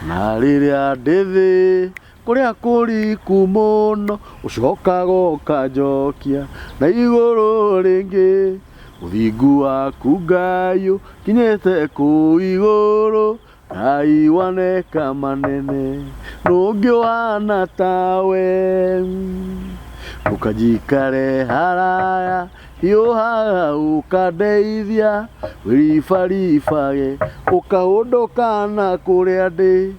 Na rĩrĩa ndĩ thĩ kũrĩa kũriku mũno, ũcokaga ũkanjokia na igũrũ rĩngĩ. Ũthingu waku Ngai ũkinyĩte kũu igũrũ, Ngai waneka manene, ndũngĩ wana tawe. Ndũkanjikare haraya, hiũhaga ũkandeithia, wĩribaribage ũkahũndũka na kũrĩa ndĩ.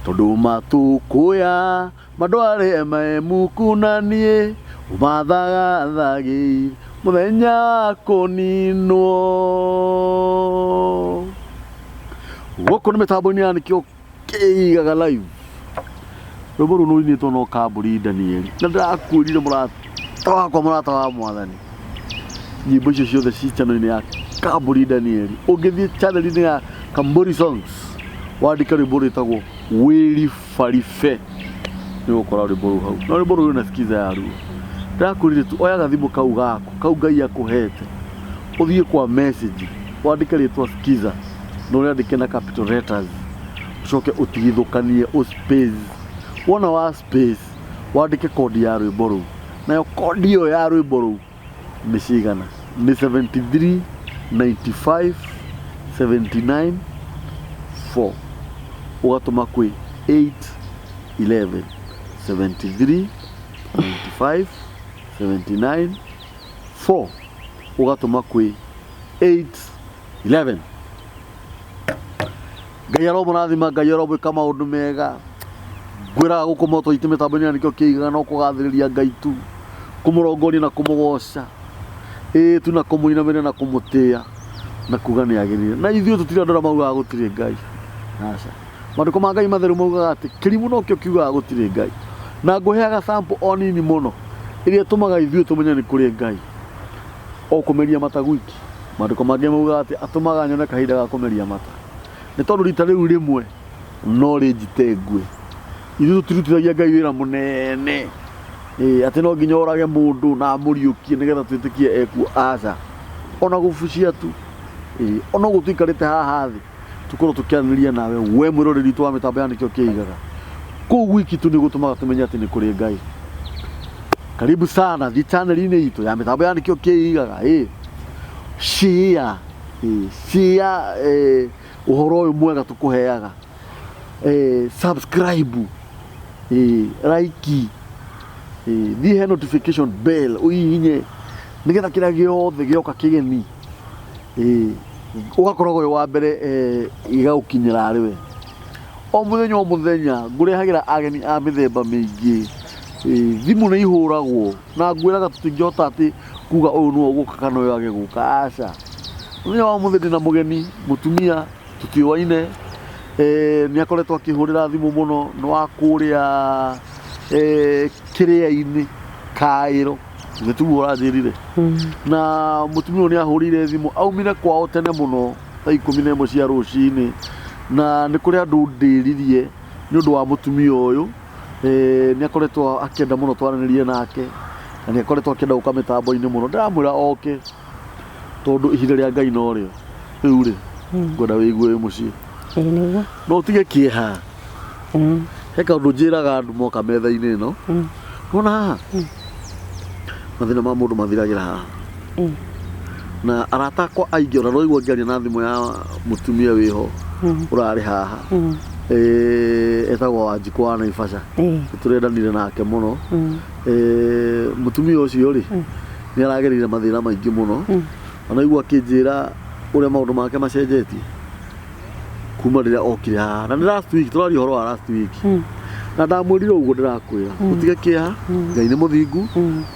Tondũ matukũya mandware me muku na niĩ, ũmathagathagĩire mũthenya wa kũninwo. Gũkũ nĩ mĩtambo-inĩ ya nĩkĩo kĩigaga live. Rwĩmbo rũu rũinĩtwo no Kambũri Danieli. Na ndĩrakwĩrire mũrata wakwa, mũrata wa mwathani. Nyĩmbo icio ciothe ci channel-inĩ ya Kambũri Danieli. Ũngĩthiĩ channel-inĩ ya Kambũri Songs, wandĩke rwĩmbo rwĩtagwo Wĩribaribe, nĩ ũgũkora rwĩmbo rũu hau. Na rwĩmbo rũu rwĩna skiza yaruo. Ndĩrakwĩrire tu oya gathimũ kau gaku, kau Ngai akũhete, ũthiĩ kwa message, wandĩke rĩtwa skiza, na ũrĩandĩke na capital letters, ũcoke ũtigithũkanie ũ space. Wona wa space, wandĩke kodi ya rwĩmbo rũu. Nayo kodi ĩyo ya rwĩmbo rũu nĩ cigana? Nĩ 73 95 79 4. Ũgatũma kwĩ 8 11 73 95 79 4 ũgatũma kwĩ 8 11. Ngai aromũrathima, Ngai aromwĩka maũndũ mega. Ngwĩraga gũkũ moto itũ mĩtambo-inĩ na nĩkĩo kĩigaga no kũgathĩrĩria Ngai tu, kũmũrongoria na kũmũgoca, ĩĩ tu na kũmũinamĩrĩra na kũmũtĩa na kuga nĩ agĩrĩire. Na ithuĩ tũtirĩ andũ arĩa maugaga gũtirĩ Ngai. Aca. Maandĩko ma Ngai matheru maugaga atĩ kĩrimũ nokĩo kiugaga gũtirĩ Ngai. Na ngũheaga sample o nini mũno ĩrĩa ĩtũmaga ithuĩ tũmenye nĩ kũrĩ Ngai. O kũmeria mata gwiki. Maandĩko mangĩ maugaga atĩ atũmaga nyone kahinda ga kũmeria mata. Nĩ tondũ rita rĩu rĩmwe no rĩnjite ngue. Ithuĩ tũtirutithagia Ngai wĩra mũnene ĩĩ, atĩ no nginya orage mũndũ na amũriũkie nĩgetha twĩtĩkie ekuo. Aca. Ona gũbucia tu. Ĩĩ, ona ũguo tũikarĩte haha thĩ tũkorwo tũkĩaranĩria nawe we mwĩroreri witũ wa mĩtambo ya nĩkĩo kĩigaga. Kũu gwiki tu nĩ gũtũmaga tũmenye atĩ nĩ kũrĩ Ngai. Karibu sana thiĩ channel-inĩ itũ ya mĩtambo ya nĩkĩo kĩigaga. Ĩĩ, share, ĩĩ, share ĩĩ, ũhoro ũyũ mwega tũkũheaga. Ĩĩ, subscribe, ĩĩ, like, ĩĩ, thiĩ he notification bell ũhihinye nĩgetha kĩrĩa gĩothe gĩoka kĩgeni, ĩĩ, ũgakoragwo wĩ wa mbere gĩgagũkinyĩra arĩ we. O mũthenya o mũthenya ngũrehagĩra ageni a mĩthemba mĩingĩ. Ĩĩ, thimũ nĩ ihũragwo na ngwĩraga tũtingĩhota atĩ kuga ũyũ nĩwe ũgũka kana ũyũ age gũka, aca. Mũthenya wa ũmũthĩ ndĩna mũgeni mũtumia tũtiũaine, nĩ akoretwo akĩhũrĩra thimũ mũno, nĩ wa kũrĩa kĩrĩa-inĩ Kaĩro, githĩ tiguo ũranjĩrire? Na mũtumia ũyũ nĩ ahũrĩire thimũ, aumire kwao tene mũno thaa 11 cia rũcinĩ, na nĩ kũrĩ andũ ndĩririe nĩ ũndũ wa mũtumia ũyũ. Nĩ akoretwo akĩenda mũno twaranĩrie nake, na nĩ akoretwo akĩenda gũka mĩtambo-inĩ mũno. Ndĩramwĩra oke tondũ ihinda rĩa Ngai no rĩo. Rĩu rĩ, ngwenda wĩigue wĩ mũciĩ. Ĩĩ nĩguo. No ũtige kĩeha. He kaũndũ njĩraga andũ moka metha-inĩ ĩno. Wona haha? Mathĩna ma mũndũ mathiragĩra haha. Na arata akwa aingĩ ona ndũraigua ngĩaria na thimũ ya mũtumia wĩho ũrarĩ haha. Etagwo Wanjikũ wa Naivasha. Nĩ tũrendanire nake mũno. Mũtumia ũcio rĩ, nĩ aragereire mathĩna maingĩ mũno. Ona aigua akĩnjĩra ũrĩa maũndũ make macenjetie kuma rĩrĩa okire haha. Na nĩ last week, tũraria ũhoro wa last week. Na ndamwĩrire ũguo ndĩrakwĩra, ũtige kĩeha, Ngai nĩ mũthingu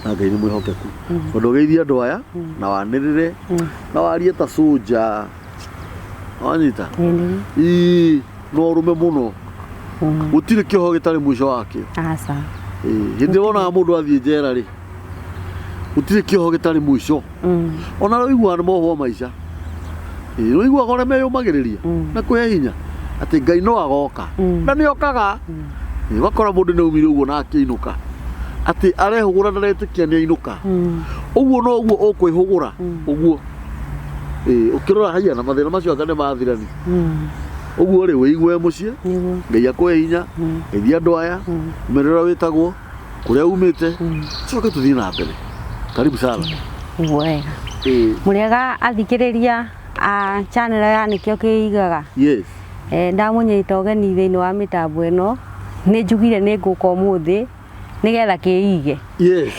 na Ngai nĩ mwĩhokeku. Tondũ ũgeithie andũ aya na wanĩrĩre na warie ta soldier. Wanyita? Ĩĩ nĩguo. Ii, no ũrũme mũno. Gũtirĩ kĩoho gĩtarĩ mũico wakĩo. Aca. Ĩĩ, hĩndĩ ĩrĩa wonaga mũndũ athiĩ njera rĩ, gũtirĩ kĩoho gĩtarĩ mũico. Ona ũiguaga nĩ mohwo maica. Ĩĩ, ũiguaga ũrĩa meyũmagĩrĩria na kwĩhe hinya atĩ Ngai no agoka. Na nĩ okaga. Ĩĩ, ũgakora mũndũ nĩ aumire ũguo na akĩinũka. Atĩ arehũgũra ndaretĩkia nĩ ainũka. Ũguo noguo ũkwĩhũgũra ũguo. Ĩĩ, ũkĩrora haiya na mathĩna macio anga nĩ mathirani. Ũguo rĩ, wĩigue mũciĩ. Nĩguo. Ngai akũhe hinya. Geithia andũ aya. Ũmere ũrĩa wĩtagwo, kũrĩa umĩte, coke tũthiĩ na mbere. Karibu sana. Nĩguo wega. Ĩĩ. Mũrĩega athikĩrĩria a channel ya Nĩkĩo Kĩigaga. Yes. Ndamũnyita ũgeni thĩinĩ wa mĩtambo ĩno, nĩ njugire nĩ ngũka ũmũthĩ nĩgetha kĩige. Yes.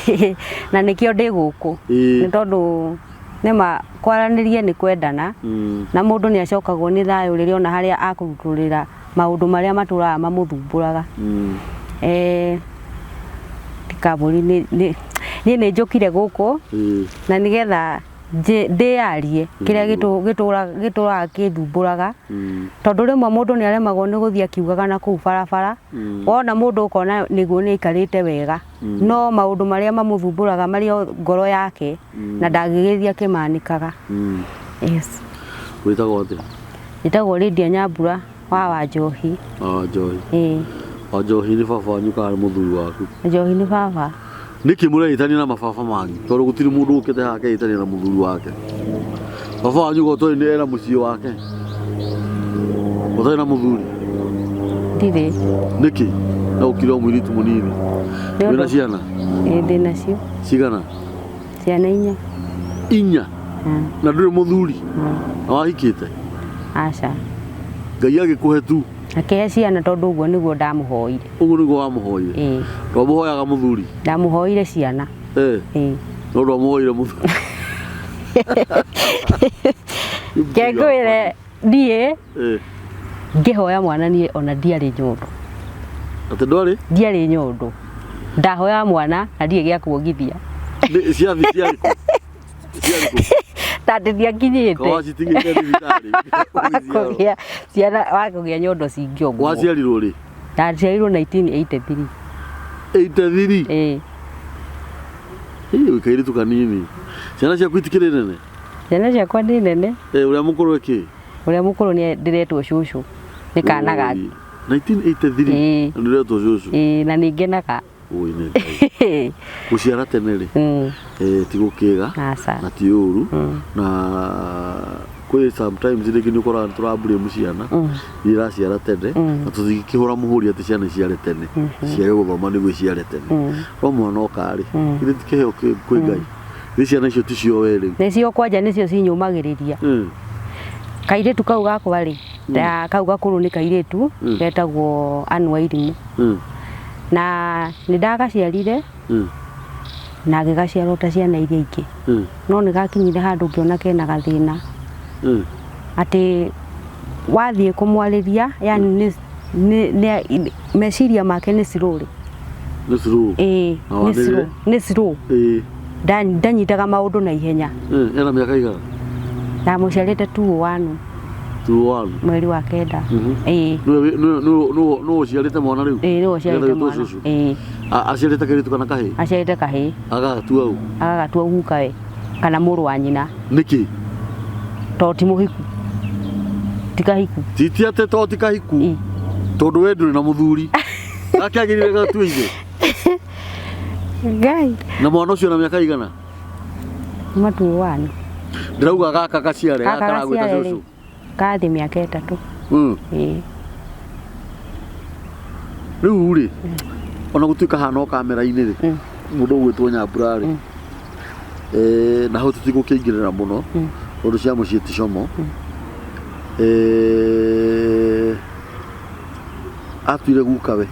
Na nĩkĩo ndĩ gũkũ. Ĩĩ. Nĩ tondũ nĩma kwaranĩria nĩ kwendana. Na mũndũ nĩ acokagwo nĩ thayũ rĩrĩa ona harĩa akũrutũrĩra maũndũ marĩa matũraga mamũthumbũraga. Kabũri niĩ nĩ njũkire gũkũ na nĩgetha ndĩyarie kĩrĩa gĩtũraga kĩthumbũraga. Tondũ rĩmwe mũndũ nĩ aremagwo nĩ gũthiĩ akiugaga na kũu barabara. Wona mũndũ ũkona nĩguo nĩ aikarĩte wega. No maũndũ marĩa mamũthumbũraga marĩ o ngoro yake na ndangĩgĩthiĩ akĩmanĩkaga. Yes. Wĩtagwo atĩa? Njĩtagwo Lydia Nyambura wa Wanjohi. Wa Wanjohi. Ĩĩ. Wanjohi nĩ baba wanyu kana nĩ mũthuri waku? Njohi nĩ baba. Nĩkĩ mũreĩtania na mababa manyu? Tondũ gũtirĩ mũndũ ũkĩte haha akeĩtania na mũthuri wake. Baba wanyu go tondũ nĩ ena mũciĩ wake. Ũtarĩ na mũthuri? Ndirĩ. Nĩkĩ? Na ũkire o mũirĩtu mũnini. Wĩna ciana? Ĩĩ ndĩ nacio. Cigana? Ciana inya. Inya? Na ndũrĩ mũthuri? Na wahikĩte? Aca. Ngai agĩkũhe tu? Akĩhe ciana tondũ ũguo nĩguo ndamũhoire. Ũguo nĩguo wamũhoire? Ĩĩ. Ndwamũhoyaga mũthuri? Ndamũhoire ciana. Ĩĩ. No ndwamũhoire mũthuri? Ke ngwĩre niĩ ngĩhoya mwana niĩ ona ndiarĩ nyondo. Atĩ ndwarĩ? Ndiarĩ nyondo. Ndahoya mwana na ndirĩ gĩa kuongithia. Ciathi ciarĩ kũ? Ciarĩ kũ? Ta ndĩ ndiakinyĩte. Kawa citigĩte thibitarĩ. Wakũgĩa ciana wakũgĩa nyondo cingĩongwo. Waciarirwo rĩ? Ndaciarirwo 1983. 83? Ĩĩ. Ĩĩ wĩ kairĩtu kanini. Ciana ciaku itikĩrĩ nene? Ciana ciakwa nĩ nene. Ũrĩa mũkũrũ ekĩ? Ũrĩa mũkũrũ nĩ ndĩretwo cũcũ. Nĩ kana gake. 1983? Ĩĩ. Na ndĩretwo cũcũ? Ĩĩ na nĩ ngenaga. Oi nĩ Ngai. Gũciara tene rĩ, ti gũkĩga na ti ũru na kwĩ sometimes rĩngĩ nĩ ũkoraga nĩ tũra blame ciana iria iraciara tene na tũtingĩkĩhũra mũhũri atĩ ciana iciare tene ciage gũthoma nĩguo iciare tene. No mwana oka rĩ, githĩ ti kĩheo kwĩ Ngai? Githĩ ciana icio ticio we rĩu? Nĩcio kwanja nĩcio cinyũmagĩrĩria. Kairĩtu kau gakwa rĩ, kau gakũrũ nĩ kairĩtu getagwo Ann Wairimu. Na nĩ ndagaciarire na ngĩgaciara ta ciana iria ingĩ. No nĩ gakinyire handũ ngĩona kena gathĩna. Atĩ wathiĩ kũmwarĩria, yani nĩ meciria make nĩ slowly. Nĩ slow? Ĩĩ, nĩ slow, nĩ slow. Ĩĩ. Ndanyitaga maũndũ na ihenya. Ena mĩaka igana? Ndamũciarĩte 201. 201? Mweri wa kenda. Ĩĩ. Nĩwe ũciarĩte mwana rĩu? Ĩĩ, nĩwe ũciarĩte mwana. Ĩĩ. Aciarĩte kairĩtu kana kahĩĩ? Aciarĩte kahĩĩ. Agagatua ũ? Agagatua gukawe kana mũrũ wa nyina. Nĩkĩ? Tondũ ti mũhiku. Ti kahiku. Ti ti atĩ tondũ ti kahiku. Tondũ we ndũrĩ na mũthuri. Gake agĩrĩire gatue ithe. Ngai. Na mwana ũcio na mĩaka igana? Matuo wani. Ndĩrauga gaka gaciare, gaka Gaka karagwĩta gaciare cũcũ. rĩ, Kathi mĩaka 3. Ĩĩ. Rĩu rĩ, ona gũtuĩka hana o kamera-inĩ rĩ, mũndũ ũgwĩtwo Nyambura rĩ, na hau tũtigũkĩingĩrĩra mũno, tondũ cia mũciĩ ti como. Atuire gukawe.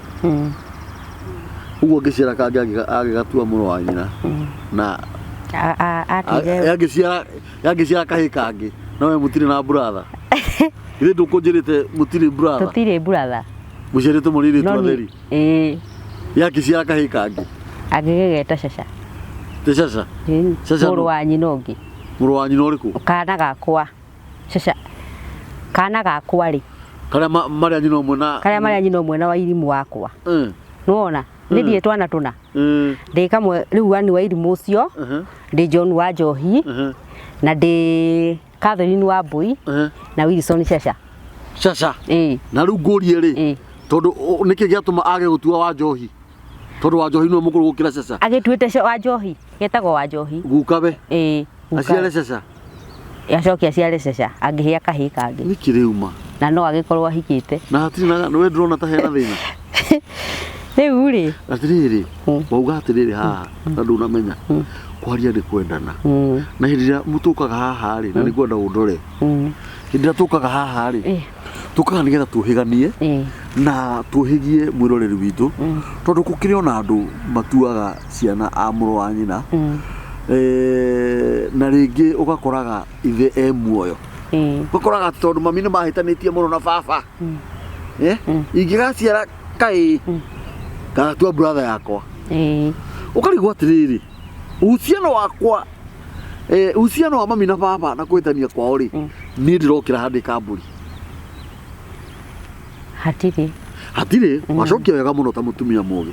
Ũguo angĩciara kangĩ agĩgatua mũrũ wa nyina. Na Atuire angĩciara kahĩĩ kangĩ, na we mũtirĩ na brother. Githĩ ndũkũnjĩrĩte mũtirĩ brother? Tũtirĩ brother. Mũciarĩtwo mũrĩ airĩtu No nĩ- atheri? Ĩĩ. Yakĩciara kahĩĩ kangĩ? Angĩgĩgeta caca. Te caca? Ĩĩ. Caca Mũrũ nũ? wa nyina ũngĩ. Mũrũ wa nyina ũrĩkũ? Kana gakwa. Caca. Kana gakwa rĩ. Karĩa marĩa nyina ũmwe na Karĩa marĩa nyina ũmwe na Wairimu wakwa. Nĩwona? Nĩ ndiĩ twana tũna. Ndĩ kamwe rĩu Ann Wairimu ũcio, ndĩ John wa Njohi, na ndĩ Catherine wa Mbui, na Wilson Caca. Caca? Ĩĩ. Na rĩu ngũrie rĩ, Ĩĩ. tondũ nĩkĩ gĩatũma age gũtua wa Njohi? Tondũ wa Njohi nĩwe mũkũrũ gũkĩra Caca. Agĩtuĩte wa Njohi, getagwo wa Njohi. Gukawe? Ĩĩ, gukawe. Aciare Caca? Acoke aciare Caca, angĩhĩa kahĩĩ kangĩ. Nĩkĩ rĩu ma? Na no agĩkorwo ahikĩte. Na hatirĩ na we ndũrona ta hena thĩna. Rĩu rĩ, Atĩrĩrĩ, wauga atĩrĩrĩ haha na ndũnamenya kwaria nĩ kwendana. Na hĩndĩ ĩrĩa tũkaga haha rĩ, na nĩ ngwenda ũndore, hĩndĩ ĩrĩa tũkaga haha rĩ, tũkaga nĩgetha tũhĩganie na tũhĩgie mwĩroreri witũ, tondũ gũkĩrĩ ona andũ matuaga ciana a mũrũ wa nyina, na rĩngĩ ũgakoraga ithe e muoyo, ũgakoraga atĩ tondũ mami nĩ mahĩtanĩtie mũno na baba, ingĩgaciara kaĩ ngagatua brother yakwa. Ũkarigwo atĩrĩrĩ, uhusiano wakwa, uhusiano wa mami na baba na kũhĩtania kwao rĩ, niĩ ndĩrokĩra handĩ kambũri. Hatirĩ. Hatirĩ. Wacokia wega mũno ta mũtumia mũgĩ.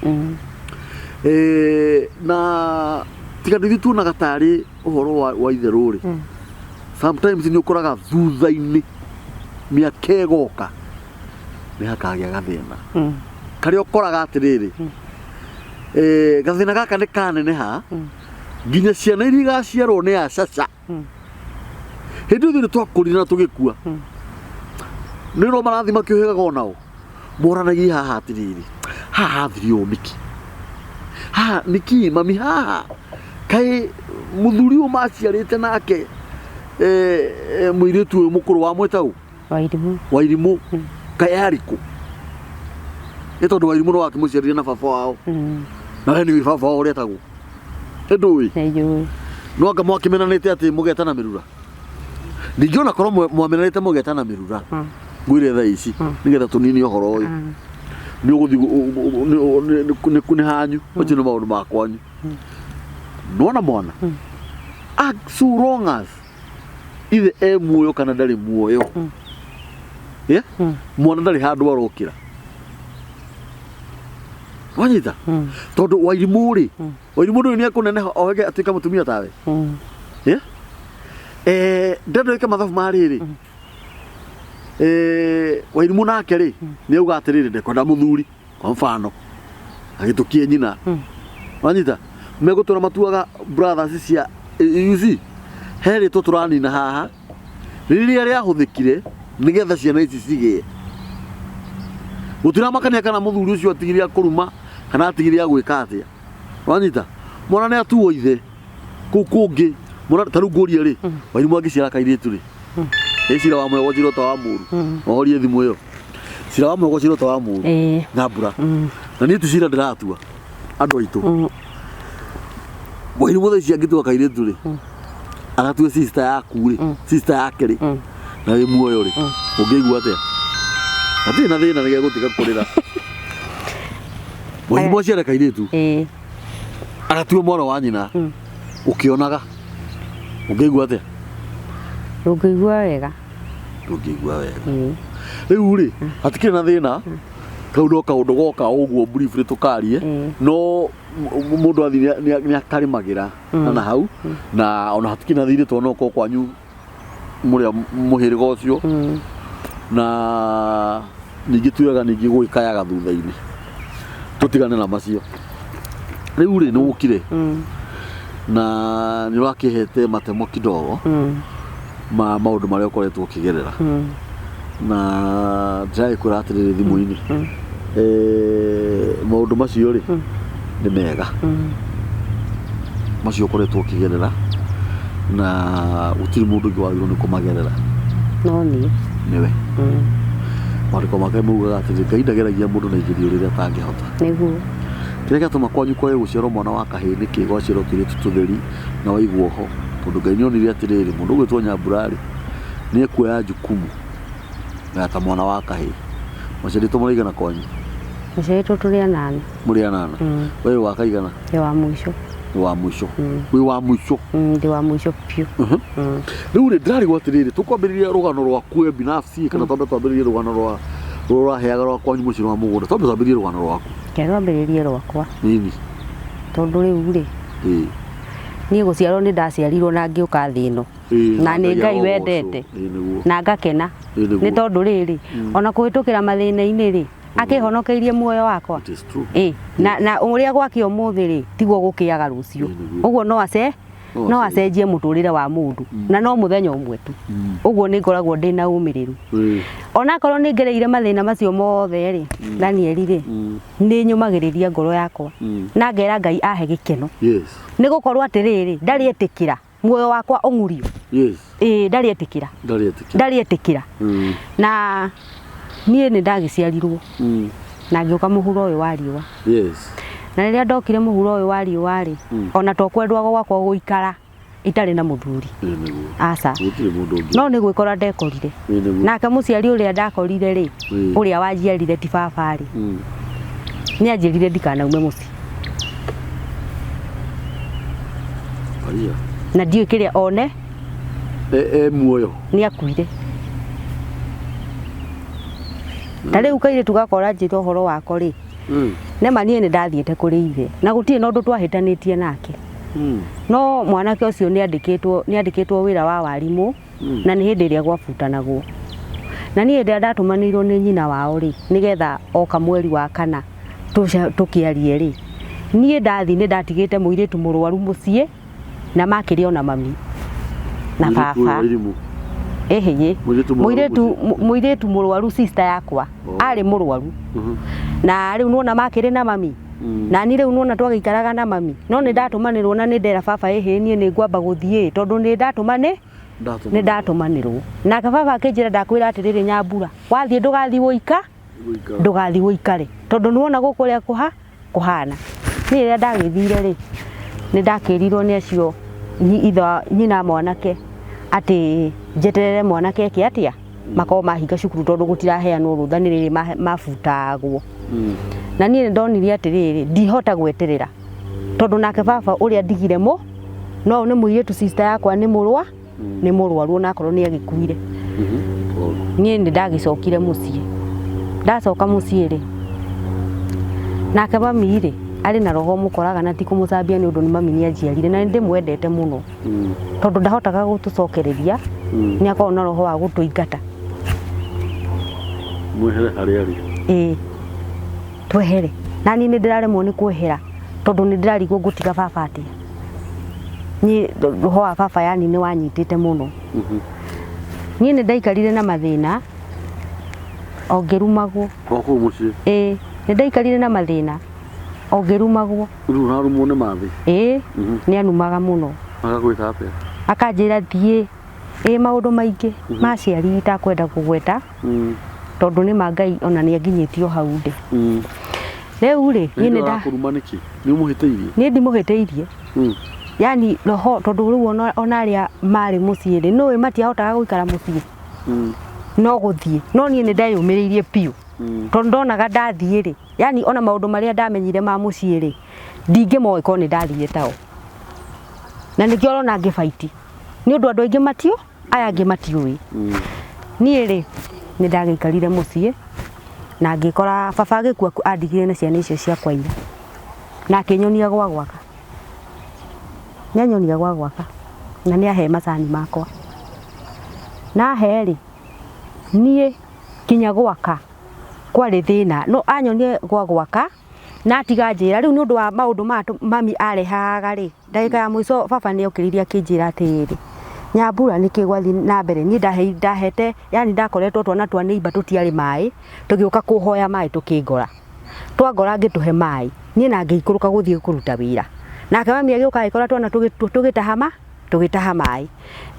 Na tiga ndithiĩ tuonaga tarĩ ũhoro wa itherũ rĩ, sometimes nĩ ũkoraga thutha-inĩ mĩaka ĩgoka nĩ hakagĩa gathĩna karĩa ũkoraga atĩrĩrĩ, gathĩna gaka nĩ kaneneha nginya ciana iria igaciarwo nĩ acaca. Hĩndĩ ĩyo ithuĩ nĩ twakũrire na tũgĩkua, nĩ no marathi makĩũhĩgaga onao moranagia haha atĩrĩrĩ, haha hathire ũũ nĩkĩ, haha nĩkĩ mami, haha kaĩ mũthuri ũyũ maciarĩte nake, mũirĩtu ũyũ mũkũrũ wa mwĩta ũ? Wairimũ. Wairimũ kaĩ arĩ kũ? Nĩ tondũ Wairimũ no wakĩmũciarire na baba wao, na we nĩũĩ baba wao ũrĩa etagwo? Ĩ ndũĩ? Nĩnjũĩ. No anga mwakĩmenanĩte atĩ mũgetana mĩrura? Ningĩ ona korwo mwamenanĩte mũgetana mĩrura, ngwĩre thaa ici nĩgetha tũnini ũhoro ũyũ, nĩ ũgũthiĩ nĩ hanyu, macio nĩ maũndũ ma kwanyu. Nĩwona mwana, so long as ithe e muoyo kana ndarĩ muoyo, yeah? Mwana ndarĩ handũ arokĩra, wanyita? Tondũ Wairimũ rĩ, Wairimũ ndũĩ nĩ ekũneneha ohege atuĩka mũtumia tawe. Yeah? Ndenda wĩke mathabu ma rĩrĩ, Wairimũ nake rĩ, nĩ auga atĩrĩrĩ, ndekwenda mũthuri kwa mfano agĩtũkie nyina, wanyita? Megũtũra matuaga brothers cia, you see, he rĩtwa tũranina haha rĩrĩa rĩahũthĩkire nĩgetha ciana ici cigĩe. Gũtiramakania kana mũthuri ũcio atigire kũruma kana atigire gwĩka atĩa, wanyita? Mwana nĩ atuo ithe kũu kũngĩ. Mwana ta rĩu ngũrie rĩ, Wairimũ angĩciara kairĩtu rĩ, ĩ cira wa mwega ũcira ũta wa mũru, ohorie thimũ ĩyo, cira wa mwega ũcira ũta wa mũru. Nyambura, na niĩ ti cira ndĩratua andũ aitũ. Wairimũ thaa ici angĩtua kairĩtu rĩ, agatue sister yaku rĩ, sister yake rĩ, na wĩ muoyo rĩ, ũngĩigua atĩa? Hatirĩ na thĩna, nĩgegũtiga kũrĩra. Wairimũ aciare kairĩtu, agatue mwana wa nyina, ũkĩonaga ũngĩigua atĩa? Ndũngĩigua wega. Ndũngĩigua wega. Rĩu rĩ, hatikĩrĩ na thĩna, kau no kaũndũ goka ũguo briefly tũkarie, no mũndũ athiĩ nĩ akarĩmagĩra na hau, na ona hatikĩrĩ na thirĩ tondũ no ũkorwo kwanyu mũrĩa mũhĩrĩga ũcio, na ningĩ ti wega ningĩ gwĩkayaga thutha-inĩ. Tũtigane na macio. Rĩu rĩ, nĩ wũkire na nĩ ũrakĩhete matemo kidogo ma maũndũ marĩa ũkoretwo ũkĩgerera, na ndĩragĩkwĩra atĩrĩrĩ thimũ-inĩ, maũndũ macio rĩ, nĩ mega macio ũkoretwo ũkĩgerera, na gũtirĩ mũndũ ũngĩ wagĩrĩirwo nĩ kũmagerera. No niĩ. Nĩwe. Maandĩko make maugaga atĩrĩ, Ngai ndageragia mũndũ na igerio rĩrĩa atangĩhota. Nĩguo. Kĩrĩa gĩatũma kwanyu kwage gũciarwo mwana wa kahĩĩ nĩkĩ gwaciarwo tũirĩtu tũtheri na waigwo ho? Tondũ Ngai nĩ onire atĩrĩrĩ, mũndũ ũgwĩtwo Nyambura rĩ, nĩ ekuoya jukumu ya ta mwana wa kahĩĩ. Maciarĩtwo mũraigana kwanyu? Maciarĩtwo tũrĩ anana. Mũrĩ anana? We wĩ wa kaigana? Ndĩ wa mũico. Wĩ wa mũico? Wĩ wa mũico? Ndĩ wa mũico biũ. Rĩu rĩ, ndĩrarigwo atĩrĩrĩ, tũkwambĩrĩria rũgano rwaku we binafsi kana twambe twambĩrĩrie rũgano rwa rũrĩa ũraheaga rwa kwanyu mũciĩ wa mũgũnda? Twambe twambĩrĩrie rũgano rwaku. Reke rwambĩrĩrie rwakwa. Nini. Tondũ rĩu rĩ, niĩ gũciarwo nĩ ndaciarirwo na ngĩũka thĩ ĩno. Na nĩ Ngai wendete. Na ngakena. Nĩ tondũ rĩrĩ, ona kũhĩtũkĩra mathĩna-inĩ rĩ, akĩhonokeirie muoyo wakwa. It is true. Na ũrĩa gwakĩa ũmũthĩ rĩ, tiguo gũkĩaga rũciũ. Nĩguo. Ũguo no ace No no acenjie. Acenjie mũtũrĩre wa mũndũ na no mũthenya ũmwe tu. Ũguo nĩ ngoragwo ndĩna ũmĩrĩru onakorwo nĩ ngereire mathĩna macio mothe rĩ, Daniel rĩ, nĩ nyũmagĩrĩria ngoro yakwa na ngera Ngai ahe gĩkeno nĩ gũkorwo atĩrĩrĩ, ndarĩ etĩkĩra muoyo wakwa ũng'urio. Ĩĩ, ndarĩ etĩkĩra. Ndarĩ etĩkĩra. Ndarĩ etĩkĩra. Na niĩ nĩ ndagĩciarirwo na ngĩũka mũhuro ũyũ wa riũa. Na rĩrĩa ndokire mũhuro ũyũ wa riũa rĩ, ona to kwendwa gwakwa gũikara itarĩ na mũthuri. Ĩĩ nĩguo. Aca. Gũtirĩ mũndũ ũngĩ. No nĩ gwĩkora ndekorire. Ĩĩ nĩguo. Nake mũciari ũrĩa ndakorire rĩ, ũrĩa wanjiarire ti baba rĩ, nĩ anjĩrire ndikanaume mũciĩ. Aria. Na ndiũĩ kĩrĩa one. E muoyo. Nĩ akuire. Ta rĩu kairĩtu gakora njĩra ũhoro wako rĩ, nĩma niĩ nĩ ndathiĩte kũrĩ ithe na gũtirĩ na ũndũ twahĩtanĩtie nake. No mwanake ũcio nĩ andĩkĩtwo wĩra wa warimũ na nĩ hĩndĩ ĩrĩa gwabutanagwo, na niĩ hĩndĩ ĩrĩa ndatũmanĩirwo nĩ nyina wao rĩ, nĩgetha oka mweri wa kana tũkĩarie rĩ, niĩ ndathi nĩ ndatigĩte mũirĩtu mũrwaru mũciĩ na makĩrĩ ona mami na Mũirĩtu ũyũ baba. wa irimũ. Ĩhĩĩ. Mũirĩtu mũrwaru Mũirĩtu mũciĩ. Mũirĩtu mũrwaru, sister yakwa. Oh. Arĩ mũrwaru. Na rĩu nĩwona makĩrĩ na mami. Na niĩ rĩu nĩwona twagĩikaraga na mami, no nĩ ndatũmanĩrwo na nĩ ndera baba, ĩhĩ, niĩ nĩ ngwamba gũthiĩ tondũ nĩ ndatũmane Ndatũmanĩrwo. Nĩ ndatũmanĩrwo, nake baba akĩnjĩra, ndakwĩra atĩrĩrĩ Nyambura, wathiĩ ndũgathiĩ wũika. Gũikara. Ndũgathiĩ wũikare tondũ nĩwona gũkũ ũrĩa kũhana. Niĩ rĩrĩa ndagĩthire rĩ, nĩ ndakĩrirwo nĩ acio nyina mwanake atĩ njeterere mwanake eke atĩa, makorwo mahinga cukuru tondũ gũtiraheanwo rũtha nĩ rĩrĩ mabutagwo. Na niĩ nĩ ndonire atĩrĩrĩ, ndihota gweterera tondũ nake baba ũrĩa ndigire mũ no nĩ mũirĩtu, sister yakwa nĩ mũrwaru onakorwo nĩ agĩkuire. Oh. Niĩ nĩ ndagĩcokire mũciĩ. Ndacoka mũciĩ rĩ, nake mami rĩ, arĩ na roho mũkoraga, na ti kũmũcambia nĩ ũndũ nĩ mami nĩ anjiarire na nĩ ndĩmwendete mũno, tondũ ndahotaga gũtũcokereria. Nĩ akoragwo na roho wa gũtũingata. Mwehere harĩa arĩ. Ĩĩ, twehere. Na niĩ nĩ ndĩraremwo nĩ kwehera tondũ nĩ ndĩrarigwo ngũtiga baba atĩa. Niĩ roho wa baba yani nĩ wanyitĩte mũno. Niĩ nĩ ndaikarire na mathĩna o ngĩrumagwo. O kũu mũciĩ. Ĩĩ, nĩ ndaikarire na mathĩna o ngĩrumagwo. Rĩu ũrarumwo nĩ mathĩ. Ĩĩ. Nĩ anumaga mũno. Agagwĩta atĩa? Akanjĩra thiĩ ĩ maũndũ maingĩ ma ciari itakwenda kũgweta tondũ nĩ ma Ngai ona nĩ anginyĩtio hau ndĩ rĩu rĩ. Niĩ nĩ nda Arakũruma nĩkĩ? Nĩ ũmũhĩtĩirie? Niĩ ndimũhĩtĩirie. Yani roho, tondũ rĩu ona arĩa marĩ mũciĩ rĩ, nũĩ matiahotaga gũikara mũciĩ. No gũthiĩ, no niĩ nĩ ndeyũmĩrĩirie biũ tondũ ndonaga ndathiĩ rĩ, yani ona maũndũ marĩa ndamenyire ma mũciĩ rĩ, ndingĩmoĩ korwo nĩ ndathire tao. Na nĩkĩo ũrona ngĩbaiti nĩ ũndũ andũ aingĩ matio, aya angĩ matiũĩ. Niĩ rĩ, nĩ ndagĩikarire mũciĩ na ngĩkora baba agĩkua, andigire na ciana icio ciakwa inya na akĩnyonia gwa gwaka. Nĩ anyonia gwa gwaka na nĩ ahe macani makwa na ahe rĩ, niĩ kinya gwaka kwarĩ thĩna, no anyonie gwa gwaka na atiga njĩra rĩu nĩ ũndũ wa maũndũ maya mami arehaga rĩ. Ndagĩka ya mũico baba nĩ okĩrĩirie akĩnjĩra atĩrĩrĩ, Nyambura, nĩkĩ gwathiĩ na mbere? Niĩ ndahete yani ndakoretwo twana twa neighbor tũtiarĩ maĩ, tũgĩũka kũhoya maĩ, tũkĩngora, twangora ngĩtũhe maĩ niĩ na ngĩikũrũka gũthiĩ kũruta wĩra. Nake mami agĩũka agĩkora twana tũgĩtaha maĩ.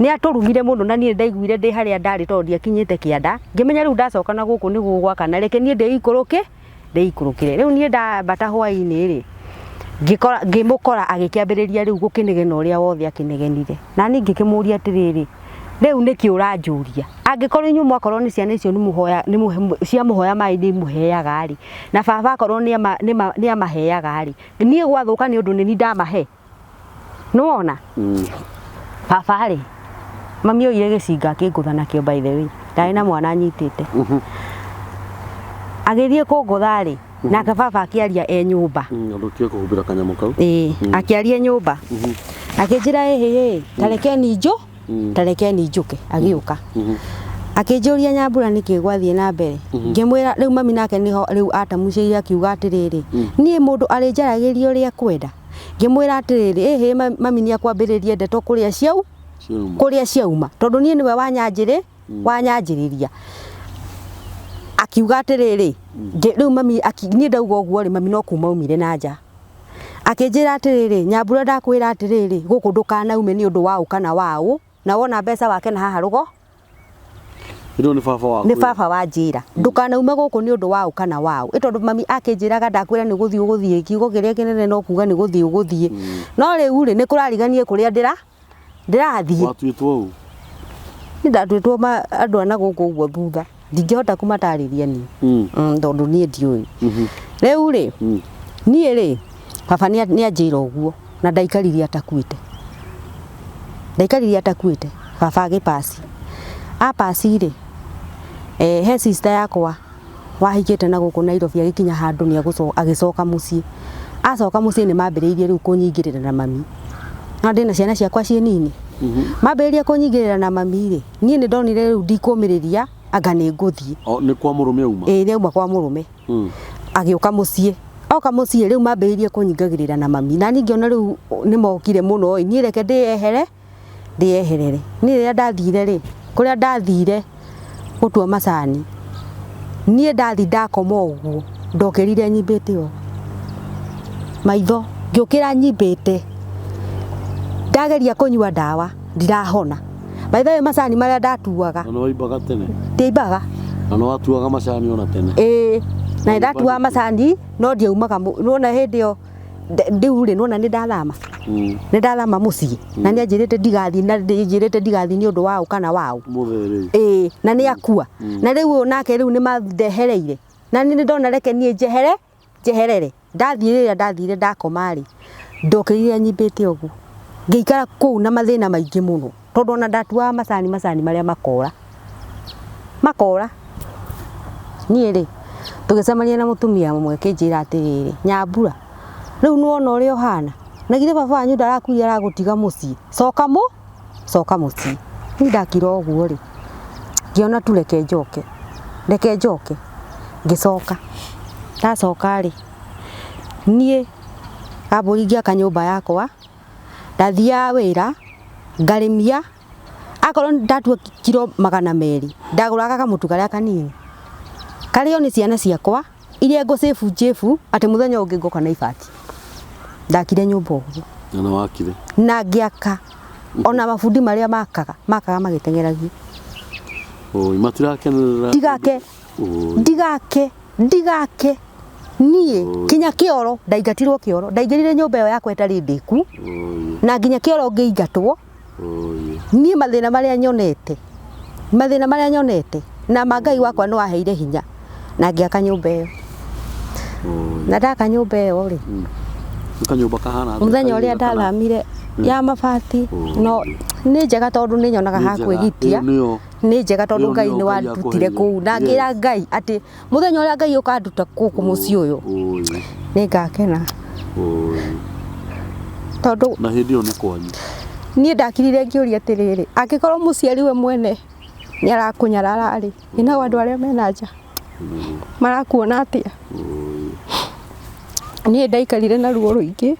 Nĩ atũrumire mũno na niĩ ndaiguire ndĩ harĩa ndarĩ tondũ ndiakinyĩte kĩanda. Ngĩmenya rĩu ndacoka na gũkũ nĩ gũgwakana, reke niĩ ndĩikũrũke ndĩikũrũkĩre. Rĩu niĩ ndambata hwaĩ-inĩ rĩ, ngĩkora ngĩmũkora agĩkĩambĩrĩria rĩu gũkĩnegena ũrĩa wothe akĩnegenire. Na niĩ ngĩkĩmũria atĩrĩrĩ, rĩu nĩkĩ ũranjũria? Angĩkorwo inyuĩ mwakorwo nĩ ciana icio nĩmũhoya ciamũhoya maĩ nĩ imũheaga rĩ, na baba akorwo nĩ amaheaga rĩ, niĩ gwathũka nĩ ũndũ nĩ niĩ ndamahe? Nĩwona baba rĩ, mami oire gĩcinga akĩngũtha nakĩo. By the way, ndarĩ na mwana anyitĩte. Agĩthiĩ kũngũtha rĩ, nake baba akĩaria e nyũmba. Andũ tiga kũhumbĩra kanyamũ kau. Ĩĩ, akĩaria nyũmba akĩnjĩra, ĩhĩ, tarekeni njũ tarekeni njũke. Agĩũka akĩnjũria, Nyambura, nĩkĩ gwathiĩ na mbere? Ngĩmwĩra rĩu mami nake nĩho rĩu atamucĩire akiuga atĩrĩrĩ, niĩ mũndũ arĩnjaragĩria ũrĩa ekwenda. Ngĩmwĩra atĩrĩrĩ, ĩhĩ mami nĩ akwambĩrĩria ndeto kũrĩa ciau Ciauma. Kũrĩa ciauma, tondũ niĩ nĩwe wanyanjĩrĩ wanyanjĩrĩria. Akiuga atĩrĩrĩ, rĩu mami niĩ ndauga ũguo rĩ, mami no kuma aumire na nja. Akĩnjĩra atĩrĩrĩ, Nyambura, ndakwĩra atĩrĩrĩ, gũkũ ndũkanaume nĩ ũndũ wa ũ kana wa ũ, na wona mbeca wake na haha rũgo. Ĩno nĩ baba waku. Nĩ baba wanjĩra ndũkanaume gũkũ nĩ ũndũ wa ũ kana wa ũ. Ĩ tondũ mami akĩnjĩraga ndakwĩra nĩ gũthiĩ ũgũthiĩ, kiugo kĩrĩa kĩnene no kuga nĩ gũthiĩ ũgũthiĩ. No rĩu rĩ, nĩ kũrariganie kũrĩa ndĩrathiĩ. Watuĩtwo ũũ. Niĩ ndatuĩtwo andũ a na gũkũ ũguo thutha, ndingĩhota kũmatarĩria niĩ. Tondũ niĩ ndiũĩ. Rĩu rĩ, niĩ rĩ, baba nĩ anjĩra ũguo na ndaikaririe atakuĩte. Ndaikaririe atakuĩte, baba agĩpaci. Apaci rĩ, he sister yakwa wahikĩte na gũkũ Nairobi agĩkinya handũ nĩ agĩcoka mũciĩ. Acoka mũciĩ nĩ mambĩrĩirie rĩu kũnyingĩrĩra na mami. No ndĩna ciana ciakwa ciĩ nini. Mambĩrĩria kũnyingĩrĩra na mami rĩ, niĩ nĩ ndonire rĩu ndikũmĩrĩria, anga nĩ ngũthiĩ. O, nĩ kwa mũrũme auma? Ĩĩ, nĩ auma kwa mũrũme. Agĩũka mũciĩ. Oka mũciĩ rĩu mambĩrĩirie kũnyingagĩrĩra na mami. Na niĩ ngĩona rĩu nĩ mokire mũno ĩ, niĩ reke ndĩyehere, ndĩyeherere. Niĩ rĩrĩa ndathire rĩ, kũrĩa ndathire gũtua macani, niĩ ndathi ndakoma ũguo, ndokĩrire nyimbĩte ũũ. Maitho, ngĩũkĩra nyimbĩte. Ndageria kũnyua ndawa, ndirahona. By the way, macani marĩa ndatuaga. Na nĩ waimbaga tene? Ndiaimbaga. Na nĩ watuaga macani ona tene? Ĩĩ, na nĩ ndatuaga macani, no ndiaumaga, nĩwona hĩndĩ ĩyo rĩu rĩ, nĩwona nĩ ndathama. Nĩ ndathama mũciĩ, na nĩ anjĩrĩte ndigathiĩ, na ndĩnjĩrĩte ndigathiĩ nĩ ũndũ wa ũ kana wa ũ. Mũthee rĩu. Ĩĩ, na nĩ akua. Na rĩu ũyũ nake rĩu nĩ mandehereire. Na niĩ nĩ ndona reke niĩ njehere, njeherere. Ndathiĩ rĩrĩa ndathire ndakoma rĩ, ndokĩrire nyimbĩte ũguo. Ngĩikara kũu na mathĩna maingĩ mũno, tondũ ona ndatuaga macani, macani marĩa makora. Makora. Niĩ rĩ, tũgĩcemania na mũtumia ũmwe akĩnjĩra atĩrĩrĩ, Nyambura, rĩu nĩwona ũrĩa ũhana? Na githĩ baba wanyu ndarakuire aragũtiga mũciĩ? Coka coka mũciĩ. Niĩ ndakira ũguo rĩ, ngĩona tu reke njoke, reke njoke. Ngĩcoka. Ndacoka rĩ, niĩ Kambũri ngĩaka nyũmba yakwa, ndathiaga wĩra, ngarĩmia, akorwo ndatua kiro 200, ndagũraga kamũtu karĩa kanini, karĩo nĩ ciana ciakwa, iria ngũ save njĩbu, atĩ mũthenya ũngĩ ngoka na ibati. Ndakire nyũmba ũguo. Na nĩ wakire? Na ngĩaka. Ona mabundi marĩa makaga, makaga magĩteng'eragia. Oi, matirakenerera. Ndigake. Oi. Ndigake, ndigake. Niĩ kinya kĩoro, ndaingatirwo kĩoro, ndaingĩrire nyũmba ĩyo yakwa ĩtarĩ ndĩku. Oi. Na nginya kĩoro ngĩingatwo. Oi. Niĩ mathĩna marĩa nyonete, mathĩna marĩa nyonete, na ma Ngai wakwa nĩ waheire hinya, na ngĩaka nyũmba ĩyo. Oi. Na ndaka nyũmba ĩyo rĩ, Nĩ kanyũmba kahana atĩa? Mũthenya ũrĩa Kairĩga kana? ndathamire ya mabati, no nĩ njega tondũ nĩ nyonaga Nĩ ha njega. kwĩgitia. Ĩyo nĩyo. Nĩ njega tondũ Ĩyo Ngai nĩyo nĩ Ngai wandutire akũheire. kũu. Na ngĩra Ngai atĩ mũthenya ũrĩa Ngai ũkanduta gũkũ mũciĩ ũyũ, Oi. nĩ ngakena. Oi. Tondũ Na hĩndĩ ĩyo nĩ kwanyu. Niĩ ndakirire ngĩũria atĩrĩrĩ, angĩkorwo mũciari we mwene nĩ arakũnyarara rĩ, ĩ nao andũ arĩa mena nja marakuona atĩa? Niĩ ndaikarire na ruo rũingĩ.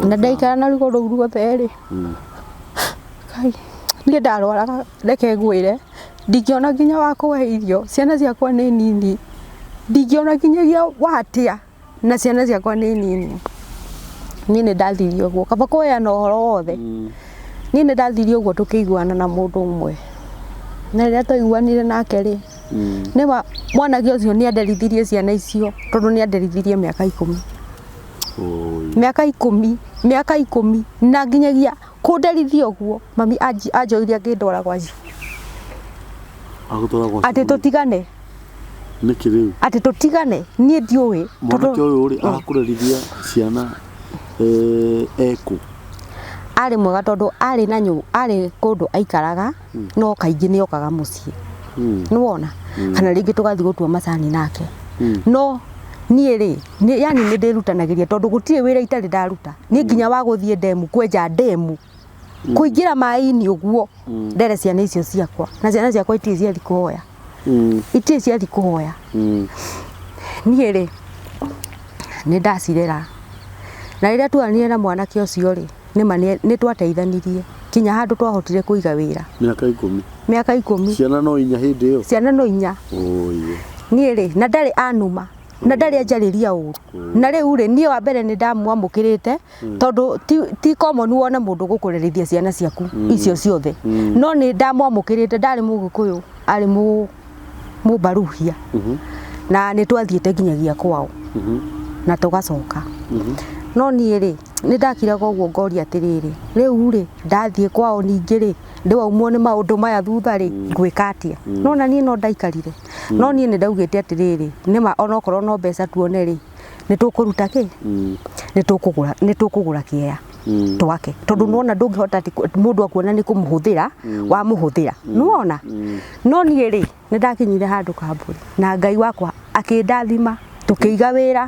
Na ndaikara na ruo rũu ruothe rĩ, Ngai, niĩ ndarwaraga, reke ngwĩre, ndingĩona nginya wa kũhe irio, ciana ciakwa nĩ nini, ndingĩona nginyagia watĩa na ciana ciakwa nĩ nini. Niĩ nĩ ndathire ũguo, kaba kũheana ũhoro wothe. Niĩ nĩ ndathire ũguo tũkĩiguana na mũndũ ũmwe. Na rĩrĩa twaiguanire nake rĩ, nĩma mwanake ũcio nĩ anderithirie ciana icio, tondũ nĩ anderithirie mĩaka 10. Mĩaka 10, mĩaka 10, na nginyagia kũnderithia ũguo, mami anjoire akĩndwara gwa cibũ. Agũtwara gwa Atĩ cibũ? tũtigane. Nĩkĩ rĩu? Atĩ tũtigane, niĩ ndiũĩ. Mwanake ũyũ rĩ, arakũrerithia ciana, ekũ? Arĩ mwega tondũ arĩ na arĩ kũndũ aikaraga, no kaingĩ nĩ okaga mũciĩ. Nĩwona? Kana rĩngĩ tũgathiĩ gũtua macani nake. No niĩ rĩ, yani nĩ ndĩrutanagĩria tondũ gũtirĩ wĩra itarĩ ndaruta. Niĩ nginya wa gũthiĩ ndemu, kwenja ndemu, kũingĩra maĩ-inĩ ũguo, ndere ciana icio ciakwa. Na ciana ciakwa itirĩ ciathiĩ kũhoya. Itirĩ ciathiĩ kũhoya. Niĩ rĩ, Nĩ ndacirera. Na rĩrĩa tuonanire na mwanake ũcio rĩ, nĩma nĩ twateithanirie kinya handũ twahotire kũiga wĩra. Mĩaka 10. Mĩaka 10. Ciana no 4 hĩndĩ ĩyo? Ciana no 4. Ũũi. Niĩ rĩ, na ndarĩ anuma, na ndarĩ anjarĩria ũru. Na rĩu rĩ, niĩ wa mbere nĩ ndamwamũkĩrĩte, tondũ ti common wone mũndũ gũkũrerithia ciana ciaku icio ciothe. No nĩ ndamwamũkĩrĩte, ndarĩ Mũgĩkũyũ, arĩ Mũmbaruhia. Na nĩ twathiĩte nginyagia kwao. Na tũgacoka. No niĩ rĩ, nĩ ndakiraga ũguo ngoria atĩrĩrĩ, rĩu rĩ, ndathiĩ kwao ningĩ rĩ, ndĩwaumwo nĩ maũndũ maya thutha rĩ, ngwĩka atĩa? No na niĩ no ndaikarire. No niĩ nĩ ndaugĩte atĩrĩrĩ, nĩma onokorwo no mbeca tuone rĩ, nĩ tũkũruta kĩ? Nĩ tũkũgũra, nĩ tũkũgũra kĩea twake. Tondũ nĩwona ndũngĩhota atĩ mũndũ akuona nĩ kũmũhũthĩra, wamũhũthĩra. Nĩwona? No niĩ rĩ, nĩ ndakinyire handũ kambũri na Ngai wakwa akĩndathima, tũkĩiga wĩra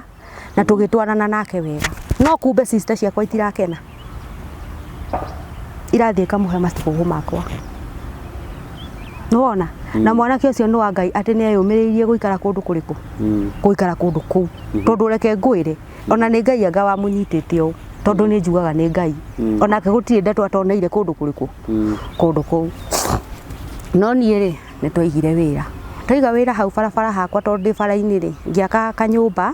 na tũgĩtwarana nake wega. No kumbe sister ciakwa itirakena. Irathiĩ ikamũhe matukũ makwa. Nĩwona? Na mwanake ũcio nĩ wa Ngai atĩ nĩ eyũmĩrĩirie gũikara kũndũ kũrĩkũ? Gũikara kũndũ kũu. Tondũ reke ngwĩre, ona nĩ Ngai anga wamũnyitĩte ũũ, tondũ nĩ njugaga nĩ Ngai. Onake gũtirĩ ndeto atoneire kũndũ kũrĩkũ? Kũndũ kũu. No niĩ rĩ, nĩ twaigire wĩra. Twaiga wĩra hau barabara hakwa tondũ ndĩ bara-inĩ rĩ, ngĩaka kanyũmba.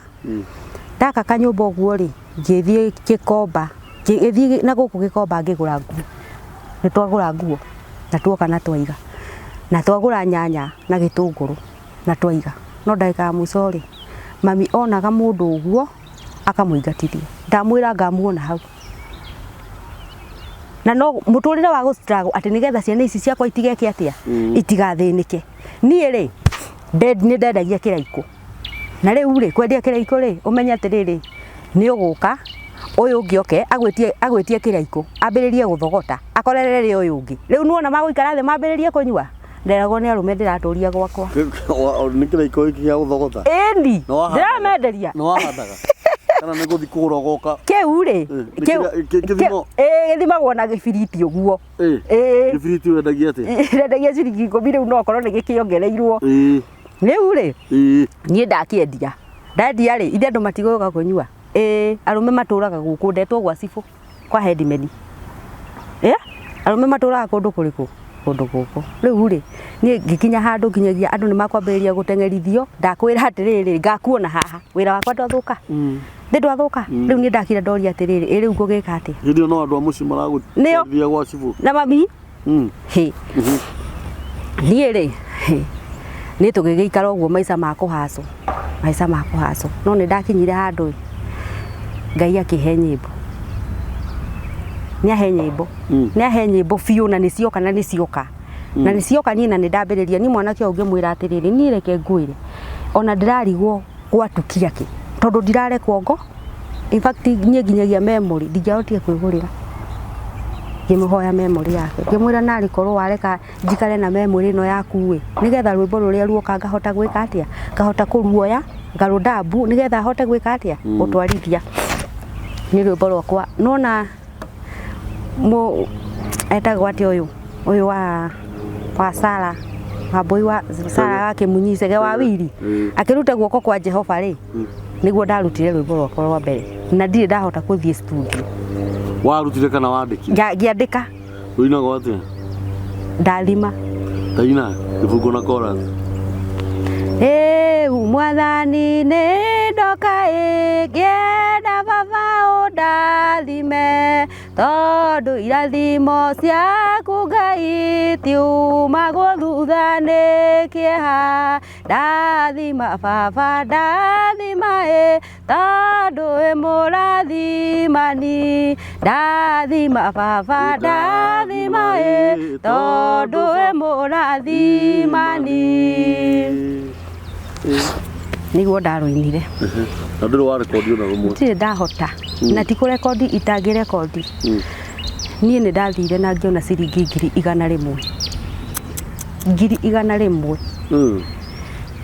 Ndaka kanyũmba ũguo rĩ, ngĩthiĩ Gĩkomba, ngĩthiĩ na gũkũ Gĩkomba ngĩgũra nguo. Nĩ twagũra nguo na tuoka na twaiga. Na twagũra nyanya na gĩtũngũrũ na twaiga. No ndagĩka ya mũico rĩ, mami onaga mũndũ ũguo akamũingatithia. Ndamwĩra ngamuona hau. Na no mũtũrĩre wa gũ struggle atĩ nĩgetha ciana ici ciakwa itigeke atĩa? Itigathĩnĩke. Niĩ rĩ, nĩ ndendagia kĩraikũ. Na rĩu rĩ, kwendia kĩraikũ rĩ, ũmenye atĩrĩrĩ, nĩ ũgũka, ũyũ ũngĩ oke, agwĩtie kĩraikũ, ambĩrĩrie gũthogota, akorerere ũyũ ũngĩ. Rĩu nĩwona magũikara thĩ mambĩrĩrie kũnyua? Nderagwo nĩ arũme ndĩratũria gwakwa. Nĩ kĩraikũ gĩkĩ gĩa gũthogota? Ĩni, ndĩramenderia. Nĩ wahandaga? Kana nĩ gũthiĩ kũgũra ũgoka? Kĩu rĩ, kĩu, gĩthimagwo na gĩbiriti ũguo. Gĩbiriti wendagia atĩa? Ndendagia ciringi 10 rĩu no okorwo nĩ gĩkĩongereirwo. Rĩu rĩ, niĩ ndakĩendia. Ndendia rĩ, ithe andũ matigũka kũnyua. Arũme matũraga gũkũ, ndetwo gwa cibũ, kwa headman. Arũme matũraga kũndũ kũrĩkũ? Kũndũ gũkũ. Rĩu rĩ, niĩ ngĩkinya handũ nginyagia andũ nĩ makwambĩrĩria gũteng'erithio, ndakwĩra atĩrĩrĩ, ngakuona haha, wĩra wakwa ndwathũka? Nĩ ndwathũka? Rĩu niĩ ndakira ndoria atĩrĩrĩ, ĩ rĩu ngũgĩka atĩa? Hĩndĩ ĩyo no andũ a mũciĩ maragũtwarithia gwa cibũ. Na mami? Hĩ. Niĩ rĩ, niĩ tũgĩgĩikara ũguo maica ma kũhacwo, maica ma kũhacwo. No nĩ ndakinyire handũ ĩ, Ngai akĩhe nyĩmbo. Nĩ ahe nyĩmbo. Nĩ ahe nyĩmbo biũ na nĩ cioka na nĩ cioka. Na nĩ cioka niĩ na nĩ ndambĩrĩria. Niĩ mwanake ũyũ ngĩmwĩra atĩrĩrĩ, niĩ reke ngwĩre, ona ndĩrarigwo gwatukia kĩ, tondũ ndirarekwo ngo. In fact niĩ nginyagia memory ndingĩahotire kwĩgũrĩra. Ngĩmũhoya memory yake, ngĩmwĩra narĩ korwo wareka njikare na memory ĩno yaku ĩ, nĩgetha rwĩmbo rũrĩa ruoka ngahota gwĩka atĩa, ngahota kũruoya ngarũdambu nĩgetha hote gwĩka atĩa, gũtwarithia. Nĩ rwĩmbo rwakwa nona etagwo atĩa ũyũ, ũyũ wa Sara, Wambui wa Sara wa Kĩmunyi Chege wa Wili, akĩruta guoko kwa Jehova rĩ, nĩguo ndarutire rwĩmbo rwakwa rwa mbere na ndirĩ ndahota gũthiĩ studio. Warutire kana wandĩkire? Ngĩandĩka. Rũinagwo atĩa? Ndathima. Taina, gĩbungo na chorus. Ĩu mwathani nĩ ndoka ĩ, ngĩenda baba ũndathime, tondũ irathimo ciaku Ngai tiumagwo thutha nĩ kĩeha. Ndathima baba, ndathima ĩ, tondũ wĩ mũrathimani. Ndathima baba, ndathima ĩ, tondũ wĩ mũrathimani. Nĩguo ndarũinire. Na ndũrĩ warekondi ona rũmwe? Ndirĩ ndahota. Na ti kũrekondi itangĩrekondi. Niĩ nĩ ndathire na ngĩona ciringi 100,000. 100,000.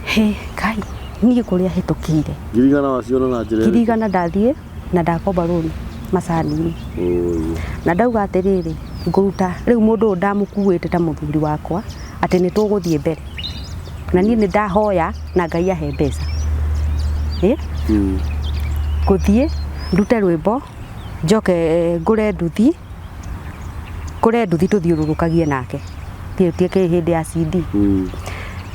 Hĩ, Ngai, niĩ kũrĩa hĩtũkĩire. 100,000 waciona na njĩra ĩrĩkũ? 100,000 ndathiĩ na ndakomba rũni macani-inĩ. Na ndauga atĩrĩrĩ, ngũruta rĩu mũndũ ũyũ ndamũkuĩte ta mũthuri wakwa atĩ nĩ tũgũthiĩ mbere. Na niĩ nĩ ndahoya na Ngai ahe mbeca. Ngũthiĩ ndute rwĩmbo njoke ngũre nduthi, ngũre nduthi tũthiũrũrũkagie nake. Thiĩ hĩndĩ ya CD.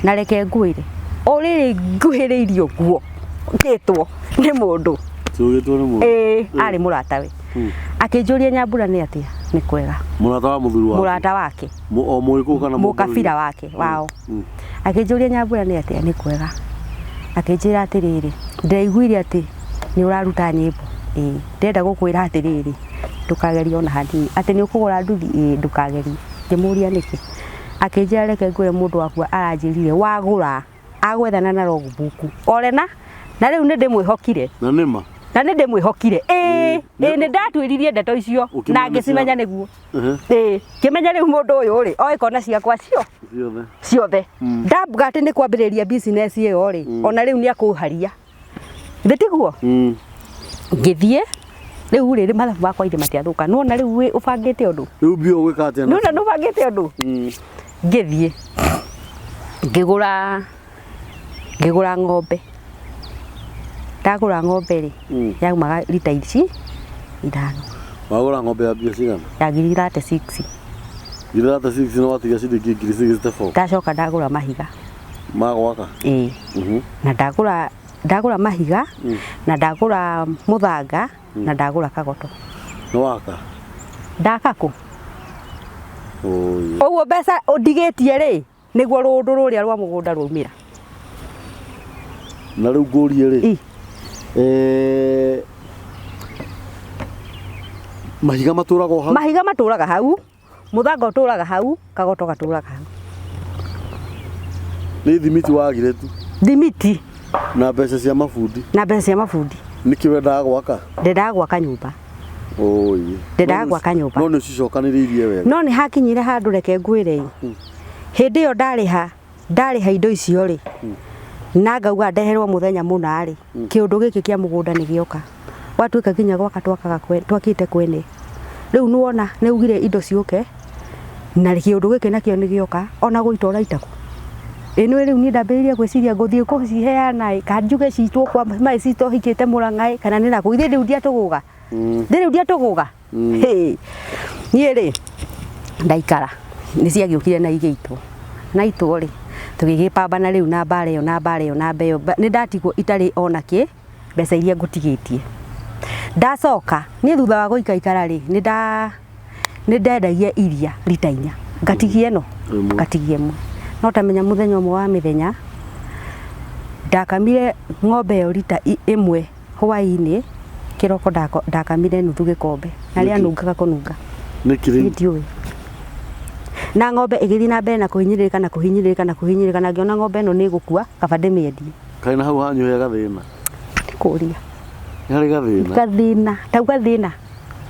Na reke ngwĩre, o rĩrĩ nguhĩrĩirie ũguo ngĩtwo nĩ mũndũ. Tũgĩtwo nĩ mũndũ. Ĩĩ, arĩ mũratawe. Akĩnjũria Nyambura nĩ atĩa? Nĩ kwega. Mũrata wa mũthuri wake. Mũrata wake. O mũgĩkũyũ kana mũkabira wake wao. Akĩnjũria Nyambura nĩ atĩa? Nĩ kwega. Akĩnjĩra atĩrĩrĩ, ndĩraiguire atĩ nĩ ũraruta nyĩmbo. Ĩĩ, ndĩrenda gũkwĩra atĩrĩrĩ, ndũkagerie ona hanini. Atĩ nĩ ũkũgũra nduthi? Ĩĩ, ndũkagerie. Ngĩmũria nĩkĩ? Akĩnjĩra reke ngwĩre mũndũ wakwa aranjĩrire wagũra agwethana na logbook. Orena na rĩu nĩ ndĩmwĩhokire. Na nĩma? Na nĩ ndĩmwĩhokire. Ĩĩ, ĩĩ nĩ ndatwĩririe ndeto icio na ngĩcimenya nĩguo. Ĩĩ, ngĩmenya rĩu mũndũ ũyũ rĩ, oĩ kona ciakwa cio ciothe. Ciothe. Ndambuga atĩ nĩ kwambĩrĩria business ĩyo rĩ, ona rĩu nĩ akũharia. Thĩ tiguo? Ngĩthiĩ rĩu rĩ, mathabu makwa ithe matiathũka. Nĩwona rĩu ũbangĩte ũndũ? Rĩu mbia ũgwĩka atĩa? Nĩwona nĩ ũbangĩte ũndũ? Ngĩthiĩ ngĩgũra ngĩgũra ng'ombe. Ndagũra ng'ombe rĩ, yaumaga rita ici ithano. Wagũra ng'ombe ya mbia cigana? Ya ngiri 36. Ngiri 36 na watiga ciringi ngiri 64. Ndacoka ndagũra mahiga. Ma gwaka? Ĩĩ. Na ndagũra ndagũra mahiga, na ndagũra mũthanga, na ndagũra kagoto. Nĩ waka? Ndaka kũ? Ũyũ. Ũguo mbeca ũndigĩtie rĩ, nĩguo rũndũ rũrĩa rwa mũgũnda rwaumĩra. Na rĩu ngũrie rĩ, mahiga matũraga o hau? Mahiga matũraga hau, mũthanga ũtũraga hau, kagoto gatũraga hau. Nĩ thimiti wagire tu? Thimiti. Na mbeca cia mabundi? Na mbeca cia mabundi. Nĩkĩ wendaga gwaka? Ndendaga gwaka nyũmba. Oi. Ndendaga gwaka nyũmba. No nĩ ũcicokanĩrĩirie wega. No nĩ hakinyire handũ reke ngwĩre. Hĩndĩ ĩyo ndarĩha, ndarĩha indo icio rĩ, na ngauga ndeherwo mũthenya mũna rĩ, kĩũndũ gĩkĩ kĩa mũgũnda nĩ gĩoka. Gwatuĩka nginya gwaka twakaga twakĩte kwene. Rĩu nĩwona nĩ ugire indo ciũke, na kĩũndũ gĩkĩ nakĩo nĩ gĩoka, ona gũita ũraita kũ. Ĩ nĩ rĩu niĩ ndambĩrĩirie gwĩciria ngũthiĩ kũciheana ĩ, kana njuge citwo kwa my sister ũhikĩte Mũrang'a ĩ, kana nĩ nakũ. Ithe rĩu ndiatũgũga. Ithe rĩu ndiatũgũga. Niĩ rĩ, ndaikara, nĩ ciagĩũkire na igĩitwo. Na itwo rĩ, tũgĩgĩpambana rĩu na mbara ĩyo na mbara ĩyo na mbara ĩyo. Nĩ ndatigwo itarĩ ona kĩ, mbeca iria ngũtigĩtie. Ndacoka, niĩ thutha wa gũikaikara rĩ, nĩ ndendagia iria rita inya. Ngatigia ĩno, ngatigia ĩmwe. No tamenya mũthenya ũmwe wa mĩthenya, ndakamire ng'ombe ĩyo rita ĩmwe hwaĩ-inĩ, kĩroko ndakamire nuthu gĩkombe. Na rĩanungaga kũnunga. Nĩkĩ rĩu? Ndiũĩ. Na ng'ombe ĩgĩthiĩ na mbere na kũhinyĩrĩrĩka na kũhinyĩrĩrĩka na kũhinyĩrĩrĩka, na ngĩona ng'ombe ĩno nĩ ĩgũkua, kaba ndĩmĩendie. Kaĩ na hau hanyu he gathĩna? Kũria. Nĩ harĩ gathĩna? Gathĩna, tauga thĩna.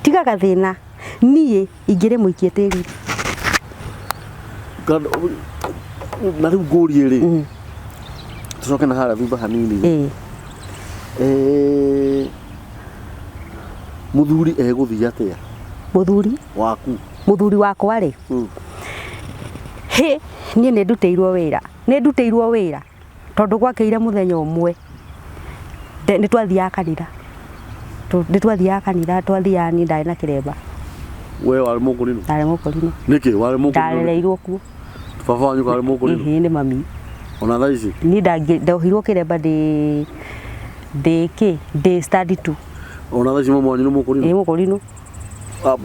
Tiga gathĩna. Niĩ ingĩrĩ mũikie tĩri. Na rĩu ngũrie rĩ, tũcoke na harĩa thutha hanini. Mũthuri egũthiĩ atĩa? Mũthuri? Waku. Mũthuri wakwa rĩ? Hĩ, niĩ nĩ ndutĩirwo wĩra. Nĩ ndutĩirwo wĩra. Tondũ gwakĩire mũthenya ũmwe. Nĩ twathiaga kanitha. Nĩ twathiaga kanitha, twathiaga niĩ ndarĩ na kĩremba. We warĩ mũkũrinũ? Ndarĩ mũkũrinũ. Nĩkĩ warĩ mũkũrinũ? Ndarereirwo kuo. Baba wanyu karĩ mũkũrinũ? Ĩhĩ, nĩ mami. Ona thaa ici? Niĩ ndohirwo kĩremba ndĩ kĩ? Ndĩ study 2. Ona thaa ici mama wanyu nĩ mũkũrinũ? Ĩĩ, mũkũrinũ.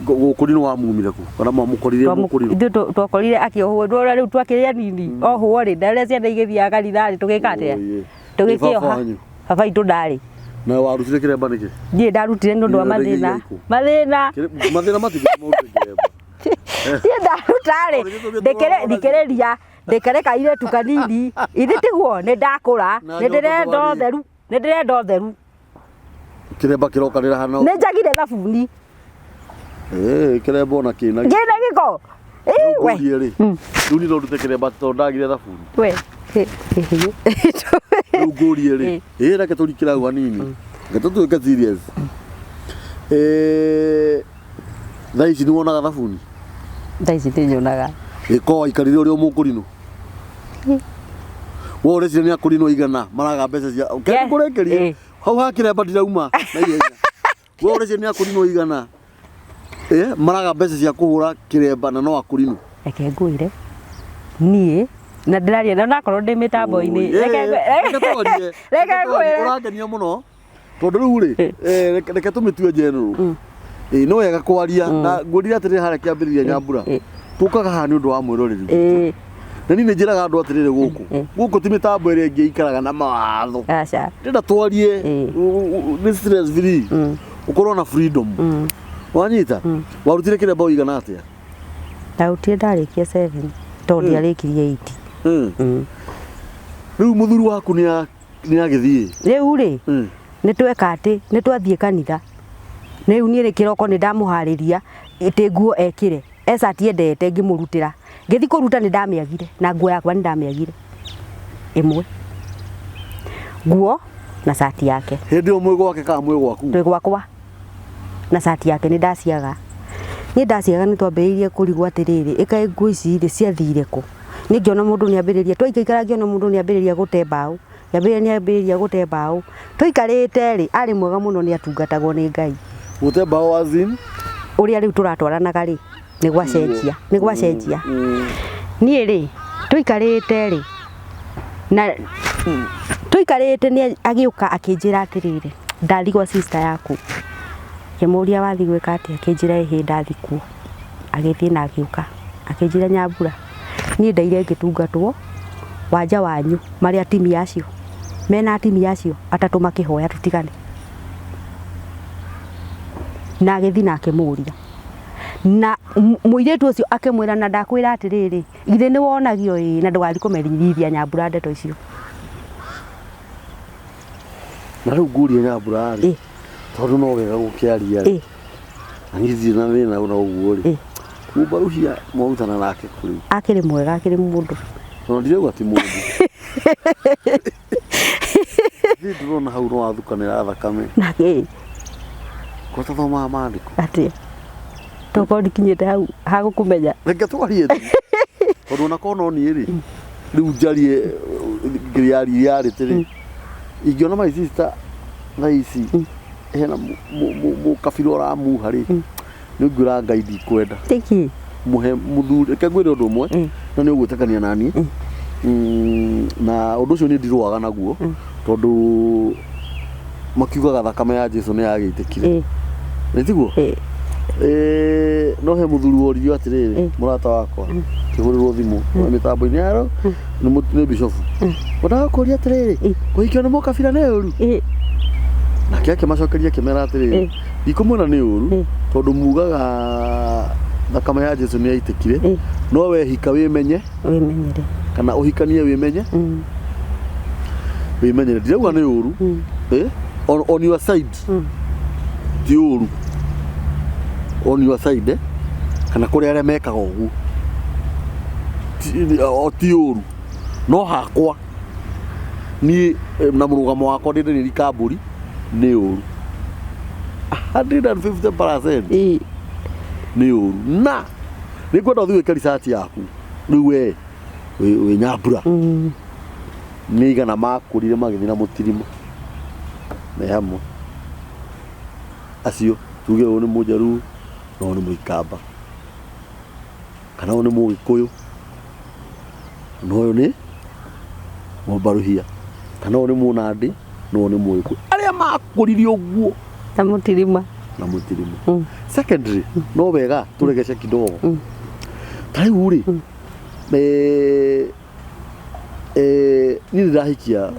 Gũkũrinũ wamumire kũ? Kana mwamũkorire mũkũrinũ? Ithuĩ twakorire akĩohwo, ndwona rĩu twakĩrĩ anini. Ohwo rĩ, na rĩrĩa ciana igĩthiaga kanitha rĩ, tũgĩka atĩa? Tũgĩkĩoha. Baba witũ ndarĩ. Na warutire kĩremba nĩkĩ? Niĩ ndarutire nĩ ũndũ wa mathĩna. Mathĩna. Mathĩna matingĩtũma ũrute kĩremba. Niĩ ndaruta rĩ, thikĩrĩria, ndĩkĩrĩ kairĩtu kanini. Ithe tiguo, nĩ ndakũra, nĩ ndĩrenda ũtheru, nĩ ndĩrenda ũtheru. Kĩremba kĩrokanĩra hana. Nĩ njagire thabuni. Kĩremba ona kĩna. Kĩna gĩko. We. Rĩu niĩ no ndute kĩremba tondũ ndagire thabuni. We. Rĩu ngũrie rĩ, reke tũrikĩre hau hanini. Reke tũtuĩke serious. Thaa ici nĩ wonaga thabuni? Thaa ici ndinyonaga. Ĩko waikarire ũrĩa mũkũrinũ? We ũreciria nĩ akũrinũ aigana maraga mbeca cia kũrĩkĩrie. Hau hakĩremba ndirauma na ihenya. We ũreciria nĩ akũrinũ igana maraga mbeca cia kũhũra kĩremba na no akũrinũ. Reke ngwĩre niĩ na ndĩraria na nakorwo ndĩ mĩtambo-inĩ, reke ngwĩre. Ũrangenia mũno tondũ rĩu rĩ, reke tũmĩtue general. Ĩ no wega kwaria na ngwĩrire atĩrĩrĩ harĩa kĩambĩrĩria, Nyambura, tũkaga haha nĩ ũndũ wa mwĩroreri. Na niĩ nĩ njĩraga andũ atĩrĩrĩ, gũkũ gũkũ ti mĩtambo ĩrĩa ĩngĩ ikaraga na mawatho. Aca. Ndĩrenda twarie nĩ stress free, ũkorwo na freedom. Wanyita? Warutire kĩremba ũigana atĩa? Ndarutire ndarĩkia 7 tondũ ndiarĩkirie 8. Rĩu mũthuri waku nĩ agĩthiĩ? Rĩu rĩ, nĩ tweka atĩ nĩ twathiĩ kanitha. Rĩu niĩ rĩ, kĩroko nĩ ndamũharĩria ĩtĩ nguo ekĩre ecati endete, ngĩmũrutĩra. Ngĩthiĩ kũruta nĩ ndamĩagire, na nguo yakwa nĩ ndamĩagire ĩmwe, nguo na cati yake. Hĩndĩ ĩyo mwĩ gwake kana mwĩ gwaku? Twĩ gwakwa, na cati yake nĩ ndaciaga. Niĩ ndaciaga, nĩ twambĩrĩirie kũrigwo atĩrĩrĩ, ĩkaĩ nguo ici rĩ ciathire kũ? Niĩ ngĩona mũndũ nĩ ambĩrĩria, twaikaikara ngĩona mũndũ nĩ ambĩrĩria gũte mbaũ, ngĩambĩrĩria nĩ ambĩrĩria gũte mbaũ. Tũikarĩte rĩ, arĩ mwega mũno, nĩ atungatagwo nĩ Ngai. Gũte mbaũ as in? Ũrĩa rĩu tũratwaranaga rĩ, nĩ gwacenjia, nĩ gwacenjia. Niĩ rĩ, tũikarĩte rĩ, na tũikarĩte nĩ agĩũka akĩnjĩra atĩrĩrĩ, "Ndathi gwa sister yaku." Ngĩmũria, "Wathi gwĩka atĩa?" Akĩnjĩra, "Ĩhĩ, ndathi kuo." Agĩthiĩ na agĩũka akĩnjĩra, "Nyambura, niĩ ndaire ngĩtungatwo wanja wanyu marĩ atimia acio mena atimia acio atatũ makĩhoya tũtigane." Na agĩthiĩ na akĩmũria, na mũirĩtu ũcio akĩmwĩra, "Na ndakwĩra atĩrĩrĩ, githĩ nĩ wonagio? Ĩĩ, na ndũgathiĩ kũmenyithia Nyambura ndeto icio." Na rĩu ngũrie Nyambura rĩ, tondũ no wega gũkĩaria rĩ, na niĩ ndirĩ na thĩna na ũguo rĩ, Mũmbaruhia mwarutana nake kũrĩ? Akĩrĩ mwega, akĩrĩ mũndũ. Tondũ ndirauga ti mũndũ. Niĩ ndĩrona hau no wathukanĩra thakame. Na kĩ? Ko tathomaga maandĩko? Atĩa? Tokorwo ndikinyĩte hau hagũkũmenya. Reke twarie tu, tondũ ona korwo no niĩ rĩ, rĩu njarie ngĩrĩa reality rĩ, ingĩona my sister thaa ici hena mũkabira ũramuha rĩ, nĩ ngwĩra Ngai ndikwenda. Nĩkĩ? Mũhe mũthuri. Reke ngwĩre ũndũ ũmwe, na nĩ ũgwĩtĩkania naniĩ, na ũndũ ũcio niĩ ndirũaga naguo, tondũ makiugaga thakame ya Jesu nĩ yagĩitĩkire. Nĩ tiguo? Ĩ. No he mũthuri woririo atĩrĩrĩ, mũrata wakwa kĩhũrĩrwo thimũ wa mĩtambo-inĩ yaro nĩ bishofu, wendaga kũria atĩrĩrĩ, kũhikio nĩ mũkabira nĩ ũru? Nake akĩmacokeria akĩmera atĩrĩrĩ, ndikũmwĩra nĩ ũru, tondũ mugaga thakame ya Jesu nĩ yaitĩkire, no wehika wĩmenye. Wĩmenyere. Kana ũhikanie wĩmenye. Wĩmenyere. Ndirauga nĩ ũru. On your side ti ũru, on your side, kana kũrĩ arĩa mekaga ũguo, o ti ũru, no hakwa niĩ, na mũrũgamo wakwa ndĩ Daniel Kambũri, nĩ ũru 150%. Nĩ ũru, na nĩ ngwenda ũthiĩ wĩke research yaku. Rĩu we wĩ Nyambura, nĩ igana makũrire magĩthiĩ na mũtirima me hamwe acio, tuge ũyũ nĩ mũjaruo na ũyũ nĩ mũikamba, kana ũyũ nĩ mũgĩkũyũ na ũyũ nĩ mũmbaruhia, kana ũyũ nĩ mũnandĩ na ũyũ nĩ mũgĩkũyũ, arĩa makũrire ũguo. Na mũtirima. Na mũtirima. Secondary, no wega tũregece kidogo. Ta rĩu rĩ, niĩ ndĩrahikia,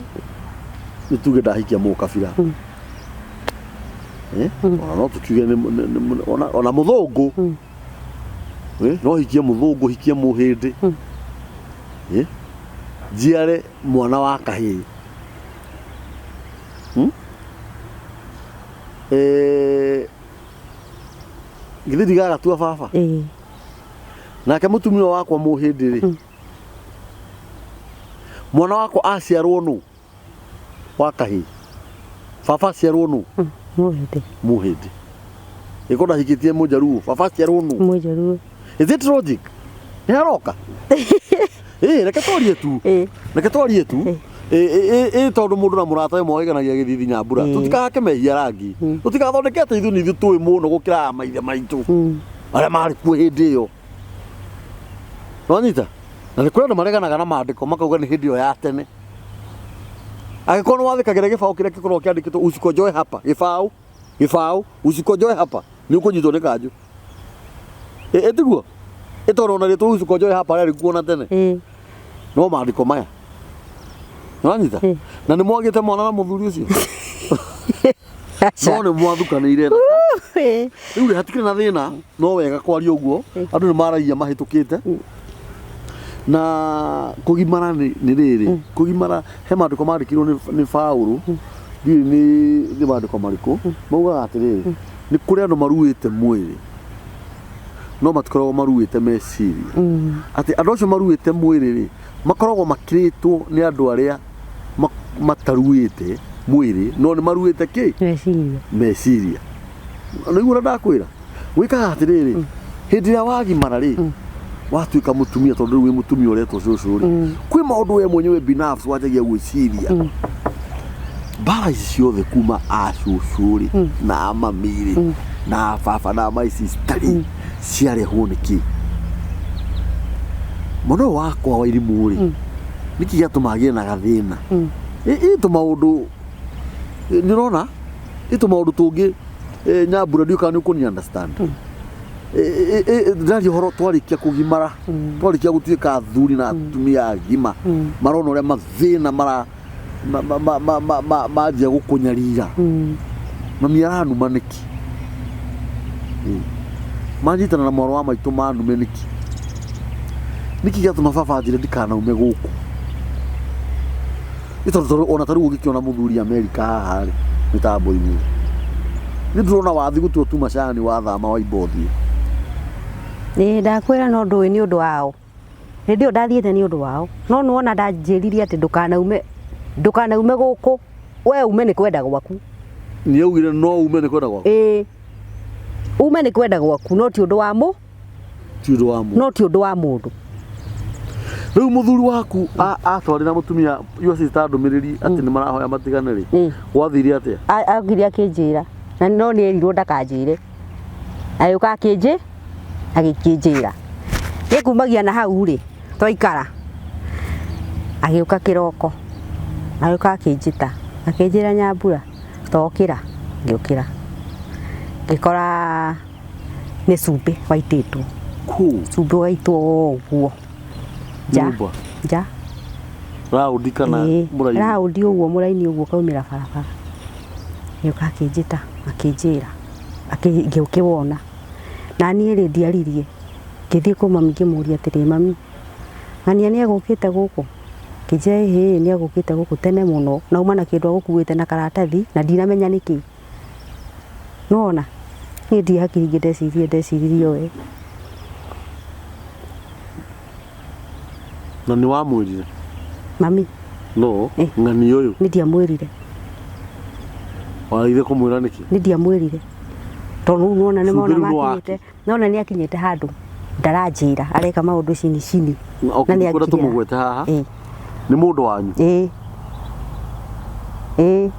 nĩ tuge ndahikia mũkabira, ona no tũkiuge ona mũthũngũ, no hikie mũthũngũ, hikie mũhĩndĩ, njiare mwana wa kahĩĩ. Githĩ ndigagatua baba? Ĩ. Nake mũtumia wakwa mũhĩndĩ rĩ, mwana wakwa aciarwo nũ wa kahĩĩ? Baba aciarwo nũ? Mũhĩndĩ. Mũhĩndĩ. Ĩko ndahikĩtie mũjaruo, baba aciarwo nũ? Mũjaruo. Is it logic? Nĩ haroka? Ĩ, reke twarie tu. Reke twarie tu. Ĩ tondũ mũndũ na mũratawe mohĩganagia gĩthithi Nyambura, tũtikahake mehia rangi, tũtikathondeke atĩ ithuĩ nĩ ithuĩ tũĩ mũno gũkĩra aya maithe maitũ arĩa marĩ kuo hĩndĩ ĩyo. Nĩwanyita? Na nĩ kũrĩ andũ mareganaga na maandĩko makauga nĩ hĩndĩ ĩyo ya tene. Angĩkorwo nĩ wathĩkagĩra gĩbaũ kĩrĩa gĩkoragwo kĩandĩkĩtwo usikojoe hapa, gĩbaũ, gĩbaũ, usikojoe hapa, nĩ ũkũnyitwo nĩ kanjũ. Ĩ tiguo? Ĩ tondũ ona rĩtwa usikojoe hapa rĩarĩ kuo na tene. No maandĩko maya. Nĩwanyita? Na nĩ mwagĩte mwana na mũthuri ũcio? No nĩ mwathukanĩire thaka. Rĩu rĩ hatikĩrĩ na thĩna, no wega kwaria ũguo, andũ nĩ maragia mahĩtũkĩte. Na kũgimara nĩ nĩ rĩrĩ, kũgimara he maandĩko mandĩkirwo nĩ Paũlũ, ndiũĩ nĩ maandĩko marĩkũ, maugaga atĩrĩrĩ, nĩ kũrĩ andũ maruĩte mwĩrĩ, no matikoragwo maruĩte meciria. Atĩ andũ acio maruĩte mwĩrĩ rĩ, makoragwo makĩrĩtwo nĩ andũ arĩa mataruĩte mwĩrĩ, no nĩ maruĩte kĩ? Meciria. Meciria. Nĩguo ũrĩa ndakwĩra? Wĩkaga atĩrĩrĩ, hĩndĩ ĩrĩa wagimara rĩ, watuĩka mũtumia tondũ rĩu wĩ mũtumia ũretwo cũcũ rĩ, kwĩ maũndũ we mwenyewe binafsi wanjagia gwĩciria. Mbara ici ciothe kuma a cũcũ rĩ, na a mami rĩ, na a baba na a my sister rĩ, ciarehwo nĩ kĩ? Mwana ũyũ wakwa wa irimũ rĩ, nĩkĩ gĩatũma agĩe na gathĩna? Ĩ tũmaũndũ, nĩ ũrona? Ĩ tũmaũndũ tũngĩ, Nyambura ndiũĩ kana nĩ ũkũni understand. Ndĩraria ũhoro twarĩkia kũgimara, twarĩkia gũtuĩka athuri na atumia agima, marona ũrĩa mathĩna mara manjia gũkũnyarira. Mami aranuma nĩkĩ? Manyitana na mwarĩ wa maitũ manume nĩkĩ? Nĩkĩ gĩatũma baba anjĩre ndikanaume gũkũ? Nĩ tondũ tondũ ona ta rĩu ũngĩkĩona mũthuri Amerika haha rĩ, mĩtambo-inĩ rĩ, nĩ ndĩrona wathi gũtua tu macani wathama waimba ũthiĩ. Ĩĩ ndakwĩra no ndũĩ nĩ ũndũ wao. Hĩndĩ ĩyo ndathiĩte nĩ ũndũ wao. No nĩ wona ndanjĩrire atĩ ndũkanaume, ndũkanaume gũkũ, we ume nĩ kwenda gwaku. Nĩ augire no ume nĩ kwenda gwaku? Ĩĩ. Ume nĩ kwenda gwaku no ti ũndũ wa mũ Ti ũndũ wa mũndũ. No ti ũndũ wa mũndũ. Rĩu mũthuri waku atwarĩra mũtumia your sister ndũmĩrĩri atĩ nĩ marahoya matigane rĩ, gwathire atĩa? Okire akĩnjĩra na no nĩ erirwo ndakanjĩre. Agĩũka akĩnjĩ agĩkĩnjĩra. Niĩ kumagia na hau rĩ, twaikara agĩũka kĩroko, agĩũka akĩnjĩta, akĩnjĩra Nyambura tokĩra, ngĩũkĩra. Ngĩkora nĩ cumbĩ waitĩtwo. Kũ? Cumbĩ waitwo ũguo nja. Nyũmba? Nja. Raũndi kana mũraini? Raũndi ũguo mũraini ũguo ũkaumĩra barabara. Agĩũka akĩnjĩta akĩnjĩra ngĩkĩwona. Na niĩ rĩ ndiaririe, ngĩthiĩ kwĩ mami ngĩmũria atĩrĩ, mami ng'ania nĩ egũkĩte gũkũ? Akĩnjĩra ĩhĩ nĩ egũkĩte gũkũ tene mũno na auma na kĩndũ egũkuĩte na karatathi na ndinamenya nĩkĩ. Nĩ wona? Niĩ ndirĩ hakiri ingĩ ndeciririe ndeciririe o we. Na nĩ wamwĩrire? Mami. No, ng'ani ũyũ. Nĩ ndiamwĩrire. Waregire kũmwĩra nĩkĩ? Nĩ ndiamwĩrire. Tondũ rĩu nĩwona nĩ mona makinyĩte, nĩwona nĩ akinyĩte handũ ndaranjĩra areka maũndũ cini cini. Na nĩ angirĩra. Tũmũgwete haha. Nĩ mũndũ wanyu? Ĩĩ. Ĩĩ.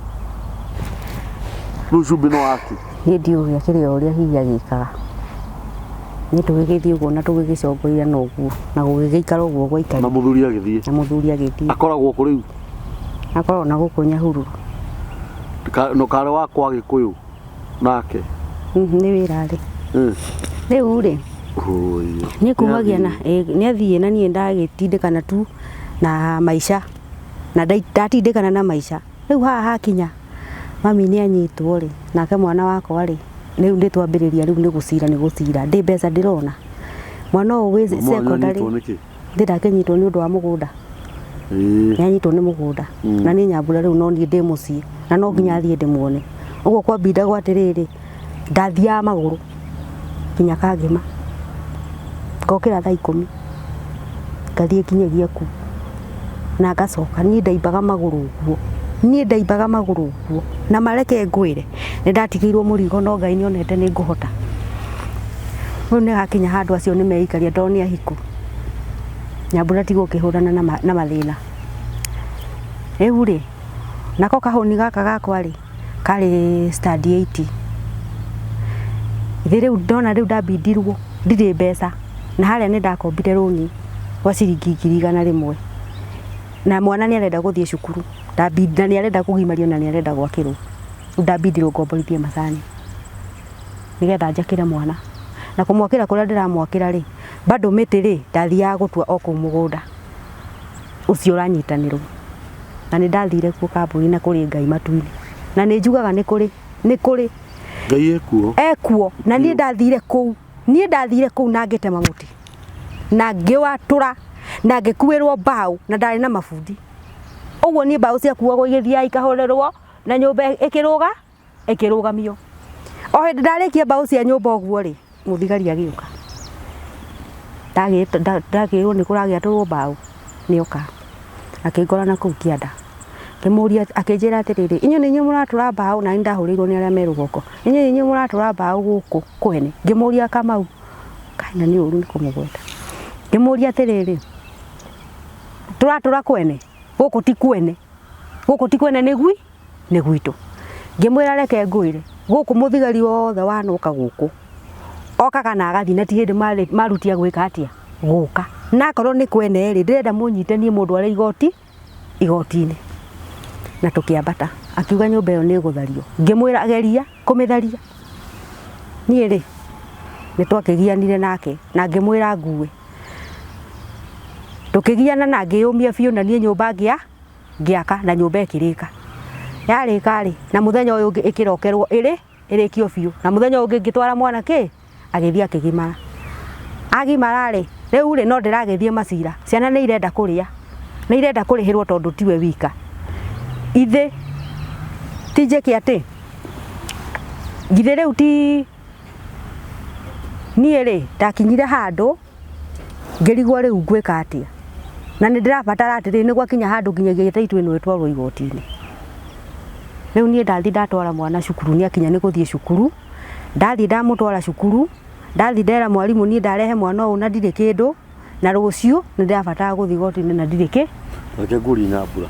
Rĩu cumbĩ nĩ wake? Niĩ ndiũĩ akĩrĩ o ũrĩa hihi agĩkaga. Nĩ tũgĩgĩthiĩ ũguo na tũgĩgĩcongoria na ũguo na gũgĩgĩikara ũguo gwaikarire. Na mũthuri agĩthiĩ? Na mũthuri agĩthiĩ. Akoragwo kũ rĩu? Akoragwo na gũkũ Nyahururu. No karĩ wa kwa Gĩkũyũ nake? Nĩ wĩra rĩ. Rĩu rĩ, nĩ kumagia na nĩ athiĩ na niĩ ndagĩtindĩkana tu na maica na ndatindĩkana na maica. Rĩu haha hakinya mami nĩ anyitwo rĩ, nake mwana wakwa rĩ, rĩu nĩ twambĩrĩria rĩu nĩ gũcira nĩ gũcira, ndĩ mbeca ndĩrona. Mwana ũyũ wĩ secondary ndĩ ndakĩnyitwo nĩ ũndũ wa mũgũnda. Nĩ anyitwo nĩ mũgũnda na niĩ Nyambura rĩu no niĩ ndĩ mũciĩ na no nginya thiĩ ndĩmuone. Ũguo kwambindagwo atĩrĩrĩ, ndathiaga magũrũ nginya Kangema, ngokĩra thaa ikũmi ngathiĩ nginyagia kũu na ngacoka. Niĩ ndaimbaga magũrũ ũguo, niĩ ndaimbaga magũrũ ũguo na mareke ngwĩre nĩ ndatigĩirwo mũrigo no Ngai nĩ onete nĩ ngũhota. Rĩu nĩ hakinya handũ acio nĩ meikaria tondũ nĩ ahiku. Nyambura tiga ũkĩhũrana na mathĩna. Rĩu rĩ, nako kahũni gaka gakwa rĩ, karĩ stand 8. Ithe rĩu ndona rĩu ndambindirwo ndirĩ mbeca, na harĩa nĩ ndakombire rũni rwa ciringi 100,000, na mwana nĩ arenda gũthiĩ cukuru, na nĩ arenda kũgimario na nĩ arenda gwakĩrwo. Rĩu ndambindirwo ngomborithie macani nĩgetha njakĩre mwana, na kũmwakĩra kũrĩa ndĩramwakĩra rĩ, bado mĩtĩ rĩ, ndathiaga gũtua o kũu mũgũnda ũcio ũranyitanĩrwo, na nĩ ndathire kuo kambuni na kũrĩ Ngai matu-inĩ, na nĩ njugaga nĩ kũrĩ, nĩ kũrĩ Ngai ekuo, ekuo, na niĩ ndathire kũu, niĩ ndathire kũu na ngĩtema mũtĩ na ngĩwatũra na ngĩkuĩrwo mbaũ, na ndarĩ na mabundi. Ũguo niĩ mbaũ ciakuagwo igĩthiaga ikahũrĩrwo na nyũmba ĩkĩrũga ĩkĩrũgamio. O hĩndĩ ndarĩkia mbaũ cia nyũmba ũguo rĩ, mũthigari agĩũka, ndakĩrwo nĩ kũragĩatũrwo mbaũ, nĩoka akĩngora na kũu kĩanda, ngĩmũria, akĩnjĩra atĩrĩrĩ, inyuĩ nĩ inyuĩ mũratũra mbaũ? Na nĩ ndahũrĩirwo nĩ arĩa me rũgongo, inyuĩ nĩ inyuĩ mũratũra mbaũ gũkũ kwene? Ngĩmũria Kamau, kaĩ na nĩ ũru nĩ kũmũgweta, ngĩmũria atĩrĩrĩ, tũratũra kwene? Gũkũ ti kwene, gũkũ ti kwene, nĩ gwi nĩ gwitũ. Ngĩmwĩra reke ngwĩre, gũkũ mũthigari wothe wanoka gũkũ okaga na agathiĩ, na ti hĩndĩ marutia gwĩka atĩa, gũka. Na akorwo nĩ kwene rĩ, ndĩrenda mũnyite niĩ mũndũ arĩ igoti igoti-inĩ. Na tũkĩambata, akiuga nyũmba ĩyo nĩ ĩgũthario. Ngĩmwĩra geria kũmĩtharia. Niĩ rĩ, nĩ twakĩgianire nake na ngĩmwĩra ngue. Tũkĩgiana na ngĩyũmia biũ, na niĩ nyũmba ngĩaka na nyũmba ĩkĩrĩka. Yarĩka rĩ, na mũthenya ũyũ ũngĩ ĩkĩrokerwo ĩrĩ ĩrĩkio biũ, na mũthenya ũyũ ũngĩ ngĩtwara mwana kĩ agĩthiĩ akĩgimara. Agimara rĩ, rĩu rĩ, no ndĩragĩthiĩ macira, ciana nĩ irenda kũrĩa, nĩ irenda kũrĩhĩrwo tondũ tiwe wika. Ithe ti njĩke atĩ githĩ rĩu ti niĩ rĩ, ndakinyire handũ ngĩrigwo rĩu ngwĩka atĩa, na nĩ ndĩrabatara atĩrĩrĩ, nĩ gwakinya handũ nginyagia taitũ ĩno ĩtwarwo igoti-inĩ. Rĩu niĩ ndathiĩ ndatwara mwana cukuru, nĩ akinya nĩ gũthiĩ cukuru, ndathiĩ ndamũtwara cukuru, ndathiĩ ndera mwarimũ niĩ ndarehe mwana ũyũ na ndirĩ kĩndũ, na rũciũ nĩ ndĩrabatara gũthiĩ igoti-inĩ na ndirĩ kĩ. Reke ngũrie Nyambura.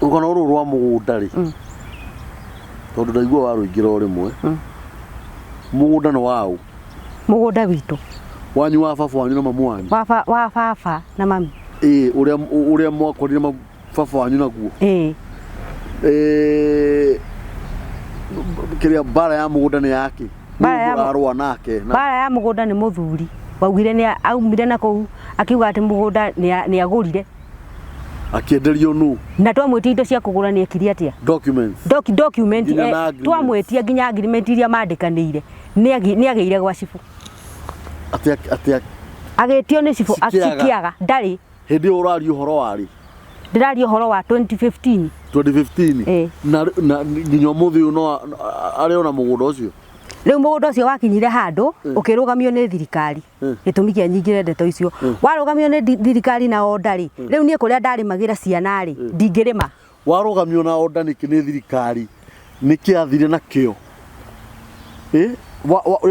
Rũgano rũrũ rwa mũgũnda rĩ, tondũ ndaigua warũingĩra o rĩmwe, mũgũnda nĩ waũ? Mũgũnda witũ. Wanyu, wa baba wanyu na mamu wanyu? Wa baba na mami. Ĩĩ, ũrĩa mwakorire baba wanyu naguo? Ĩĩ. Kĩrĩa mbara ya mũgũnda nĩ yake? Mũrarũa nake? Mbara ya mũgũnda nĩ mũthuri waugire nĩ aumire na kũu, akiuga atĩ mũgũnda nĩ agũrire. Akĩenderio nũ? Na twamwĩtia indo cia kũgũra nĩ ekire atĩa? Documents. Document, twamwĩtia nginya agreement iria mandĩkanĩire, nĩ agĩire gwa cibũ. Atĩ agĩtio nĩ cibũ cikĩaga ndarĩ. Hĩndĩ ĩyo ũraria ũhoro warĩ? Ndĩraria ũhoro wa 2015. 2015. Na nginya ũmũthĩ ũyũ no arĩ ona mũgũnda ũcio? Rĩu mũgũnda ũcio wakinyire handũ ũkĩrũgamio nĩ thirikari. Gĩtũmi kĩa nyingĩre ndeto icio. Warũgamio nĩ thirikari na order rĩ, rĩu niĩ kũrĩa ndarĩmagĩra ciana rĩ, ndingĩrĩma. Warũgamio na order nĩkĩ nĩ thirikari? Nĩkĩ athire nakĩo? Ĩ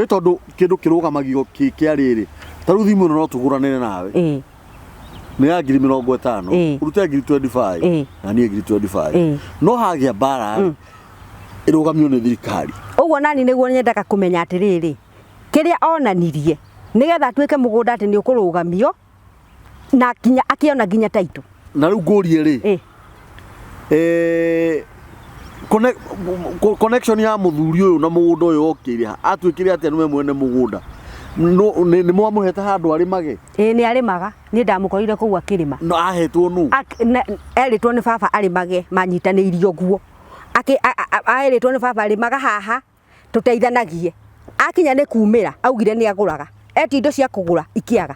tondũ kĩndũ kĩrũgamagio kĩa rĩrĩ. Ta rĩu thimũ ĩno no tũgũranĩre nawe. Nĩ ya 50,000, ũrute 25,000 na niĩ 25,000. No hagĩa mbara ĩrũgamio nĩ thirikari. Ũguo nani nĩguo nyendaga kũmenya atĩrĩrĩ, kĩrĩa onanirie nĩgetha atuĩke mũgũnda atĩ nĩ ũkũrũgamio na nginya akĩona nginya taitũ. Na rĩu ngũrie rĩ, connection ya mũthuri ũyũ na mũgũnda ũyũ okĩire ha? Atuĩkire atĩa nĩwe mwene mũgũnda? Nĩ mwamũhete handũ arĩmage? Ĩĩ nĩ arĩmaga, niĩ ndamũkorire kũu akĩrĩma. No ahetwo nũ? Erĩtwo nĩ baba arĩmage, manyitanĩirio ũguo. Aerĩtwo nĩ baba arĩmaga haha tũteithanagie. Akinya nĩ kumĩra augire nĩ agũraga, etia indo cia kũgũra ikĩaga.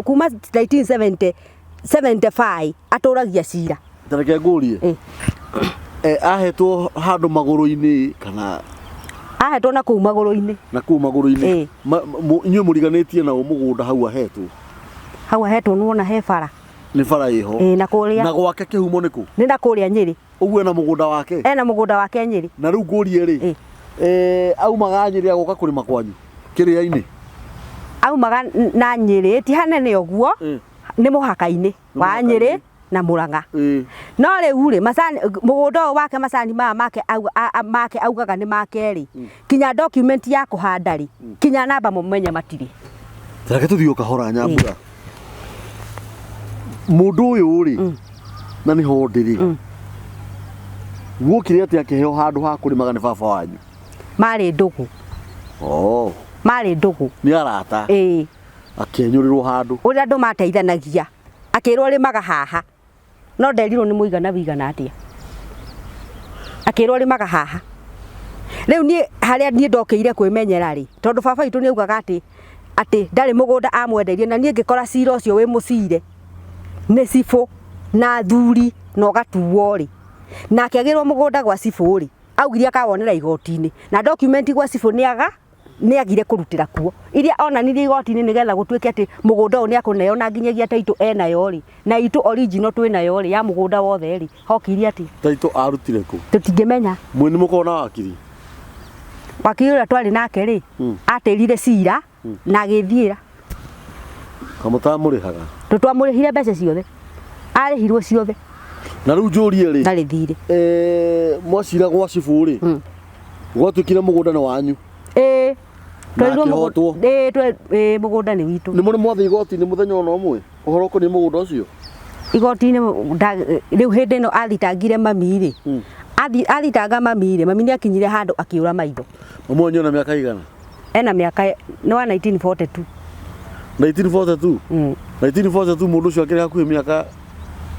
Kuma 1975 atũragia cira. Ta reke ngũrie, ahetwo handũ magũrũ-inĩ kana? Ahetwo na kũu magũrũ-inĩ. Na kũu magũrũ-inĩ. Inyuĩ mũriganĩtie na mũgũnda hau ahetwo? Hau ahetwo nĩwona he bara. Nĩ bara ĩho. Na kũrĩa. Na gwake kĩhumo nĩ kũ? Nĩ na kũrĩa Nyĩrĩ. Ũguo ena mũgũnda wake? Ena mũgũnda wake Nyĩrĩ. Na rĩu ngũrie rĩ, aumaga Nyĩrĩ agoka kũrĩma kwanyu kĩrĩa-inĩ? Aumaga na Nyĩrĩ, ti hanene ũguo, Nĩ mũhaka-inĩ wa mũhaka-inĩ. Nyĩrĩ na Mũrang'a. No rĩu rĩ, macani mũgũnda ũyũ wake, macani maya make make augaga nĩ make rĩ, kinya document ya kũhanda rĩ, kinya namba mũmenye matirĩ. Reke tũthiĩ o kahora, Nyambura. Mũndũ ũyũ rĩ, na nĩho ndĩrĩ, guokire atĩ akĩheo handũ ha kũrĩmaga nĩ baba wanyu? Marĩ ndũgũ. Oh. Marĩ ndũgũ. Nĩ arata. Ĩĩ. Akĩenyũrĩrwo handũ. Ũrĩa andũ mateithanagia, akĩrwo rĩmaga haha, no nderirwo nĩ mũigana wigana atĩa, akĩrwo rĩmaga haha. Rĩu niĩ harĩa niĩ ndokĩire kwĩmenyera rĩ, tondũ baba witũ nĩ augaga atĩ ndarĩ mũgũnda amwendeirie, na niĩ ngĩkora cira ũcio wĩ mũcire nĩ cibũ na athuri na ũgatuo rĩ, na akĩagĩrwo mũgũnda gwa cibũ rĩ, augire akawonera igoti-inĩ, na document gwa cibũ nĩ aga nĩ agire kũrutĩra kuo iria onanirie igoti-inĩ, nĩgetha gũtuĩke atĩ mũgũnda ũyũ nĩ akũneo, na nginyagia taitũ enayo rĩ, na itũ original twĩnayo rĩ, ya mũgũnda wothe rĩ, hokire atĩ Taitũ arutire kũ? Tũtingĩmenya. Mwĩ nĩ mũkorwo na wakiri? Wakiri ũrĩa twarĩ nake rĩ, atĩrire cira na agĩthiĩra. Kamũtamũrĩhaga? Tũtwamũrĩhire mbeca ciothe, arĩhirwo ciothe. Na rĩu njũrie rĩ, Ndarĩ thirĩ. Mwacira gwa cibũ rĩ, gwatuĩkire mũgũnda nĩ wanyu? Ĩĩ. Na Twerirwo akĩhotwo? Ĩĩ, mũgũnda nĩ witũ. Nĩ mũrĩ mwathiĩ igoti-inĩ mũthenya ona ũmwe ũhoro ũkoniĩ mũgũnda ũcio? Igoti-inĩ rĩu hĩndĩ ĩno athitangire mami rĩ, athitanga mami rĩ, mami nĩ akinyire handũ akĩũra maitho. Mami wanyu ena mĩaka igana? Ena mĩaka nĩ wa 1942. 1942? 1942, mũndũ ũcio akĩrĩ hakuhĩ mĩaka,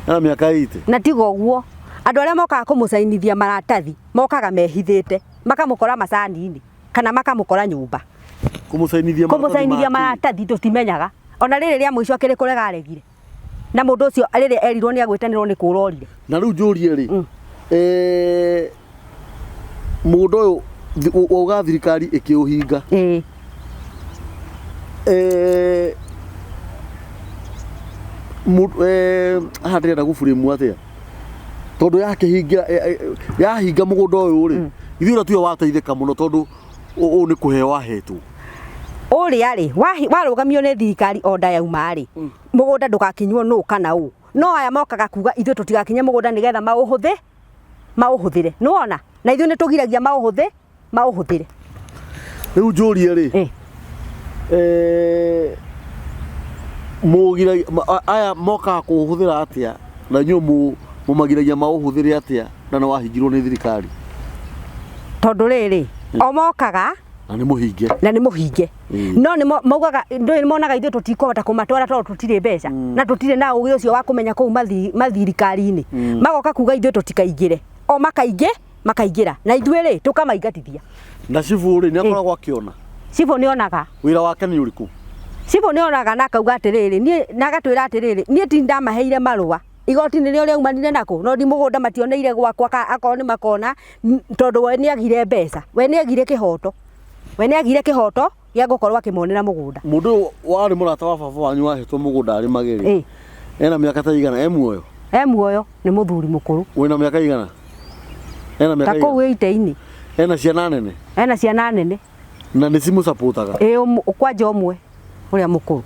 ena mĩaka 80. Na tiga ũguo, andũ arĩa mokaga kũmũcainithia maratathi mokaga mehithĩte, makamũkora macani-inĩ kana makamũkora nyũmba. Kũmũcainithia maratathi? Kũmũcainithia Make? Maratathi tũtimenyaga. Ona rĩrĩ rĩa mũico akĩrĩ kũrega aregire, na mũndũ ũcio rĩrĩa erirwo nĩ agwĩtanĩrwo nĩ kũra orire. Na rĩu njũrie rĩ, mũgũnda ũyũ wauga thirikari ĩkĩũhinga? Ĩĩ. Haha ndĩrenda gũburĩmu atĩa, tondũ yakĩhinga, yahinga mũgũnda ũyũ rĩ, ithuĩ ũrĩa tuwe wateithĩka mũno, tondũ ũũ nĩ kũheo wahetwo. Ũrĩa rĩ warũgamio nĩ thirikari, order yauma rĩ, mũgũnda ndũgakinywo nũ kana ũ, no aya mokaga kuga ithuĩ tũtigakinye mũgũnda nĩgetha maũhũthĩ maũhũthĩre, nĩwona, na ithuĩ nĩ tũgiragia maũhũthĩ maũhũthĩre. Rĩu njũrie rĩ, aya mokaga kũũhũthĩra atĩa, na inyuĩ mũmagiragia maũhũthĩre atĩa, na nĩ wahingirwo nĩ thirikari? Tondũ rĩrĩ, o mokaga Na nĩ mũhinge. Na nĩ mũhinge. No nĩ maugaga ndũĩ nĩ monaga ithuĩ tũtikũhota kũmatwara tondũ tũtirĩ mbeca na tũtirĩ na ũgĩ ũcio wa kũmenya kũu mathirikari-inĩ. Magoka kuga ithuĩ tũtikaingĩre, o makaingĩ makaingĩra, na ithuĩ rĩ tũkamaingatithia. Na cibũ rĩ, nĩ akoragwo akĩona? Cibũ nĩ onaga. Wĩra wake nĩ ũrĩkũ? Cibũ nĩ onaga na akauga atĩrĩrĩ, niĩ na agatwĩra atĩrĩrĩ, niĩ ti ndamaheire marũa igoti nĩrĩo rĩaumanire nako, no ndi mũgũnda mationeire gwakwa, akorwo nĩ makona, tondũ we nĩ agire mbeca, we nĩ agire kĩhoto, we nĩ agire kĩhoto gĩa gũkorwo akĩmonera mũgũnda. Mũndũ ũyũ warĩ mũrata wa baba wanyu wahetwo mũgũnda arĩmage rĩ, ena mĩaka ta igana? E muoyo? E muoyo, nĩ mũthuri mũkũrũ. Wĩna mĩaka igana? Ena Ta mĩaka kũu igana? ĩite-inĩ. Ena ciana nene? Ena ciana nene. Na nĩ cimũcapotaga? Ĩĩ, kwanja ũmwe ũrĩa mũkũrũ.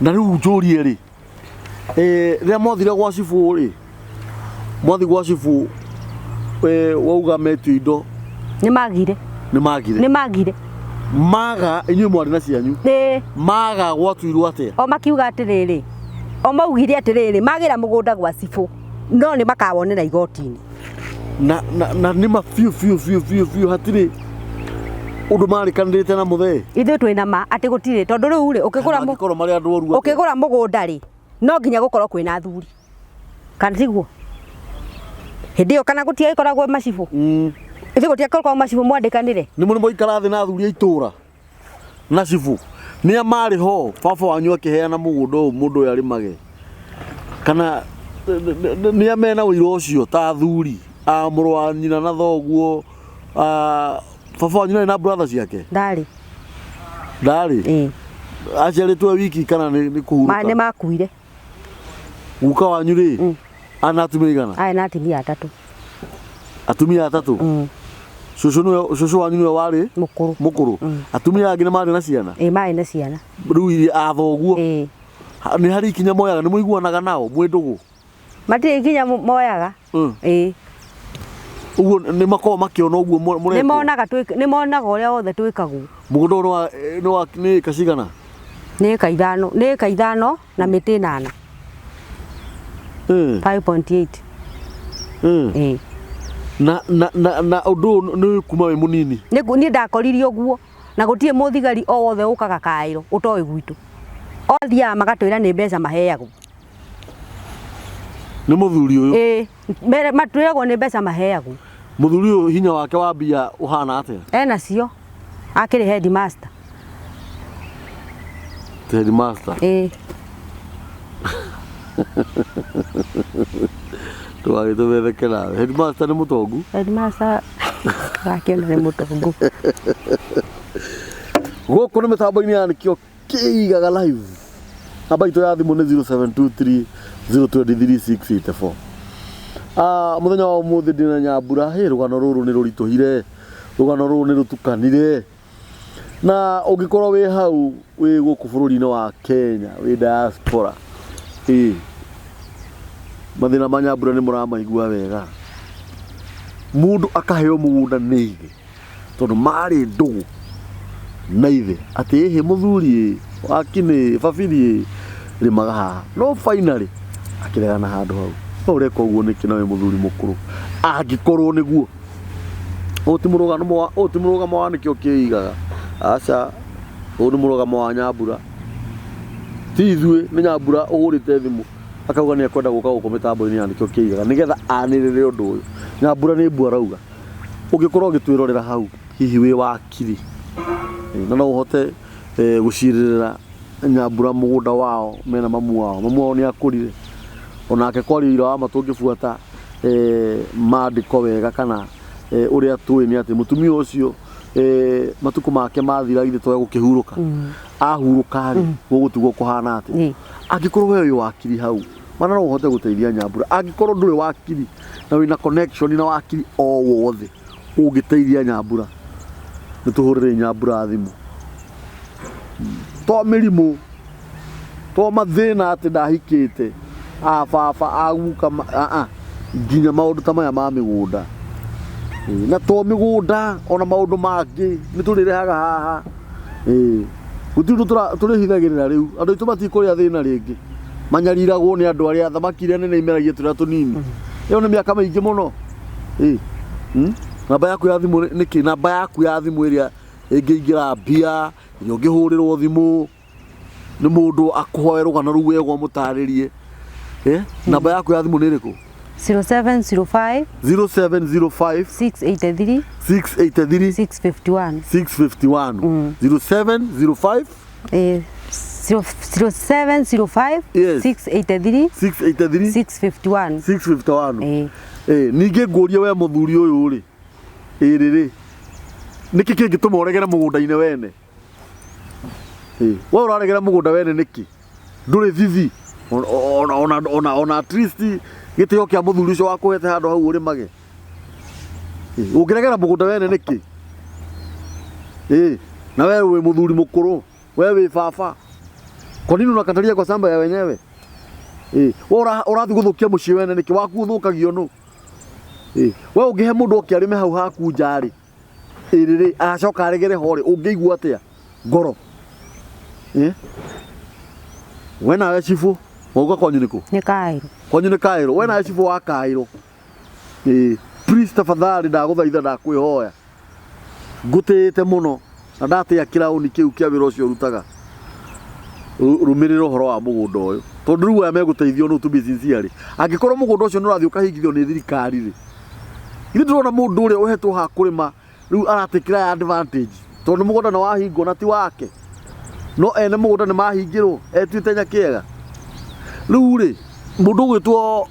Na rĩu njũrie rĩ, rĩrĩa mwathire gwa cibũ rĩ, mwathi gwa cibũ, wauga metio indo? Nĩ magire. Nĩ magire? Nĩ magire. Maga, inyuĩ mwarĩ na cianyu? Ĩĩ. Maga gwatuirwo atĩa? O makiuga atĩrĩrĩ, o maugire atĩrĩrĩ, magĩra mũgũnda gwa cibũ no nĩ makawonera igoti-inĩ. Na nĩ ma biũ biũ biũ biũ biũ hatirĩ ũndũ marĩkanĩrĩte na mũthee? Ithuĩ twĩna ma atĩ gũtirĩ, tondũ rĩu rĩ, ũkĩgũra Mangĩkorwo marĩ andũ oru atĩa? Ũkĩgũra mũgũnda rĩ, no nginya gũkorwo kwĩna athuri, kana tiguo? Hĩndĩ ĩyo kana gũtiagĩkoragwo macibũ? Ithuĩ gũtiakoragwo macibũ mwandĩkanĩre. Nĩ mũrĩ mwaikara thĩ na athuri a itũra na cibũ, nĩa marĩ ho baba wanyu akĩheana mũgũnda ũyũ mũndũ ũyũ arĩmage, kana nĩa mena ũira ũcio ta athuri a mũrũ wa nyina na thoguo? A baba wanyu ndarĩ na brother ciake? Ndarĩ. Ndarĩ? Ĩĩ. Aciarĩtwo e wiki kana nĩ Ma kũhurũka? Nĩ makuire. Guka wanyu rĩ, ana atumia igana? Arĩ na atumia atatũ. Atumia atatũ. Cũcũ nĩwe, cũcũ wanyu nĩwe warĩ Mũkũrũ. Mũkũrũ. Atumia angĩ nĩ marĩ na ciana? Ĩĩ, marĩ na ciana. Rĩu iria a thoguo? Ĩĩ. Nĩ harĩ ikinya moyaga nĩ mũiguanaga nao mwĩ ndũgũ? Matirĩ ikinya moyaga. Ĩĩ. Ũguo nĩ makoragwo makĩona ũguo mũrekwo? Nĩ monaga nĩ monaga ũrĩa wothe twĩkagwo. Mũgũnda ũyũ nĩ wa nĩ ĩka cigana? Nĩ ĩka ithano, nĩ ĩka ithano na mĩtĩ ĩnana. 5.8. Ĩĩ. Na na na na ũndũ ũyũ nĩ kuma wĩ mũnini? Nĩ niĩ ndakoririe ũguo na gũtirĩ mũthigari o wothe ũkaga kaĩro ũtoĩ gwitũ. Othiaga magatwĩra nĩ mbeca maheagwo. Nĩ mũthuri ũyũ? Ĩĩ, mbere matwĩragwo nĩ mbeca maheagwo. Mũthuri ũyũ hinya wake wa mbia ũhana atĩa? Ena cio, akĩrĩ headmaster. Headmaster? Ĩĩ. Ndũgagĩtũmetheke nawe. Headmaster nĩ mũtongu? Headmaster akĩona nĩ mũtongu. Gũkũ nĩ mĩtambo-inĩ ya nĩkĩo kĩigaga live. Namba itũ ya thimũ nĩ 0723 023 684. Ah, mũthenya wa ũmũthĩ ndĩna Nyambura. Hĩ, rũgano rũrũ nĩ rũritũhire, rũgano rũrũ nĩ rũtukanire. Na ũngĩkorwo wĩ hau wĩ gũkũ bũrũri-inĩ wa Kenya, wĩ diaspora, ĩ mathĩna ma Nyambura nĩ mũramaigua wega. Mũndũ akaheo mũgũnda nĩ ithe tondũ marĩ ndũgũ na ithe atĩ ĩhĩ mũthuri ĩ wakinĩ babiri ĩ rĩmaga haha, no finally akĩregana handũ hau. No ũreka ũguo nĩkĩ na wĩ mũthuri mũkũrũ angĩkorwo nĩguo? Ũyũ ti mũrũgamo wa ũyũ ti mũrũgamo wa nĩkĩo kĩigaga, aca, ũyũ nĩ mũrũgamo wa Nyambura. Ti ithuĩ, nĩ Nyambura ũhũrĩte thimũ akauga nĩ ekwenda gũka gũkũ mĩtambo-inĩ ya nĩkĩo kĩigaga nĩgetha anĩrĩre ũndũ ũyũ. Nyambura nĩ mbu arauga. Ũngĩkorwo ũgĩtwĩrorera hau, hihi wĩ wakiri na no ũhote gũcirĩrĩra Nyambura mũgũnda wao mena mamu wao. Mamu wao nĩ akũrire onake kwaria ũira wa ma tũngĩbuata mandĩko wega kana ũrĩa tũĩ nĩ atĩ mũtumia ũcio matukũ make mathira githĩ to egũkĩhurũka. Ahurũka rĩ, gũgũtigwo kũhana atĩa? Angĩkorwo we wĩ wakiri hau, mana no ũhote gũteithia Nyambura. Angĩkorwo ndũrĩ wakiri na wĩna connection na wakiri o wothe ũngĩteithia Nyambura, nĩ tũhũrĩre Nyambura thimũ. To mĩrimũ, to mathĩna atĩ ndahikĩte, a baba, a guka, nginya maũndũ ta maya ma mĩgũnda. Na to mĩgũnda, ona maũndũ mangĩ nĩ tũrĩrehaga haha. Gũtirĩ ũndũ tũrĩhithagĩrĩra rĩu. Andũ aitũ matikũrĩa thĩna rĩngĩ. Manyariragwo nĩ andũ arĩa thamaki iria nene imeragia tũrĩa tũnini. Ĩyo nĩ mĩaka mĩingĩ mũno. Namba yaku ya thimũ nĩ kĩ? Namba yaku ya thimũ ĩrĩa ĩngĩingĩra mbia, ĩrĩa ũngĩhũrĩrwo thimũ nĩ mũndũ akũhoe rũgano rũu wega ũmũtarĩrie. Namba yaku ya thimũ nĩ ĩrĩkũ? 0705 0705 683 683 651. 651. 0705 0705 Yes. 683 683 651. 651. Ningĩ ngũrie we mũthuri ũyũ rĩ, ĩrĩ rĩ, nĩkĩ kĩngĩtũma ũregere mũgũnda-inĩ wene? We ũraregera mũgũnda wene nĩkĩ? Ndũrĩ thithi ona at least gĩtĩo kĩa mũthuri ũcio wakũhete handũ hau ũrĩmage. Ũngĩregera mũgũnda wene nĩkĩ? Na we wĩ mũthuri mũkũrũ, we wĩ baba, kwa nini unakatalia kwa shamba ya wenyewe? We ũrathiĩ gũthũkia mũciĩ wene nĩkĩ? Waku ũthũkagio nũ? We ũngĩhe mũndũ oke arĩme hau haku nja rĩ, ĩrĩ rĩ, agacoka aregere ho rĩ, ũngĩigua atĩa ngoro? We nawe cibũ, wauga kwanyu nĩ kũ? Nĩ Kaĩrũ. Kwanyu nĩ Kaĩrũ. We nawe cibũ wa Kaĩrũ. Please tafadhali ndagũthaitha ndakwĩhoya. Ngũtĩĩte mũno na ndatĩa kĩraũni kĩu kĩa wĩra ũcio ũrutaga. Rũmĩrĩra ũhoro wa mũgũnda ũyũ. Tondũ rĩu aya megũteithio nũ to be sincere. Angĩkorwo mũgũnda ũcio nĩ ũrathiĩ ũkahingithio nĩ thirikari rĩ. Ithuĩ ndĩrona mũndũ ũrĩa ũhetwo ha kũrĩma rĩu aratakĩra advantage. Tondũ mũgũnda nĩ wahingwo na ti wake. No ene mũgũnda nĩ mahingĩrwo etuĩte nyakĩega. Rĩu rĩ, mũndũ ũgwĩtwo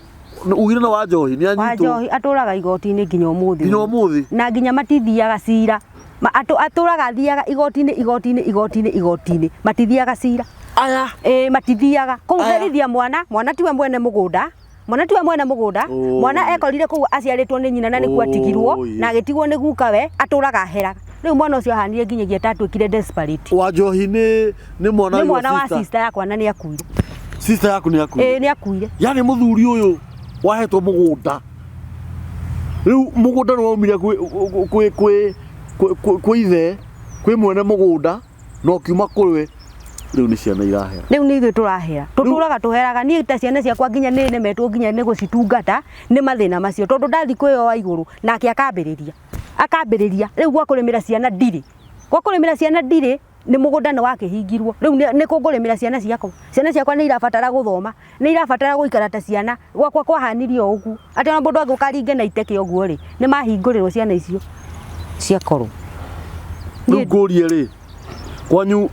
ugire na Wanjohi nĩ anyitwo. Wanjohi atũraga igoti-inĩ nginya ũmũthĩ. Nginya ũmũthĩ. Na nginya matithiaga cira. Atũraga athiaga igoti-inĩ, igoti-inĩ, igoti-inĩ, igoti-inĩ. Matithiaga cira. Aya. Matithiaga. Kũu herithia mwana, mwana tiwe mwene mũgũnda. Mwana tiwe mwene mũgũnda. Mwana ekorire kũu aciarĩtwo nĩ nyina na nĩkuo atigirwo, na agĩtigwo nĩ guka we, atũraga aheraga. Rĩu mwana ũcio ahanire nginyagia ta atuĩkire desperate. Wanjohi nĩ mwana Nĩ mwana wa sister yakwa na nĩ akuire. Sister yaku nĩ akuire? Ĩĩ, nĩ akuire. Yani mũthuri ũyũ wahetwo mũgũnda rĩu mũgũnda nĩ waumire kwĩ kwĩ kwĩ kwĩ- kwĩ ithe, kwĩ mwene mũgũnda, na ũkiuma kũrĩ we, rĩu nĩ ciana irahera. Rĩu nĩ ithuĩ tũrahera, tũtũraga tũheraga. Niĩ ta ciana ciakwa nginya nĩ nemetwo nginya nĩ gũcitungata nĩ mathĩna macio, tondũ ndathi kwĩyoa igũrũ nake akambĩrĩria akambĩrĩria. Rĩu gwa kũrĩmĩra ciana ndirĩ, gwa kũrĩmĩra ciana ndirĩ, nĩ mũgũnda nĩ wakĩhingirwo. Rĩu nĩ kũ ngũrĩmĩra ciana ciakwa? Ciana ciakwa nĩ irabatara gũthoma, nĩ irabatara gũikara ta ciana. Gwakwa kwahanire o ũguo, atĩ ona mũndũ angĩũka aringe na iteke ũguo rĩ, nĩ mahingũrĩrwo ciana icio ciakorwo. Rĩu ngũrie rĩ, kwanyu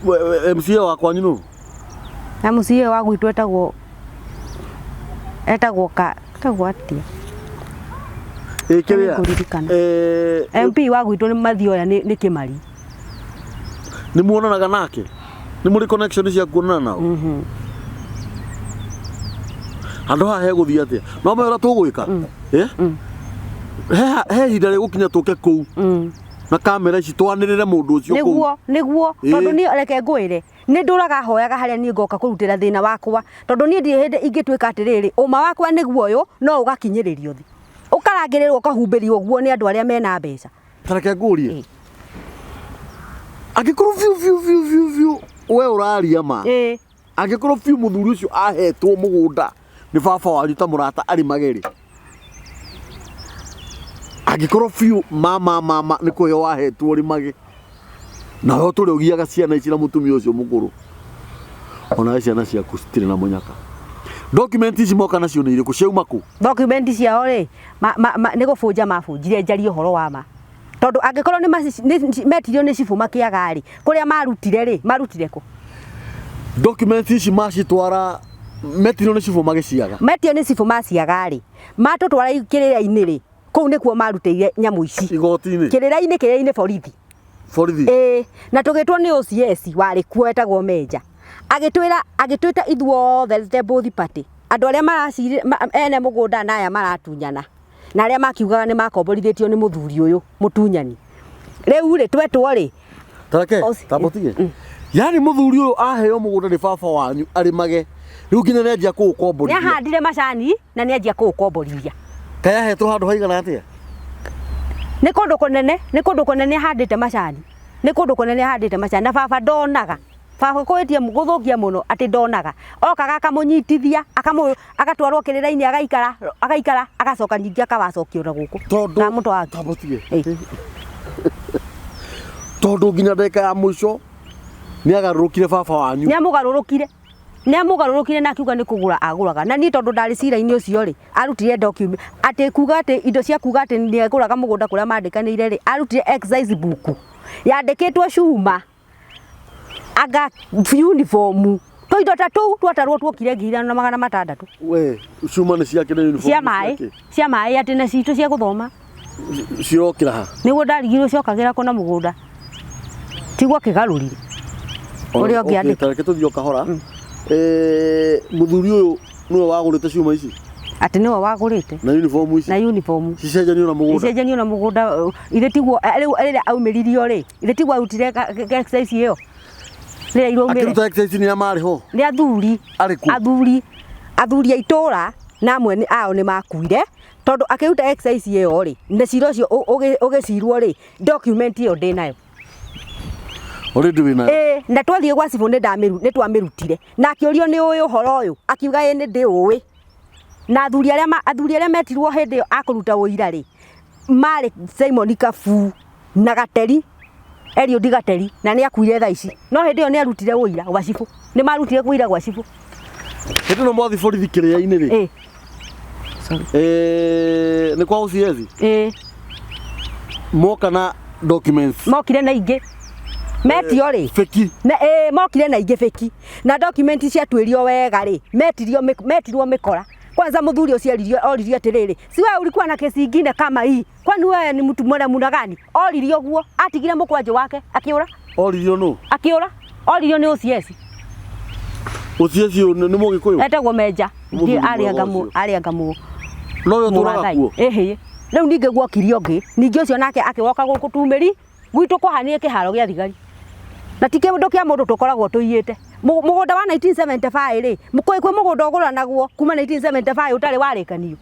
MCA wa kwanyu nũ? MCA wa gwitũ etagwo ka etagwo atĩa? Ĩ kĩrĩa Nĩngũririkana. MP wa gwitũ nĩ Mathioya, nĩ Kĩmari. Nĩ muonanaga nake? Nĩ mũrĩ connection cia kuonana nao? Handũ haha hegũthiĩ atĩa? No mwe ũrĩa tũgwĩka? Eh? He ihinda rĩgũkinya tũke kũu na kamera ici, twanĩrĩre mũndũ ũcio kũu. Nĩguo. Ĩĩ. Tondũ niĩ reke ngwĩre, nĩ ndũraga hoyaga harĩa niĩ ngoka kũrutĩra thĩna wakwa, tondũ niĩ ndirĩ hĩndĩ ingĩtuĩka atĩrĩrĩ, ũma wakwa nĩguo ũyũ, no ũgakinyĩrĩrio thĩ, ũkarangĩrĩrwo, ũkahumbĩrio ũguo nĩ andũ arĩa mena mbeca. Ta reke ngũrie, angĩkorwo biũ biũ biũ biũ biũ we ũraria ma, angĩkorwo biũ mũthuri ũcio ahetwo mũgũnda nĩ baba wanyu ta mũrata arĩmage rĩ, angĩkorwo biũ ma ma ma nĩ kũheo wahetwo ũrĩmage, nawe ũtũre ũgiaga ciana ici na mũtumia ũcio mũkũrũ, onawe ciana ciaku citirĩ na mũnyaka. Document ici moka nacio nĩ irĩkũ? Ciauma kũ? Document ciao rĩ, nĩ gũbũnja mabũnjire. Njarie ũhoro wa ma, tondũ angĩkorwo nĩ metirio nĩ cibũ makĩaga rĩ, kũrĩa marutire rĩ, marutire kũ? Document ici macitwara, metirio nĩ cibũ magĩciaga? Metio nĩ cibũ maciaga rĩ, matũtwara kĩrĩra-inĩ rĩ, kũu nĩkuo marutĩire nyamũ ici. Igoti-inĩ? Kĩrĩra-inĩ, borithi. Borithi? Ĩĩ, na tũgĩtwo nĩ OCS warĩ kuo etagwo Menja, agĩtwĩra, agĩtwĩta ithuothe the both party, andũ arĩa maracirĩ ene mũgũnda na aya maratunyana na arĩa makiugaga nĩ makomborithĩtio nĩ mũthuri ũyũ mũtunyani. Rĩu rĩ, twetwo rĩ, Tareke tamba ũtige. Yani mũthuri ũyũ aheo mũgũnda nĩ baba wanyu arĩmage, rĩu nginya nĩanjia nĩ kũũkomborithia. Ahandire macani na nĩ anjia kũũkomborithia. Kaĩ ahetwo handũ haigana atĩa? Nĩ kũndũ kũnene, nĩ kũndũ kũnene ahandĩte macani, nĩ kũndũ kũnene ahandĩte macani. Na baba ndonaga, baba kwĩtie gũthũkia mũno atĩ ndonaga, okaga akamũnyitithia, agatwarwo kĩrĩra-inĩ, agaikara agaikara, agacoka ningĩ akawacokio na gũkũ. Tondũ Na mũtwara. Tamba ũtige. Ĩ. Tondũ nginya ndagĩka ya mũico nĩ agarũrũkire baba wanyu. Nĩ amũgarũrũkire, nĩ amũgarũrũkire na akiuga nĩ kũgũra agũraga. Na niĩ tondũ ndarĩ cira-inĩ ũcio rĩ, arutire document atĩ kuga atĩ indo cia kuga atĩ nĩ agũraga mũgũnda kũrĩa mandĩkanĩire rĩ, arutire exercise book yandĩkĩtwo cuma anga uniform, tũindo ta tũu twatarwo tuokire 5600. We cuma nĩ ciake na uniform Cia nĩ maĩ. ciake? Cia maĩ, atĩ na citũ cia gũthoma. Cirokĩra ha? Nĩguo ndarigirwo ciokagĩra kũ na mũgũnda tiguo akĩgarũrire ũrĩa ũngĩ andĩka. Ta reke tũthiĩ o kahora. Mũthuri ũyũ nĩwe wagũrĩte ciuma ici? Atĩ nĩwe wagũrĩte. Na uniform ici? Na uniform. Cicenjanio na mũgũnda? Icenjanio na mũgũnda. Ithe tiguo rĩu rĩrĩa aumĩririo rĩ, ithe tiguo arutire exercise ĩyo rĩrĩa iraumĩre? Akĩruta exercise nĩ amarĩ ho? Nĩ athuri. Arĩ kũ? Athuri a itũra, na amwe ao nĩ makuire, tondũ akĩruta exercise ĩyo rĩ, na cira ũcio ũgĩcirwo rĩ, document ĩyo ndĩnayo. Already wĩnayo? Ĩĩ, na twathiĩ gwa cibũ nĩ twamĩrutire, na akĩũrio nĩ ũĩ ũhoro ũyũ, akiuga ĩĩ nĩ ndĩũĩ. Na athuri arĩa metirwo hĩndĩ ĩyo a kũruta ũira rĩ, marĩ Simon Kabu na Gateri, Eliud Gateri, na nĩ akuire thaa ici, no hĩndĩ ĩyo nĩ arutire ũira gwa cibũ, nĩ marutire ũira gwa cibũ. Hĩndĩ ĩno mwathi borithi kĩrĩa-inĩ rĩ, Ĩĩ. Sorry. Nĩ kwa OCS? Ĩĩ. Moka na documents? Mokire na ingĩ metio rĩ. Feki? Na ĩĩ, mokire na ingĩ feki, na document ciatuĩrio wega rĩ, metirio metirwo mĩkora. Kwanza mũthuri ũcio eririo, oririo atĩrĩrĩ, "Si wewe ulikuwa na kesi ingine kama hii? Kwani wewe ni mtu mwena muna gani?" Oririo ũguo, atigire mũkwanjũ wake akĩũra. Oririo nũ? Akĩũra, oririo nĩ OCS. OCS ũyũ nĩ Mũgĩkũyũ? Etagwo Menja. Mũthuri Arĩ mwega anga ũcio. arĩ anga mũ Nowe ũtũraga Mũrathai. kuo? Ĩhĩ, rĩu ningĩ gwokire ũngĩ ningĩ, ũcio nake akĩwoka gũkũ tumĩri gwitũ kwahanire kĩharo gĩa thigari, na ti kĩndũ kĩa mũndũ tũkoragwo tũiyĩte. Mũgũnda wa 1975 rĩ, kwĩ mũgũnda ũgũranagwo kuma 1975 ũtarĩ warĩkanio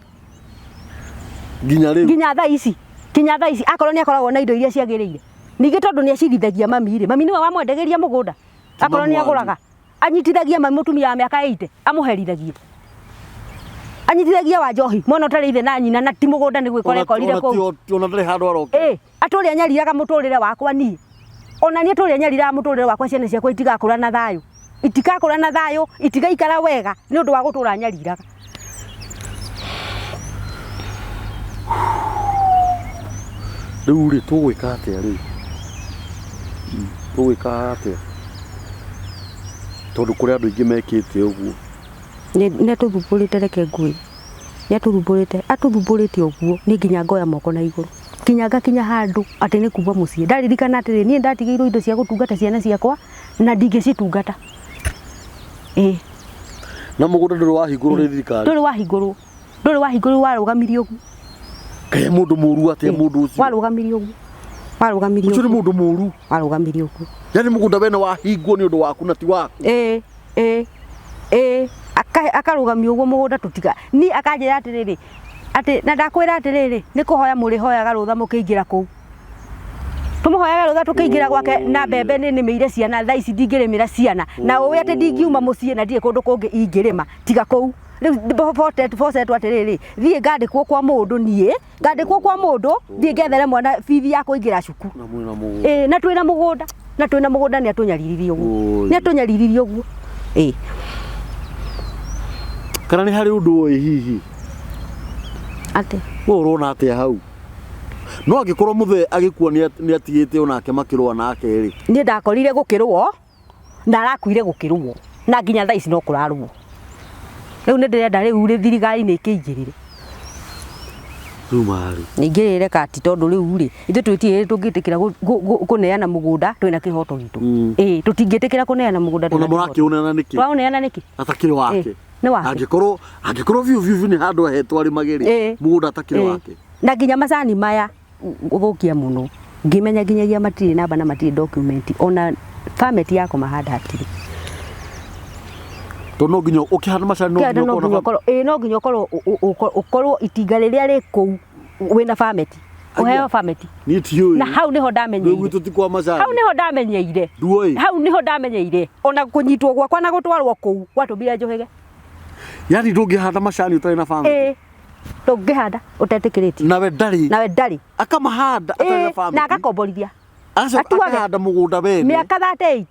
Nginya rĩu. Nginya thaa ici, nginya thaa ici akorwo nĩ akoragwo na indo iria ciagĩrĩire. Ningĩ tondũ nĩ acirithagia mami rĩ, mami nĩwe wamwendagĩria mũgũnda, akorwo nĩ Mami wanyu. Agũraga anyitithagia mami mũtumia wa mĩaka 80, amũherithagia, anyitithagia wa njohi, mwana ũtarĩ ithe na nyina, na ti mũgũnda nĩ gwĩkora ĩkorire kũu. Ona ndarĩ handũ aroka. Ĩ atũrĩa nyariraga mũtũrĩre wakwa niĩ, ona niĩ tũrĩa nyariraga mũtũrĩre wakwa, ciana ciakwa itigakũra na thayũ, itigakũra na thayũ, itigaikara wega nĩ ũndũ wa gũtũra nyariraga. Rĩu rĩ, tũgwĩka atĩa rĩu? Tũgwĩka atĩa, tondũ kũrĩ andũ aingĩ mekĩte ũguo? Nĩ atũthumbũrĩte, reke ngwĩre, nĩ atũthumbũrĩte, atũthumbũrĩte ũguo niĩ nginya ngoya moko na igũrũ, nginya ngakinya handũ atĩ nĩ kuma mũciĩ. Ndaririkana atĩrĩ, niĩ ndatigĩirwo indo cia gũtungata ciana ciakwa na ndingĩcitungata, ĩ. Na mũgũnda ndũrĩ wahingũrwo nĩ thirikari? Ndũrĩ wahingũrwo, ndũrĩ wahingũrwo, warũgamirie ũguo. Kaĩ mũndũ mũru atĩa mũndũ ũcio? Warũgamirie ũguo, warũgamirie. Ũcio nĩ Ũguo. Mũndũ mũru. Warũgamirie ũguo. Yani mũgũnda wene wahingwo nĩ ũndũ waku na ti waku. Ĩ, akarũgamia ũguo mũgũnda tũtiga ni akanjĩra atĩrĩrĩ, atĩ na ndakwĩra atĩrĩrĩ, nĩ kũhoya mũrĩhoyaga rũtha mũkĩingĩra kũu, tũmũhoyaga rũtha tũkĩingĩra gwake na mbembe nĩ nĩmĩire ciana, thaa ici ndingĩrĩmĩra ciana, na ũĩ atĩ ndingiuma mũciĩ na ndirĩ kũndũ kũngĩ ingĩrĩma tiga kũu. Rĩu bocetwo atĩrĩrĩ, thiĩ ngandĩkwo kwa mũndũ, niĩ ngandĩkwo kwa mũndũ, thiĩ ngethere mwana bithi ya kũingĩra cukuru. Na mwĩna mũgũnda. Ĩ, na twĩna mũgũnda, na twĩna mũgũnda, nĩ atũnyariririe ũguo. Oi. Nĩ atũnyariririe ũguo, ĩ. Kana nĩ harĩ ũndũ ũĩ hihi? Atĩ? We ũrona atĩa hau? No angĩkorwo mũthee agĩkua nĩ atigĩte onake makĩrũa nake rĩ? Niĩ ndakorire gũkĩrũo na arakuire gũkĩrũo, na nginya thaa ici no kũrarũo. Rĩu nĩ ndĩrenda rĩu rĩ, thirikari nĩ ĩkĩingĩrĩre. Rĩu marĩ Nĩ ingĩrĩre kati, tondũ rĩu rĩ, ithuĩ twĩtirĩ tũngĩtĩkĩra kũneana mũgũnda twĩna kĩhoto gitũ. Ĩ, tũtingĩtĩkĩra kũneana mũgũnda Ona twĩna kĩhoto. mũrakĩũneana nĩkĩ? Twaũneana nĩkĩ? Atakĩrĩ wake. Ĩ, nĩ wake. Angĩkorwo biũ biũ biũ nĩ handũ ahetwo arĩmage rĩ, mũgũnda atakĩrĩ wake. Na nginya macani maya gũthũkia mũno, ngĩmenya nginyagia matirĩ namba na matirĩ document, ona permit ya kũmahanda hatirĩ. Tondũ no nginya ũkĩhanda macani no Kĩanda nginya no ũkorwo nginya na ũkorwo, ĩ, no nginya ũkorwo itinga rĩrĩa rĩ kũu wĩna permit, ũheo permit. Niĩ tiũĩ. Na hau nĩho Rĩu ndamenyeire. Gwitũ ti kwa macani. Hau nĩho ndamenyeire. Nduoĩ. Hau nĩho ndamenyeire ona kũnyitwo gwakwa na gũtwarwo kũu gwatũmire njũhĩge. Yani ndũngĩhanda macani ũtarĩ na permit? Ĩ, ndũngĩhanda ũtetĩkĩrĩtio. Nawe ndarĩ. Nawe ndarĩ. Akamahanda atarĩ na Ĩ, permit. Na agakomborithia. Agacoka atuage. Akahanda mũgũnda wene. Mĩaka 38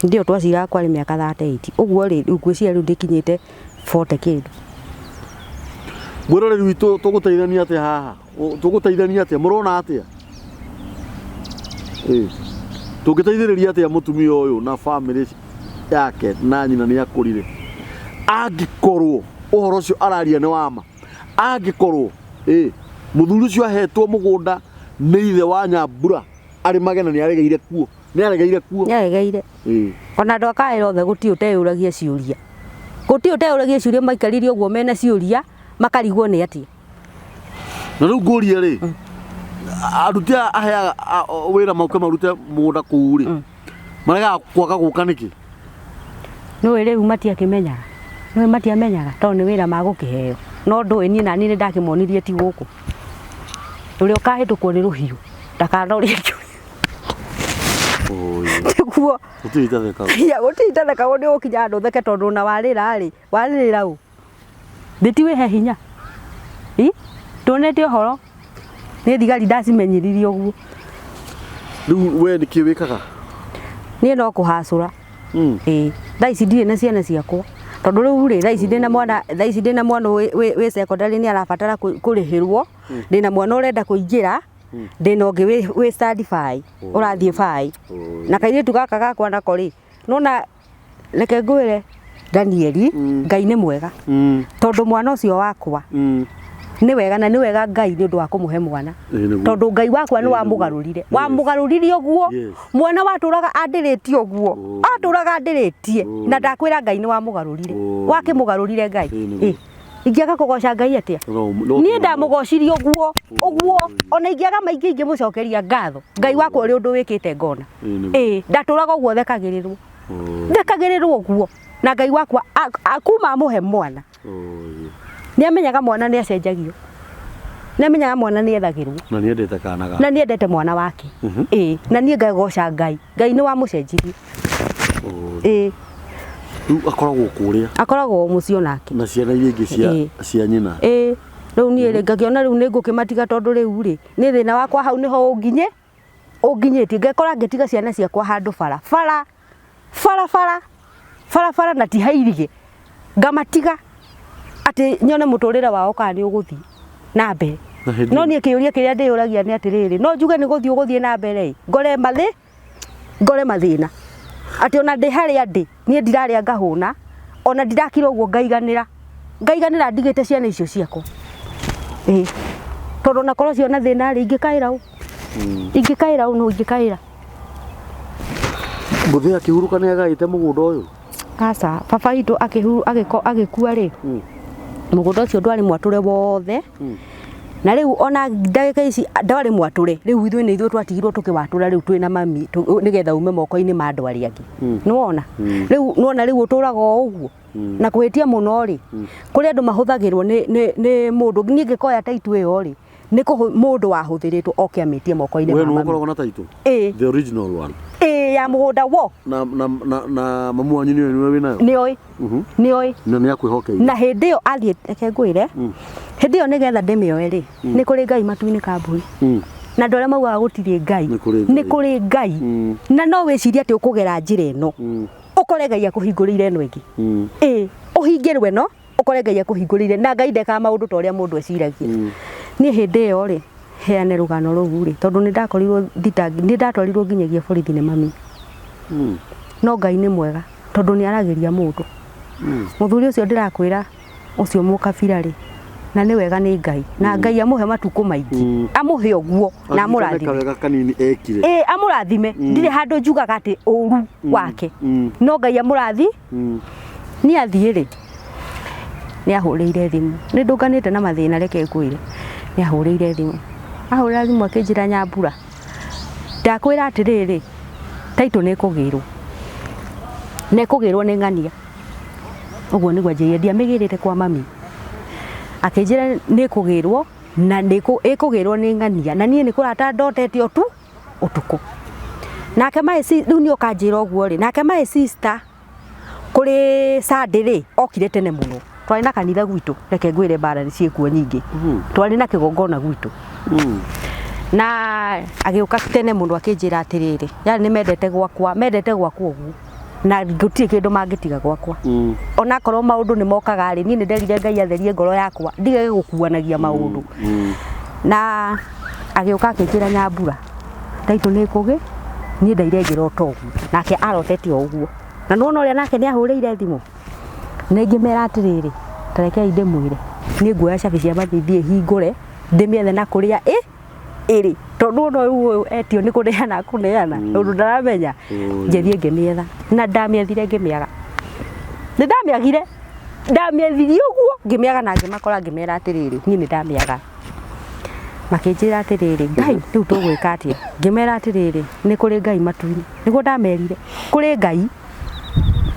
ndio twaciraga, kwarĩ mĩaka 38 ũguo rĩ, rĩu ngwĩciria rĩu ndĩkinyĩte 40 kĩndũ. Mwĩroreri witũ, tũgũteithania atĩa haha? Tũgũteithania atĩa? Mũrona atĩa? Ĩ, tũngĩteithĩrĩria atĩa mũtumia ũyũ na famĩlĩ yake, na nyina nĩ akũrire, angĩkorwo ũhoro ũcio araria nĩ wama, angĩkorwo ĩ mũthuri ũcio ahetwo mũgũnda nĩ ithe wa Nyambura arĩmage na nĩ aregeire kuo, nĩ aregeire kuo? Nĩaregeire. Ĩ. Ona andũ a kaĩra othe gũtirĩ ũteyũragia ciũria, gũtirĩ ũteyũragia ciũria, maikarire ũguo mena ciũria makarigwo nĩ atĩa. Na rĩu ngũrie rĩ, aruti aya aheaga wĩra moke marute mũgũnda kũu rĩ, maregaga kwaga gũka nĩkĩ? Nĩũĩ rĩu matiakĩmenyaga, nĩũĩ matiamenyaga tondũ nĩ wĩra magũkĩheo, no ndũĩ niĩ naniĩ nĩ ndakĩmonirie ti gũkũ ũrĩa ũkahĩtũkwo nĩ rũhiũ ndakanorie. Oi. Nĩguo. Gũtirĩ itatheka. Ya, gũtirĩ itathekagwo, nĩ ũgũkinya handũ ũtheke, tondũ ona warĩra rĩ, warĩrĩra ũ thĩ ti wĩhe hinya. Ĩ, tuonete ũhoro nĩ thigari ndacimenyithirie ũguo. Rĩu we nĩkĩ wĩkaga? Niĩ no kũhacũra. Ĩĩ, thaa ici ndirĩ na ciana ciakwa, tondũ rĩu rĩ, thaa ici ndĩna mwana, thaa ici ndĩna mwana wĩ secondary, nĩ arabatara kũrĩhĩrwo, ndĩna mwana ũrenda kũingĩra, ndĩna ũngĩ wĩ study five, ũrathiĩ five, na kairĩtu gaka gakwa nako rĩ, nona reke ngwĩre Danieli, Ngai nĩ mwega, tondũ mwana ũcio wakwa nĩ wega, na nĩ wega Ngai nĩ ũndũ wa kũmũhe mwana. Ĩĩ, nĩguo. Tondũ Ngai wakwa nĩ Ĩĩ, nĩguo. wamũgarũrire, wamũgarũrire ũguo. Mwana watũraga andĩrĩtie ũguo. Atũraga andĩrĩtie, na ndakwĩra Ngai nĩ wamũgarũrire. Wakĩmũgarũrire Ngai. Ĩĩ, nĩguo. Ĩ. Ingĩaga kũgoca Ngai atĩa? No Niĩ ndamũgocirie ũguo ũguo, ona ingĩaga maingĩ ingĩmũcokeria ngatho Ngai wakwa ũrĩa ũndũ wĩkĩte ngona. Ĩĩ, nĩguo. Ĩĩ, ndatũraga ũguo thekagĩrĩrwo, Oh, thekagĩrĩrwo ũguo, na Ngai wakwa kuma amũhe mwana, oh, nĩ amenyaga mwana nĩ acenjagio, nĩ amenyaga mwana nĩ ethagĩrwo. Na nĩ endete kana ga. Na nĩ endete mwana wake. Ĩĩ, na niĩ ngagoca Ngai, Ngai nĩ wamũcenjirie. Oh. Ĩĩ. Rĩu akoragwo kũrĩa Akoragwo mũciĩ onake na ciana iria ingĩ cia Ĩĩ. cia nyina. Ĩĩ, rĩu niĩ rĩ, ngakĩona rĩu nĩ ngũkĩmatiga, tondũ rĩu rĩ, nĩ thĩna wakwa hau nĩho ũnginye ũnginyĩtie, ngekora ngĩtiga ciana ciakwa handũ bara bara bara bara bara bara na ti hairige, ngamatiga atĩ nyone mũtũrĩre wao kana nĩ ũgũthiĩ na mbere. Na hĩndĩ No niĩ kĩũria kĩrĩa ndĩyũragia nĩ atĩrĩrĩ, no njuge nĩ gũthiĩ ũgũthiĩ na mbere ĩ, ngore mathĩ ngore mathĩna atĩ ona ndĩ harĩa ndĩ niĩ ndirarĩa ngahũna, ona ndirakira ũguo ngaiganĩra, ngaiganĩra ndigĩte ciana icio ciakwa. Ĩĩ, tondũ ona korwo ciona thĩna rĩ, ingĩkaĩra ũ? Ingĩkaĩra ũ? No ingĩkaĩra? Mũthee akĩhurũka nĩ agaĩte mũgũnda ũyũ? Aca, baba witũ akĩhuru agĩko agĩkua rĩ, mũgũnda ũcio ndwarĩ mwatũre wothe. Na rĩu ona ndagĩka ici ndwarĩ mwatũre, rĩu ithuĩ nĩ ithuĩ twatigirwo tũkĩwatũra rĩu twĩna mami nĩgetha ume moko-inĩ ma andũ arĩa angĩ. Nĩwona rĩu, nĩwona rĩu ũtũraga o ũguo na kũhĩtia mũno rĩ, kũrĩ andũ mahũthagĩrwo nĩ mũndũ. Niĩ ngĩkoya taitũ ĩyo rĩ, nĩ mũndũ wahũthĩrĩtwo oke amĩtie moko-inĩ We ma nĩwe mami. ũkoragwo na taitũ? Ĩĩ. The original one? Ĩĩ, ya mũgũnda wo. Na mamu wanyu nĩwe wĩnayo? Nĩoĩ. Nĩoĩ. Na nĩ akwĩhokeire? Na hĩndĩ ĩyo athiĩ, reke ngwĩre, hĩndĩ ĩyo nĩgetha ndĩmĩoe rĩ, nĩ kũrĩ Ngai matu-inĩ kambui, na andũ arĩa maugaga gũtirĩ Ngai, Nĩ kũrĩ Ngai. nĩ kũrĩ Ngai. Na no wĩcirie atĩ ũkũgera njĩra ĩno, ũkore Ngai akũhingũrĩire ĩno ĩngĩ. Ĩĩ, ũhingĩrwo ĩno, ũkore Ngai akũhingũrĩire, na Ngai ndekaga maũndũ ta ũrĩa mũndũ eciragia. Niĩ hĩndĩ ĩyo rĩ, heane rũgano rũu rĩ, tondũ nĩ ndakorirwo thitangi, nĩ ndatwarirwo nginyagia borithi nĩ mami. No Ngai nĩ mwega, tondũ nĩ aragĩria mũndũ. Mũthuri ũcio ndĩrakwĩra, ũcio mũkabira rĩ, na nĩ wega nĩ Ngai, na Ngai amũhe matukũ maingĩ, amũhe ũguo na Aririkane amũrathime. Kawega kanini ekire. Ĩĩ, amũrathime. Ndirĩ handũ njugaga atĩ ũru wake, no Ngai amũrathi. Niĩ athiĩ rĩ, nĩ ahũrĩire thimũ, nĩ ndũnganĩte na mathĩna, reke ngwĩre, nĩ ahũrĩire thimũ, ahũrĩra thimũ akĩnjĩra, "Nyambura, ndakwĩra atĩrĩrĩ, taitũ nĩ ĩkũgĩrwo, na ĩkũgĩrwo nĩ ng'ania." Ũguo nĩguo anjĩrire, ndiamĩgĩrĩte kwa mami. Akĩnjĩra nĩ ĩkũgĩrwo na nĩ ĩkũgĩrwo nĩ ng'ania, na niĩ nĩ kũrata ndotete ũtukũ. Nake my rĩu nĩ ũkanjĩra ũguo rĩ, nake my sister kũrĩ Sunday rĩ, okire tene mũno. Twarĩ na kanitha gwitũ, reke ngwĩre, mbara nĩ ciĩkuo nyingĩ. Twarĩ na kĩgongona gwitũ, na agĩũka tene mũno akĩnjĩra atĩrĩrĩ, yani nĩ mendete gwakwa, mendete gwakwa ũguo, na gũtirĩ kĩndũ mangĩtiga gwakwa. Onakorwo maũndũ nĩ mokaga rĩ, niĩ nĩ nderire Ngai atherie ngoro yakwa, ndigage gũkuanagia maũndũ. Na agĩũka akĩnjĩra, "Nyambura, taitũ nĩ kũgĩ." Niĩ ndaire ngĩrota ũguo, nake arotete o ũguo, na nĩwona ũrĩa nake nĩ ahũrĩire thimũ na ingĩmera atĩrĩrĩ, ta rekei ndĩmwĩre, niĩ nguoya cabi cia mami, thiĩ hingũre, ndĩmĩethe na kũrĩa ĩ ĩrĩ, tondũ ona rĩu ũyũ etio nĩ kũneana kũneana ũndũ ndaramenya. Ngĩthiĩ ngĩmĩetha, na ndamĩethire ngĩmĩaga, nĩ ndamĩagire, ndamĩethirie ũguo ngĩmĩaga, na ngĩmakora, ngĩmera atĩrĩrĩ, niĩ nĩ ndamĩaga. Makĩnjĩra atĩrĩrĩ, "Ngai, rĩu tũgwĩka atĩa?" Ngĩmera atĩrĩrĩ, nĩ kũrĩ Ngai matu-inĩ. Nĩguo ndamerire, kũrĩ Ngai.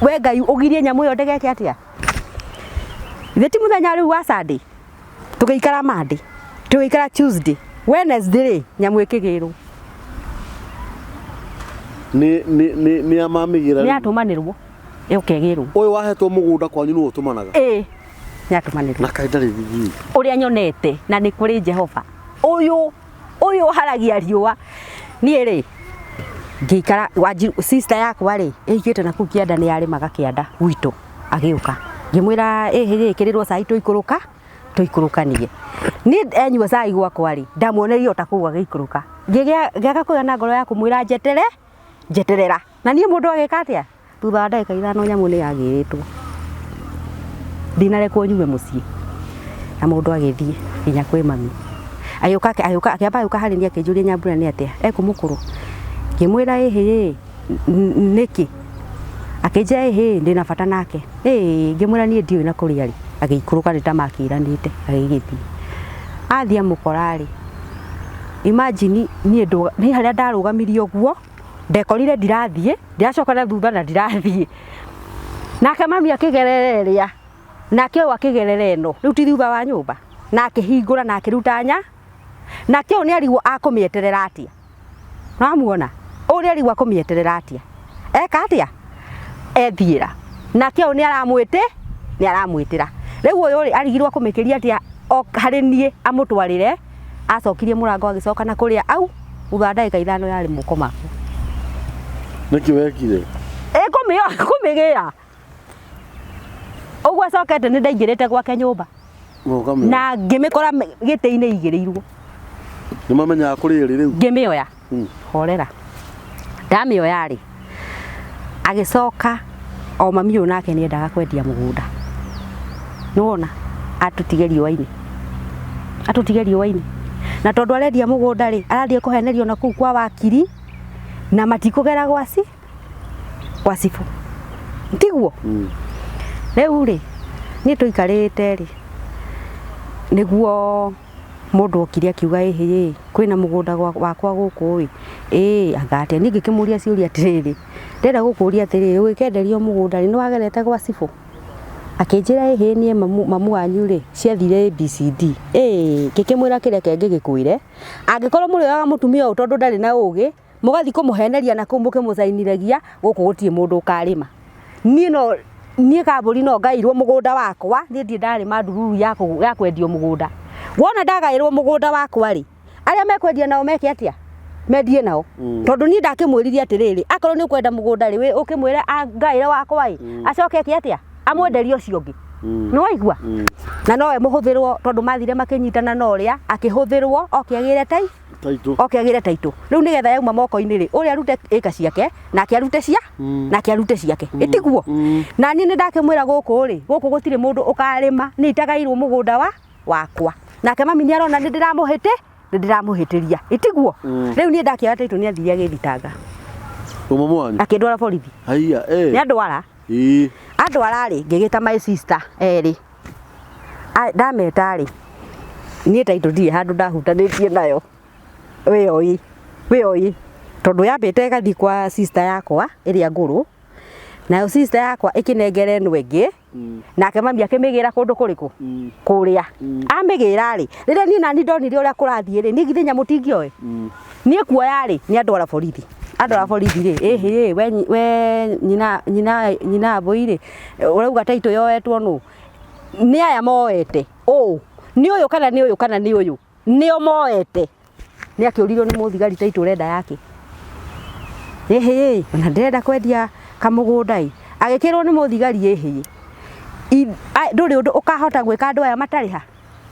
We Ngai ũgirie nyamũ ĩyo ndĩgeke atĩa? Ithe ti mũthenya rĩu wa Sunday tũgĩikara, Monday tũgĩikara, Tuesday, Wednesday rĩ, nyamũ ĩkĩgĩrwo. Nĩ amamĩgĩra? Nĩ yatũmanĩrwo ĩũke ĩgĩrwo. Ũyũ wahetwo mũgũnda kwanyu nĩwe ũtũmanaga? Ĩĩ, nĩ yatũmanĩrwo. Na kaĩ ndarĩ thigi? Ũrĩa nyonete, na nĩ kũrĩ Jehova ũyũ ũyũ haragia riũa. Niĩ rĩ, ngĩikara Wanjiru, sister yakwa rĩ, ĩhikĩte na kũu kĩanda, nĩ yarĩmaga kĩanda gwitũ, agĩũka, ngĩmwĩra, "Ĩhĩ, ĩkĩrĩrwo cai, tũikũrũka tũikũrũkanie." Niĩ enyua cai gwakwa rĩ, ndamuonerie o ta kũu agĩikũrũka, ngĩgĩa ngĩaga kũgĩa na ngoro ya kũmwĩra njetere, njeterera. Na niĩ mũndũ agĩka atĩa? Thutha wa ndagĩka 5 nyamũ nĩ yagĩrĩtwo, ndinarekwo nyume mũciĩ. Na mũndũ agĩthiĩ nginya kwĩ mami, agĩũka, agĩũka, akĩamba agĩũka harĩ niĩ, akĩnjũria, "Nyambura, nĩ atĩa ekũmũkũrũ?" Ngĩmwĩra, "Ĩhĩ, nĩkĩ?" Akĩnjĩra, "Ĩhĩ, ndĩna bata nake." Ĩĩ, ngĩmwĩra, "Niĩ ndiũĩ na kũrĩa rĩ." Agĩikũrũka nĩ ta makĩranĩte, agĩgĩthiĩ. Athiĩ amũkora rĩ, imagine niĩ niĩ harĩa ndarũgamirie ũguo, ndekorire ndirathiĩ, ndiracoka na thutha na ndirathiĩ. Nake mami akĩgerera ĩrĩa, nake ũyũ akĩgerera ĩno, rĩu ti thutha wa nyũmba, na akĩhingũra na akĩruta nya, nake ũyũ nĩ arigwo akũmĩeterera atĩa. Nĩwamuona? Ũyũ nĩ arigwo akũmĩeterera atĩa. Eka atĩa? Ethiĩra. Nake ũyũ nĩ aramwĩtĩ, nĩ aramwĩtĩra. Rĩu ũyũ rĩ, arigirwo akũmĩkĩria atĩa o harĩ niĩ amũtwarĩre, acokirie mũrango agĩcoka na kũrĩa au, thutha wa ndagĩka 5 yarĩ moko makwa. Nĩkĩ wekire? Ĩ kũmĩgĩra. Ũguo acokete nĩ ndaingĩrĩte gwake nyũmba. Na ngĩmĩkora gĩtĩ-inĩ igĩrĩirwo. Nĩ mamenyaga kũrĩ ĩrĩ rĩu? Ngĩmĩoya. Horera. Ndamĩoya rĩ, agĩcoka o mami ũyũ nake nĩ endaga kwendia mũgũnda. Nĩwona? Atũtige riũa-inĩ. Atũtige riũa-inĩ. Na tondũ arendia mũgũnda rĩ, arathiĩ kũhenerio na kũu kwa wakiri na matikũgera gwa gwa cibũ. Tiguo? Rĩu rĩ, niĩ tũikarĩte rĩ, nĩguo mũndũ okire akiuga ĩhĩ ĩ, kwĩna mũgũnda wakwa gũkũ ĩ, ĩĩ anga atĩa. Niĩ ngĩkĩmũria ciũria atĩrĩrĩ, ndĩrenda gũkũria atĩrĩrĩ, ũgĩkĩenderio mũgũnda rĩ, nĩ wagerete gwa cibũ? Akĩnjĩra ĩhĩ niĩ mamu wanyu rĩ, ciathire ABCD. Ĩĩ, ngĩkĩmwĩra kĩreke ngĩgĩkwĩre, angĩkorwo mũrĩoyaga mũtumia ũyũ tondũ ndarĩ na ũgĩ, mũgathiĩ kũmũheneria na kũu mũkĩmũcainithagia, gũkũ gũtirĩ mũndũ ũkarĩma. Niĩ no niĩ kambũri no ngaĩirwo mũgũnda wakwa, niĩ ndirĩ ndarĩma ndururu ya kwendio mũgũnda. Wona ndagaĩrwo mũgũnda wakwa rĩ, arĩa mekwendia nao meke atĩa? Mendie nao. Tondũ niĩ ndakĩmwĩrire atĩrĩrĩ, akorwo nĩ ũkwenda mũgũnda rĩ, ũkĩmwĩre angaĩre wakwa ĩ, acoke eke atĩa? Amwenderie ũcio ũngĩ. Nĩ waigua? Na nowe mũhũthĩrwo tondũ mathire makĩnyitana na ũrĩa, akĩhũthĩrwo oke agĩre tai Taitũ. Oke agĩre taitũ. Rĩu nĩgetha yauma moko-inĩ rĩ, ũrĩa arute ĩka ciake, nake arute cia, nake arute ciake. Ĩtiguo? Na niĩ nĩ ndakĩmwĩra gũkũ rĩ, gũkũ gũtirĩ mũndũ ũkarĩma, niĩ itagairwo mũgũnda wa wakwa. Nake mami nĩ arona nĩ ndĩramũhĩtĩ, nĩ ndĩramũhĩtĩria. Ĩtiguo? Rĩu niĩ ndakĩoya taitũ nĩ athire agĩthitanga. Ũmwe wanyu? Akĩndwara borithi. Haiya, eh. Nĩ andwara. Ĩĩ. Andwara rĩ, ngĩgĩta my sister erĩ. Ndameta rĩ, niĩ taitũ ndirĩ handũ ndahutanĩtie nayo. Wĩoĩ, wĩoĩ. Tondũ yambĩte ĩgathiĩ kwa sister yakwa ĩrĩa ngũrũ, nayo sister yakwa ĩkĩnengera ĩno ĩngĩ, nake mami akĩmĩgĩra kũndũ kũrĩkũ? Kũrĩa. Amĩgĩra rĩ, rĩrĩa niĩ nani ndonire ũrĩa kũrathiĩ rĩ, niĩ githĩ nyamũ tingĩoĩ? Niĩ kuoya rĩ, nĩ andwara borithi. Andwara borithi rĩ, ĩhĩ we nyina nyina nyina mbũi rĩ, ũrauga taitũ yoetwo nũ? Nĩ aya moete ũũ, nĩ ũyũ kana nĩ ũyũ kana nĩ ũyũ, nĩo moete. Nĩ akĩũririo nĩ mũthigari taitũ ũrenda yake. Ĩhĩ, ona ndĩrenda kwendia kamũgũnda ĩ. Agĩkĩrwo nĩ mũthigari ĩhĩ, ndũrĩ ũndũ ũkahota gwĩka andũ aya matarĩ ha?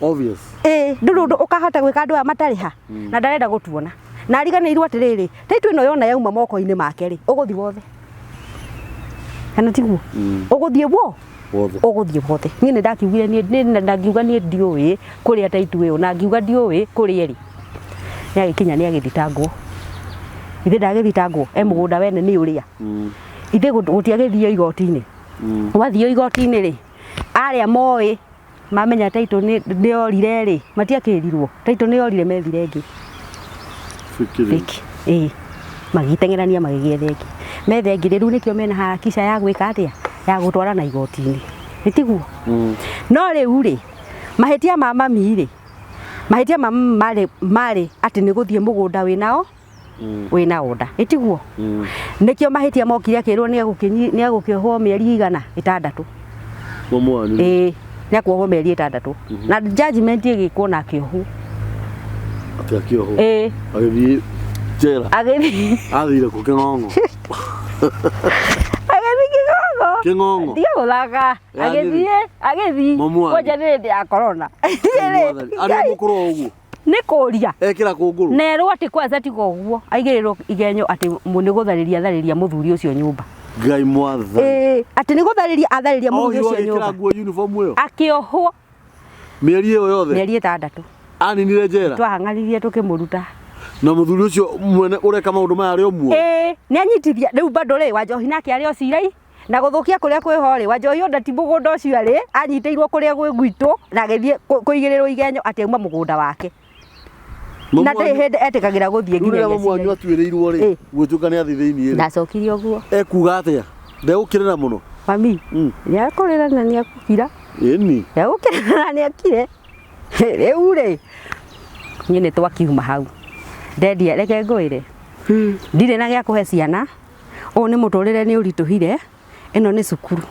Obvious. Ĩĩ, ndũrĩ ũndũ ũkahota gwĩka andũ aya matarĩ ha? Na ndarenda gũtuona. Na ariganĩirwo atĩrĩrĩ, taitũ ĩno yona yauma moko-inĩ make rĩ, ũgũthiĩ wothe. Kana tiguo? Ũgũthiĩ wo? Wothe. Ũgũthiĩ wothe. Niĩ nĩ ndakiugire niĩ nĩ ngiuga niĩ ndiũĩ kũrĩa taitũ ĩyo na ngiuga ndiũĩ kũrĩa ĩrĩ. Nĩ agĩkinya nĩ agĩthitangwo. Ithe ndagĩthitangwo e mũgũnda wene nĩ ũrĩa. Ithe gũtiagĩthio igoti-inĩ. Gwathio igoti-inĩ rĩ, arĩa moĩ mamenya taitũ nĩ yorire rĩ, matiakĩrirwo. Taitũ nĩ yorire methire ĩngĩ. Fikiri. Ĩĩ. Magĩteng'erania magĩgĩetha ĩngĩ. Metha ĩngĩ rĩu nĩkĩo mena harakisha ya gwĩka atĩa? Ya gũtwarana igoti-inĩ. Nĩ tiguo? No rĩu rĩ, mahĩtia ma mami rĩ, mahĩtia ma mami marĩ marĩ atĩ nĩ gũthiĩ mũgũnda wĩnao wĩna order. Ĩ tiguo? Nĩkĩo mahĩtia mokire akĩrwo nĩ egũkĩohwo mĩeri igana 6. Mamu wanyu. Ĩĩ, nĩ ekuohwo mĩeri 6. Na judgment ĩgĩkwo na akĩohwo. Atĩ akĩohwo. Ĩĩ. Agĩthiĩ njera. Agĩthiĩ. Athire kũ Kĩng'ong'o. Agĩthiĩ Kĩng'ong'o. Kĩng'ong'o. Tiga gũthaka. Agĩthiĩ. Agĩthiĩ, agĩthiĩ. Mamu wanyu. Kwanja nĩ hĩndĩ ya corona. Arĩ mũkũrũ o ũguo. Nĩ kũria. Ekĩra kũngũrũ. Nerwo atĩ kwanza tiga ũguo aigĩrĩrwo igenyo atĩ nĩ gũtharĩria atharĩria mũthuri ũcio nyũmba. Ngai mwathani. Ĩĩ, atĩ nĩ gũtharĩria atharĩria mũthuri Ohirwo ũcio agĩkĩra nyũmba. nguo uniform ĩyo. Akĩohwo. Mĩeri ĩyo yothe. Mĩeri 6. Aninire njera. Twahang'aririe tũkĩmũruta. Na mũthuri ũcio mwene ũreka maũndũ maya arĩ o muoyo. Ĩĩ, nĩ anyitithia rĩu bado rĩ Wanjohi nake arĩ o cirai. Na gũthũkia kũrĩa kwĩho rĩ, Wanjohi onda ti mũgũnda ũcio arĩ, anyitĩirwo kũrĩa gwĩ gwitũ na agĩthiĩ kũigĩrĩrwo igenyo atĩ auma mũgũnda wake. Na ndarĩ hĩndĩ etĩkagĩra gũthiĩ Rĩu rĩrĩa nginya mamu wanyu atuĩrĩirwo rĩ, Ĩ. gũtuĩka nĩ athiĩ thĩinĩ rĩ, Ndacokirie ũguo. ekuga atĩa? Ndegũkĩrĩra mũno? Mami, nĩekũrĩra na nĩekũkira. Ĩni. Nĩegũkĩrĩra na nĩakire. Rĩu rĩ, niĩ nĩ twakiuma hau. Ndendia, reke ngwĩre. Ndirĩ na gĩa kũhe ciana. Ũyũ nĩ mũtũrĩre nĩ ũritũhire. Ĩno nĩ cukuru.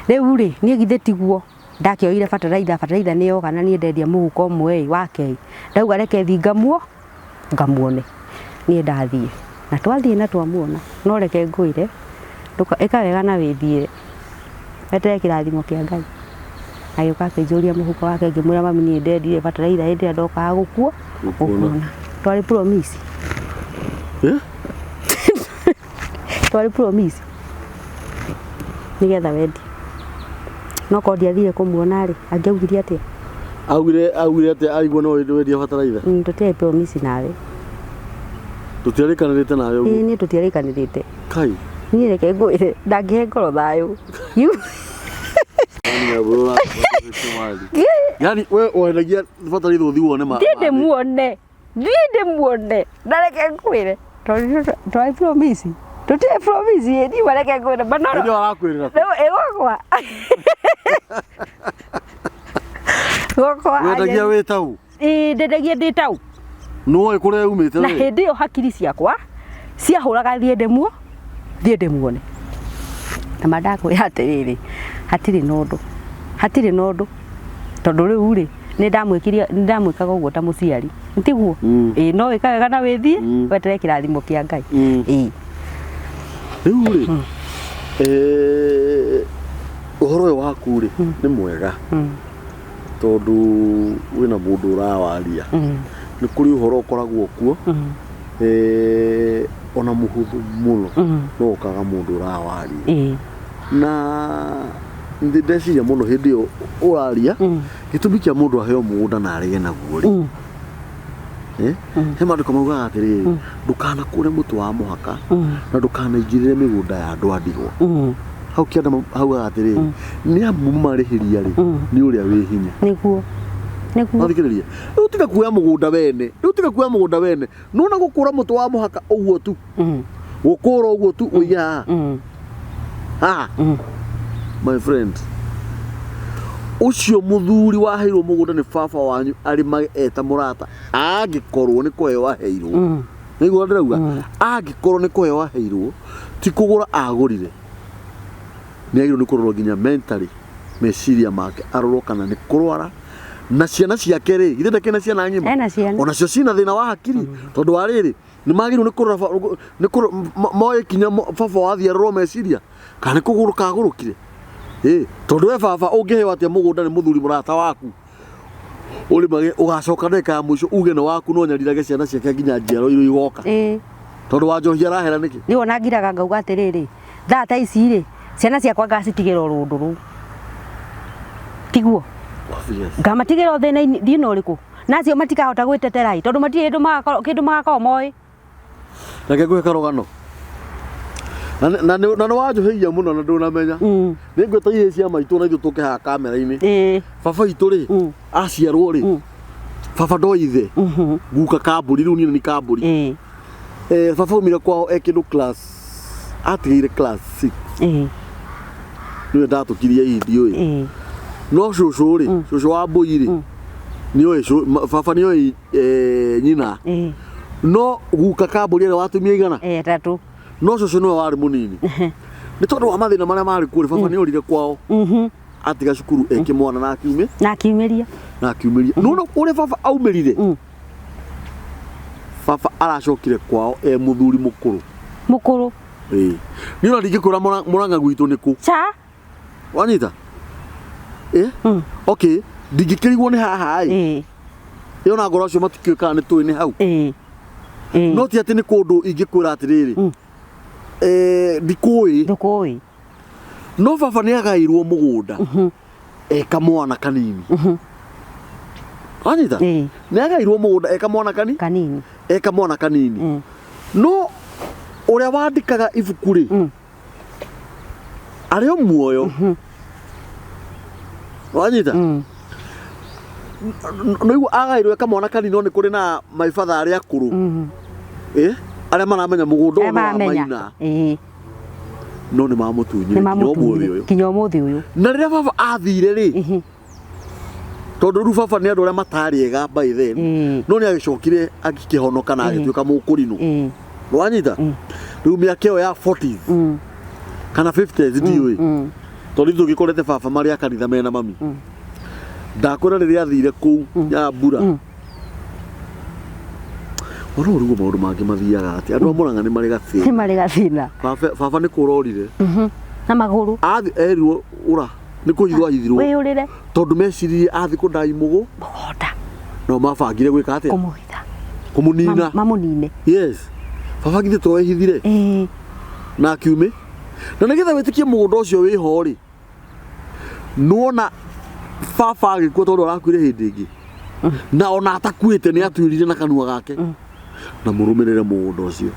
Rĩu rĩ, niĩ githĩ tiguo ndakĩoire bataraitha, bataraitha nĩ yoka na niĩ ndendia mũhuko ũmwe ĩ wake ĩ. Ndauga reke thiĩ ngamuone. Niĩ ndathiĩ. Na twathiĩ na twamuona. No reke ngwĩre, ĩka wega na wĩthiĩre. Weterere kĩrathimo kĩa Ngai. Agĩũka akĩnjũria mũhuko wake, ngĩmwĩra mami niĩ ndendire bataraitha hĩndĩ ĩrĩa ndokaga gũkuona. Twarĩ promise. Twarĩ promise. Nĩgetha wendie. No korwo ndiathire kũmuona rĩ, angĩaugire atĩa? Augire atĩa aigua no wendie bataraitha? Tũtiarĩ promise nawe. Tũtiarĩkanĩrĩte nawe ũguo? Ĩĩ niĩ tũtiarĩkanĩrĩte. Kai. Niĩ reke ngwĩre, ndangĩhe ngoro thayũ. Yaani we wendagia bataraitha ũthiĩ wone ma. Thiĩ ndĩmuone. Thiĩ ndĩmuone. Na reke ngwĩre. Twarĩ promise. Tũtirĩ promise ĩ, niĩ reke ngwĩre. Manoro. Ndio arakwĩrĩra. Rĩu ĩ gwakwa. Gwakwa. Wendagia wĩ tau? Ĩĩ ndendagia ndĩ tau. Nĩwoĩ kũrĩa umĩte we? Na hĩndĩ ĩyo hakiri ciakwa ciahũraga thiĩ ndĩmuone. Na ma ndakwĩra atĩrĩrĩ, hatirĩ na ũndũ. Hatirĩ na ũndũ. Tondũ rĩu rĩ, nĩ ndamwĩkaga ũguo ta mũciari. Tiguo? Ĩĩ no wĩka wega na wĩthiĩ, weterere kĩrathimo kĩa Ngai. Ĩĩ. Rĩu rĩ, ũhoro ũyũ waku rĩ, nĩ mwega. Tondũ wĩna mũndũ ũrawaria. Nĩ kũrĩ ũhoro ũkoragwo kuo, ona mũhũthũ mũno, no ũkaga mũndũ ũrawaria. Na ndeciria mũno hĩndĩ ĩyo ũraria, gĩtũmi kĩa mũndũ aheo mũgũnda na arege naguo rĩ. He maandĩko maugaga atĩrĩrĩ, ndũkanakũre mũtĩ wa mũhaka, na ndũkanaingĩrĩre mĩgũnda ya andũ a ndigwa. Hau kĩanda haugaga atĩrĩrĩ, nĩ amu marĩhĩria rĩ, nĩ ũrĩa wĩ hinya. Nĩguo. Nĩguo. Wathikĩrĩria. Rĩu tiga kuoya mũgũnda wene. Rĩu tiga kuoya mũgũnda wene. Nĩwona gũkũra mũtĩ wa mũhaka ũguo tu. Gũkũra ũguo tu ũige haha. Haha. My friend. Ũcio mũthuri waheirwo mũgũnda nĩ baba wanyu arĩmage eta mũrata. Angĩkorwo nĩ kũheo aheirwo. Nĩguo ndĩrauga. Angĩkorwo nĩ kũheo aheirwo, ti kũgũra agũrire. Nĩ agĩrĩirwo nĩ kũrorwo nginya mentally, meciria make arorwo kana nĩ kũrwara. Na ciana ciake rĩ, githĩ ndakĩrĩ na ciana ng'ima? Ena ciana. Onacio ciĩna thĩna wa hakiri, tondũ wa rĩrĩ, nĩ magĩrĩirwo nĩ kũrora nĩ moe kinya baba wathiĩ arorwo meciria, kana nĩ kũgũrũka agũrũkire. Ĩ, tondũ we baba ũngĩheo atĩa mũgũnda nĩ mũthuri mũrata waku? Ũrĩmage ũgacoka ndagĩka ya mũico uge nĩ waku no nyarirage ciana ciake nginya njiaro iria igoka. Tondũ wa njohi arahera nĩkĩ? Niĩ ona ngiraga ngauga atĩrĩrĩ, thaa ta ici rĩ, ciana ciakwa ngacitigĩra o rũndũ rũu. Tiguo? Ngamatigĩra o thĩna-inĩ thĩna ũrĩkũ? Na acio matikahota gwĩtetera ĩ, tondũ matirĩ hĩndĩ magakorwo kĩndũ magakorwo moĩ. Reke ngũhe karũgano. Na nĩ wanjũhĩgia mũno na ndũnamenya. Nĩ ngwĩta ihĩĩ cia maitũ na ithuĩ tũke haha kamera-inĩ. Baba witũ rĩ, aciarwo rĩ, baba ndoĩ ithe. Guka kambũri, rĩu niĩ nĩ kambũri. Baba aumire kwao e kĩndũ class, atigĩire class 6. Nĩwe ndatũkirie hihi ndiũĩ. No cũcũ rĩ, cũcũ wa mbũi rĩ, nĩoĩ baba nĩoĩ nyina. No guka kambũri ĩrĩa watumia igana? Ĩtatũ. No cũcũ nĩwe warĩ mũnini. Nĩ tondũ wa mathĩna marĩa marĩ kuo rĩ, baba nĩ orire kwao. Atiga cukuru eke mwana na akiume. Na akiumĩria. Na akiumĩria. Nĩwona ũrĩa baba aumĩrire? Baba aracokire kwao e mũthuri mũkũrũ. Mũkũrũ. Ĩĩ. Niĩ ona ndingĩkwĩra Mũrang'a gwitũ nĩ kũ. Ca. Wanyita? Okay, ndingĩkĩrigwo nĩ haha ĩ. Ĩ ona ngoro acio matikĩũĩ kana nĩ tũĩ nĩ hau. No ti atĩ nĩ kũndũ ingĩkwĩra atĩrĩrĩ. Ndikũĩ. Ndũkũĩ. No baba nĩ agaĩirwo mũgũnda. Eka mwana kanini. Wanyita? Nĩ agaĩirwo mũgũnda eka mwana kanini. Eka mwana kanini. No ũrĩa wandĩkaga ibuku rĩ, Arĩ o muoyo. Wanyita? Noigua agairwo kamwana kanini, no nĩ kũrĩ na my father arĩa akũrũ, arĩa maramenya mũgũnda ũyũ nĩ wa Maramenya. maina, no nĩ Nĩ mamũtunyire nginya ũmũthĩ mamũtunyire ũyũ. Nginya ũmũthĩ ũyũ. Na rĩrĩa baba athire rĩ, tondũ rĩu baba nĩ andũ arĩa matarĩ ega by then, no nĩ agĩcokire agĩkĩhonoka na agĩtuĩka mũkũrinũ. Wanyita? Rĩu mĩaka ĩyo ya 40s kana 50s, ndiũĩ, tondũ ithuĩ tũgĩkorete baba marĩ a kanitha mena mami. Ndakwĩra, rĩrĩa athire kũu ya mbura, ona ũriguo maũndũ mangĩ mathiaga atĩ andũ a Mũrang'a nĩ marĩ Nĩ gathĩna. Marĩ gathĩna. Baba nĩ kũrorire. Na magũrũ. Athi erirwo ũra nĩ kũhithwo ahithirwo, Wĩyũrĩre. Tondũ meciririe athi kũndai mũgũ Mũgũnda. No mabangire gwĩka atĩa? Kũmũhitha. Kũmũnina. Mamũnine. Yes, baba githĩ to ehithire na akiume na nĩgetha wĩtĩkie mũgũnda ũcio wĩho rĩ, nĩwona baba agĩkua, tondũ arakuire hĩndĩ ĩngĩ na ona atakuĩte nĩ atuĩrire na kanua gake na mũrũmĩrĩre mũgũnda ũcio,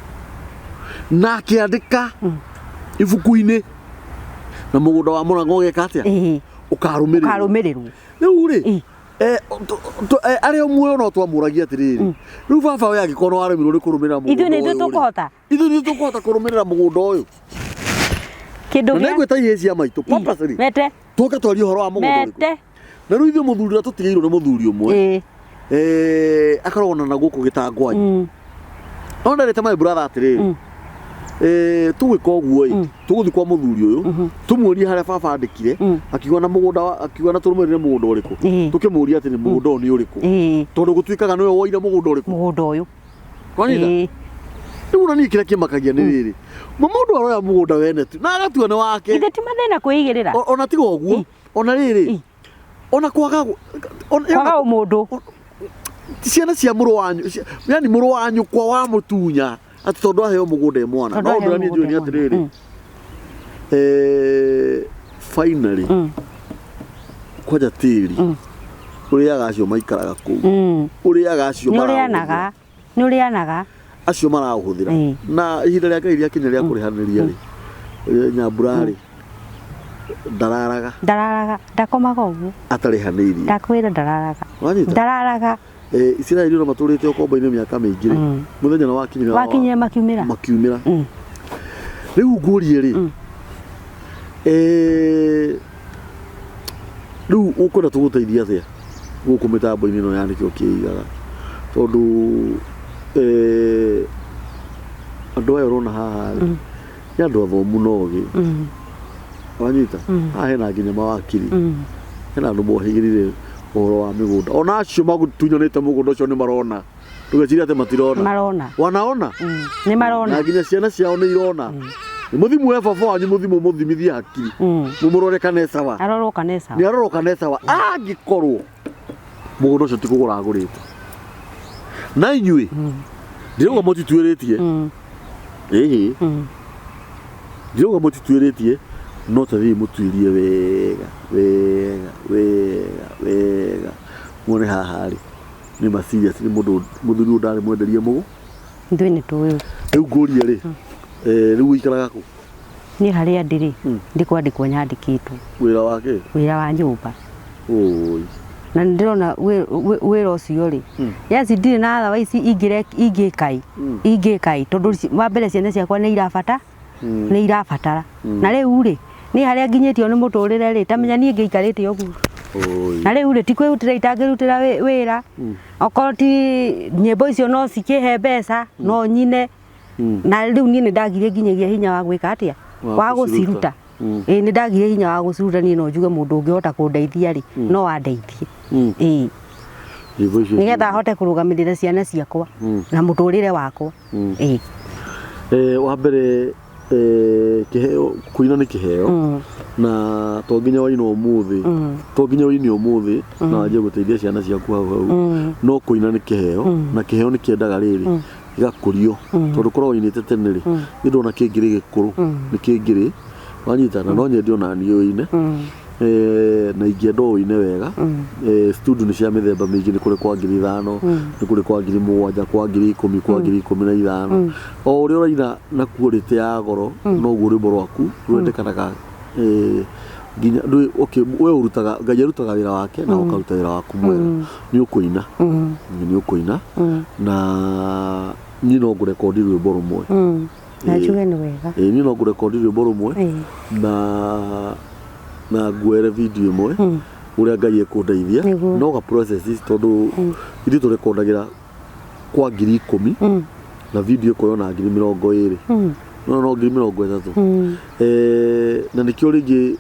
na akĩandĩka ibuku-inĩ na mũgũnda wa Mũrang'a ũgeka atĩa? Ũkarũmĩrĩrwo. Ũkarũmĩrĩrwo. Rĩu rĩ, arĩa muoyo no twamũragia atĩrĩrĩ, rĩu baba we angĩkorwo nĩ waremirwo nĩ kũrũmĩrĩra mũgũnda Ithuĩ nĩ ithuĩ ũyũ rĩ, tũkũhota. Ithuĩ nĩ tũkũhota kũrũmĩrĩra mũgũnda ũyũ? Kĩndũ Na gĩa nĩngwĩta ihĩĩ cia maitũ purposely, Mete. tũke twarie ũhoro wa mũgũnda ũrĩkũ. Mete. Na rĩu ithuĩ mũthuri ũrĩa tũtigĩirwo nĩ mũthuri ũmwe, akoragwo na gũkũ gĩtangwanyi, no nderĩte my brother atĩrĩrĩ, tũgwĩka ũguo ĩ, tũgũthiĩ kwa mũthuri ũyũ tũmuonie harĩa baba andĩkire, akiuga na mũgũnda akiuga na tũrũmĩrĩre mũgũnda ũrĩkũ. Tũkĩmũria atĩ nĩ mũgũnda ũyũ nĩ ũrĩkũ, tondũ gũtuĩkaga nĩwe woire mũgũnda ũrĩkũ. Mũgũnda ũyũ. Wanyita? Rĩu ona niĩ kĩrĩa kĩmakagia nĩ rĩrĩ, mũndũ aroya mũgũnda wene tu na agatua nĩ wake. Ithe ti mathĩna kwĩigĩrĩra. Ona tiga ũguo, ona rĩrĩ, ona kwaga Kwaga ũmũndũ. Ciana cia mũrũ wanyu, yani mũrũ wa nyũkwa wamũtunya atĩ tondũ aheo mũgũnda e mwana. Tondũ No aheo ũndũ ũrĩa niĩ njũĩ nĩ mũgũnda e mwana. atĩrĩrĩ, finally, kwanja tĩri ũrĩaga acio maikaraga kũu, ũrĩaga acio Nĩ maraũhũthĩra. ũrĩanaga. Nĩ ũrĩanaga. Acio maraũhũthĩra, na ihinda rĩa Ngai rĩakinya rĩa kũrĩhanĩria rĩ, nyambura rĩ, ndararaga. Ndararaga. Ndakomaga ũguo. Atarĩhanĩirie. Ndakwĩra ndararaga. Wanyita? Ndararaga. Isiraeli ona matũrĩte ũkombo-inĩ mĩaka mĩingĩ rĩ, mũthenya nĩ wakinyire. Wakinyire makiumĩra. Makiumĩra. Rĩu ngũrie rĩ, rĩu ũkwenda tũgũteithia atĩa gũkũ mĩtambo-inĩ ĩno ya nĩkĩo kĩigaga? Tondũ andũ aya ũrona haha rĩ, nĩ andũ athomu na ogĩ. Wanyita? Haha hena nginya mawakiri, hena andũ mohĩgĩrĩire ũhoro wa mĩgũnda. Ona acio matunyanĩte mũgũnda ũcio nĩ marona, ndũgecirie atĩ matirona. Marona. Wanaona. Nĩ marona. Na nginya ciana ciao nĩ irona. Nĩ mũthimu we baba wanyu, mũthimũ mũthimithie hakiri, mũmũrore kana e sawa. Arorwo kana e sawa. Nĩ arorwo kana e sawa. Angĩkorwo mũgũnda ũcio ti kũgũra agũrĩte na inyuĩ, ndirauga mũtituĩrĩtie, ĩhĩ, ndirauga mũtituĩrĩtie, no tathiĩ mũtuĩrie wega wega wega wega, muone haha rĩ, nĩ ma serious, nĩ mũndũ mũthuri ũyũ ndarĩ mwenderie mũgũ. Ithuĩ nĩ tũĩ. Rĩu ngũrie rĩ, rĩu ũikaraga kũ? Niĩ harĩa ndĩrĩ, ndĩkwandĩkwo nyandĩkĩtwo. Wĩra wake? Wĩra wa nyũmba. Oi. Na nĩ ndĩrona wĩra ũcio rĩ, yes, ndirĩ na otherwise ingĩkai ingĩkai, tondũ wa mbere ciana ciakwa nĩ irabata, nĩ irabatara. Na rĩu rĩ, niĩ harĩa nginyĩtio nĩ mũtũrĩre rĩ, ta menya niĩ ngĩikarĩte ũguo. Oi. Na rĩu rĩ, ti kwĩrutĩra itangĩrutĩra wĩra, okorwo ti nyĩmbo icio no cikĩhe mbeca no nyine. Na rĩu niĩ nĩ ndagire nginyagia hinya wa gwĩka atĩa? Wa Wa gũciruta. gũciruta. Ĩĩ, nĩ ndagire hinya wa gũciruta. Niĩ no njuge mũndũ ũngĩhota kũndeithia rĩ, no andeithie, ĩĩ. Nyĩmbo icio. Nĩgetha ahote kũrũgamĩrĩra ciana ciakwa na mũtũrĩre wakwa, ĩĩ. Wa mbere, kĩheo, kũina nĩ kĩheo, na to nginya waina ũmũthĩ, to nginya ũine ũmũthĩ na wanjie gũteithia ciana ciaku hau hau. No kũina nĩ kĩheo, na kĩheo nĩ kĩendaga rĩrĩ gĩgakũrio, tondũ korwo ũinĩte tene rĩ, nĩ ndona kĩngĩrĩ gĩkũrũ nĩ kĩngĩrĩ. Wanyita? Na no nyende ona niĩ ũine, na ingĩenda ũine wega. Studio nĩ cia mĩthemba mĩingĩ, nĩ kũrĩ kwa 5,000, nĩ kũrĩ kwa 7,000, kwa 10,000, kwa 15,000. O ũrĩa ũraina na quality ya goro, noguo rwĩmbo rwaku rwendekanaga. Nginya ndũĩ, okay, we ũrutaga, Ngai arutaga wĩra wake na ũkaruta wĩra waku mwega. Nĩ ũkũina. Nĩ ũkũina. Na niĩ no ngũrekondi rwĩmbo rũmwe. Na njuge nĩ wega. Ĩĩ, niĩ no ngũrekondi rwĩmbo rũmwe na nguoere video ĩmwe ũrĩa Ngai ekũndeithia. Nĩguo. No ga process tondũ ithuĩ tũrekondagĩra kwa 10,000 na video ĩkoywo na 20,000. No 30,000. Na nĩkĩo rĩngĩ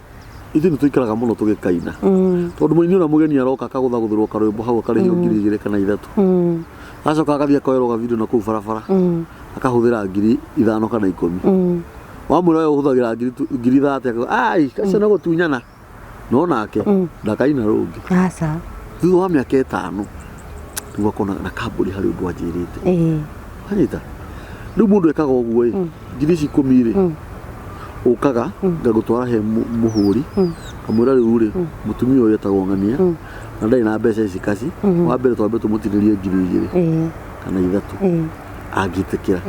ithuĩ nĩ tũikaraga mũno tũgĩkaina. Tondũ mũini ũrĩa mũgeni aroka akagũthagũthĩrwo karwĩmbo hau akarĩhio 2,000 kana 3. Acoka agathiĩ akoerwo ga video na kũu barabara. Akahũthĩra 5,000 kana 10. Wamwĩra we ũhũthagĩra 30,000 akauga, ai, kacio nĩ gũtunyana. No nake ndakaina rũngĩ. Aca. Thutha wa mĩaka 5 nĩguo akona na kambũri harĩ ũndũ anjĩrĩte. Wanyita? Rĩu mũndũ ekaga ũguo ĩ, 10,000 rĩ, ũkaga ngagũtwara he mũhũri, ngamwĩra rĩu rĩ, mũtumia ũyũ etagwo Ng'ania, na ndarĩ na mbeca ici kaci, wa mbere twambe tũmũtinĩrie 2,000 kana 3 angĩtĩkĩra.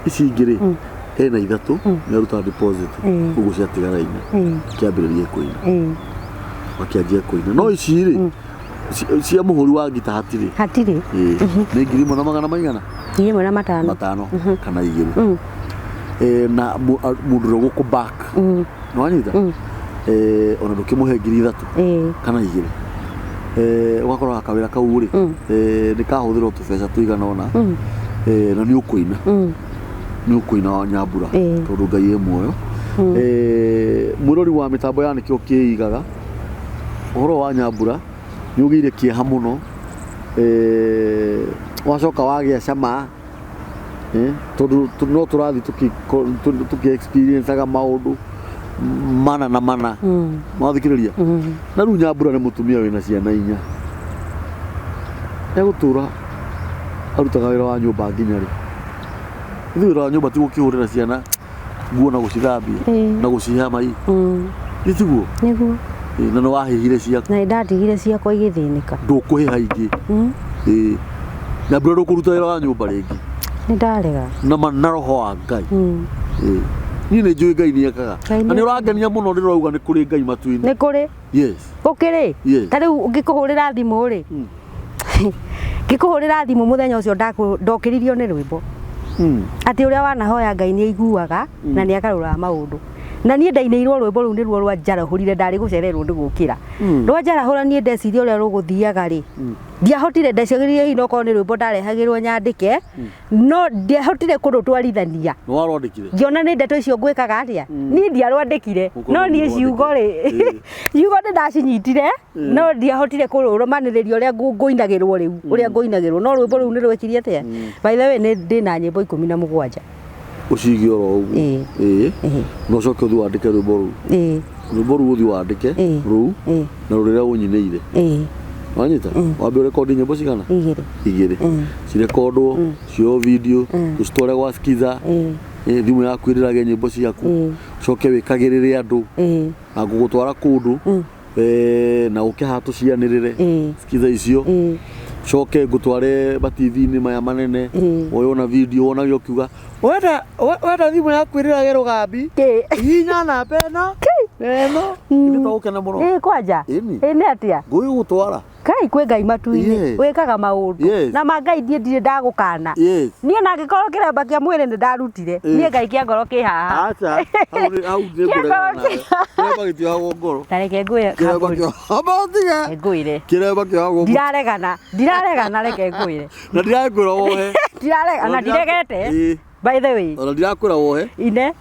Ici ingĩ rĩ, ena 3 nĩ aruta deposit, ũguo ciatigara 4, kĩambĩrĩrie kũina. Makĩanjia kũina. No ici rĩ, cia mũhũri wa ngita hatirĩ. Hatirĩ. Nĩ 1,000 na magana maigana? 1,500. 5 kana 2. Na mũndũ ũrĩa ũgũkũ back. Nĩ wanyita? Ona ndũkĩmũhe 3,000 kana 2. Ũgakora kawĩra kau rĩ, nĩ kahũthĩrwo tũbeca tũigana ũna. Na nĩ ũkũina. Nĩ ũkũina Nyambura tondũ Ngai e muoyo. Mwĩrori wa mĩtambo ya Nĩkĩo Kĩigaga, ũhoro wa Nyambura nĩ ũgĩire kĩeha mũno. Wacoka wagĩa cama, tondũ no tũrathiĩ tũkĩ experienceaga maũndũ mana na mana. Mwathikĩrĩria? Na rĩu Nyambura nĩ mũtumia wĩna ciana 4. Egũtũra arutaga wĩra wa nyũmba nginya rĩ? Ithuĩ wĩra wa nyũmba ti gũkĩhũrĩra ciana nguo na gũcithambia na gũcihe mai. Nĩ tiguo? Nĩguo. Na nĩ wahĩhire ciaku. Na nĩndatigire ciakwa igĩthĩnĩka. Ndũkũhĩha ingĩ. Nyambura ndũkũruta wĩra wa nyũmba rĩngĩ. Nĩndarega. Na roho wa Ngai. Niĩ nĩ njũĩ Ngai nĩekaga. Na nĩ ũrangenia mũno rĩrĩa ũrauga nĩ kũrĩ Ngai matu-inĩ. Nĩ kũrĩ. Yes. Gũkĩrĩ. Yes. Ta rĩu ngĩkũhũrĩra thimũ rĩ. Ngĩkũhũrĩra thimũ mũthenya ũcio ndokĩririo nĩ rwĩmbo. Atĩ ũrĩa wanahoya Ngai nĩ aiguaga na nĩ agarũraga maũndũ. Na niĩ ndainĩirwo rwĩmbo rũu nĩruo rwanjarahũrire, ndarĩ gũcererwo nĩ gũkĩra. Rwanjarahũra niĩ ndeciria ũrĩa rũgũthiaga rĩ. Ndiahotire, ndeciririe hihi no korwo nĩ rwĩmbo ndarehagĩrwo nyandĩke, no ndiahotire kũrũtwarithania. Nĩ warwandĩkire? Ngĩona nĩ ndeto icio ngwĩkaga atĩa? Niĩ ndiarwandĩkire, Ũkorwo no niĩ nĩ ciugo rĩ, ciugo nĩ ndacinyitire, no ndiahotire kũrũmanĩrĩria ũrĩa ngũinagĩrwo rĩu, ũrĩa ngũinagĩrwo, no rwĩmbo rũu nĩ rwekire atĩa? By the way, nĩ ndĩna nyĩmbo 17. Ũciige oro ũguo. Na ũcoke ũthiĩ wandĩke rwĩmbo rũu. Rwĩmbo rũu ũthiĩ wandĩke rũu na rũrĩa ũnyinĩire. Wanyita? Wambe ũrekondi nyĩmbo cigana? 2. 2. Cirekondwo, cioywo video, ũcitware gwa Skiza. Thimũ yaku ĩrĩrage nyĩmbo ciaku. Ũcoke wĩkagĩrĩre andũ. Na ngũgũtwara kũndũ. Na ũke haha tũcianĩrĩre. Skiza icio. Coke ngũtware ma TV-inĩ maya manene. Woywo na video wonage ũkiuga, wenda thimũ yaku ĩrĩrage rũgambi. Hihinya namba ĩno. Ĩno. Ithuĩ tũgũkena mũno. Kwanja. Ĩni. Nĩ atĩa? Ngũgũtwara. Ngai kwĩ Ngai matu-inĩ. Wĩkaga maũndũ. Na ma Ngai niĩ ndirĩ ndagũkana. Niĩ na angĩkorwo kĩremba kĩa mwĩrĩ nĩ ndarutire. Niĩ Ngai kĩa ngoro kĩ haha. Aca. Hau nĩ ngũregana nawe. Kĩremba gĩtiohagwo ngoro. Ta reke ngwĩre. Kĩremba kĩohagwo ngoro. Ngwĩre. Kĩremba kĩohagwo ngoro. Ndiraregana. Ndiraregana reke ngwĩre. Na ndirakwĩra wohe. Ndiraregana na ndiregete. By the way. Ona ndirakwĩra wohe. Ine.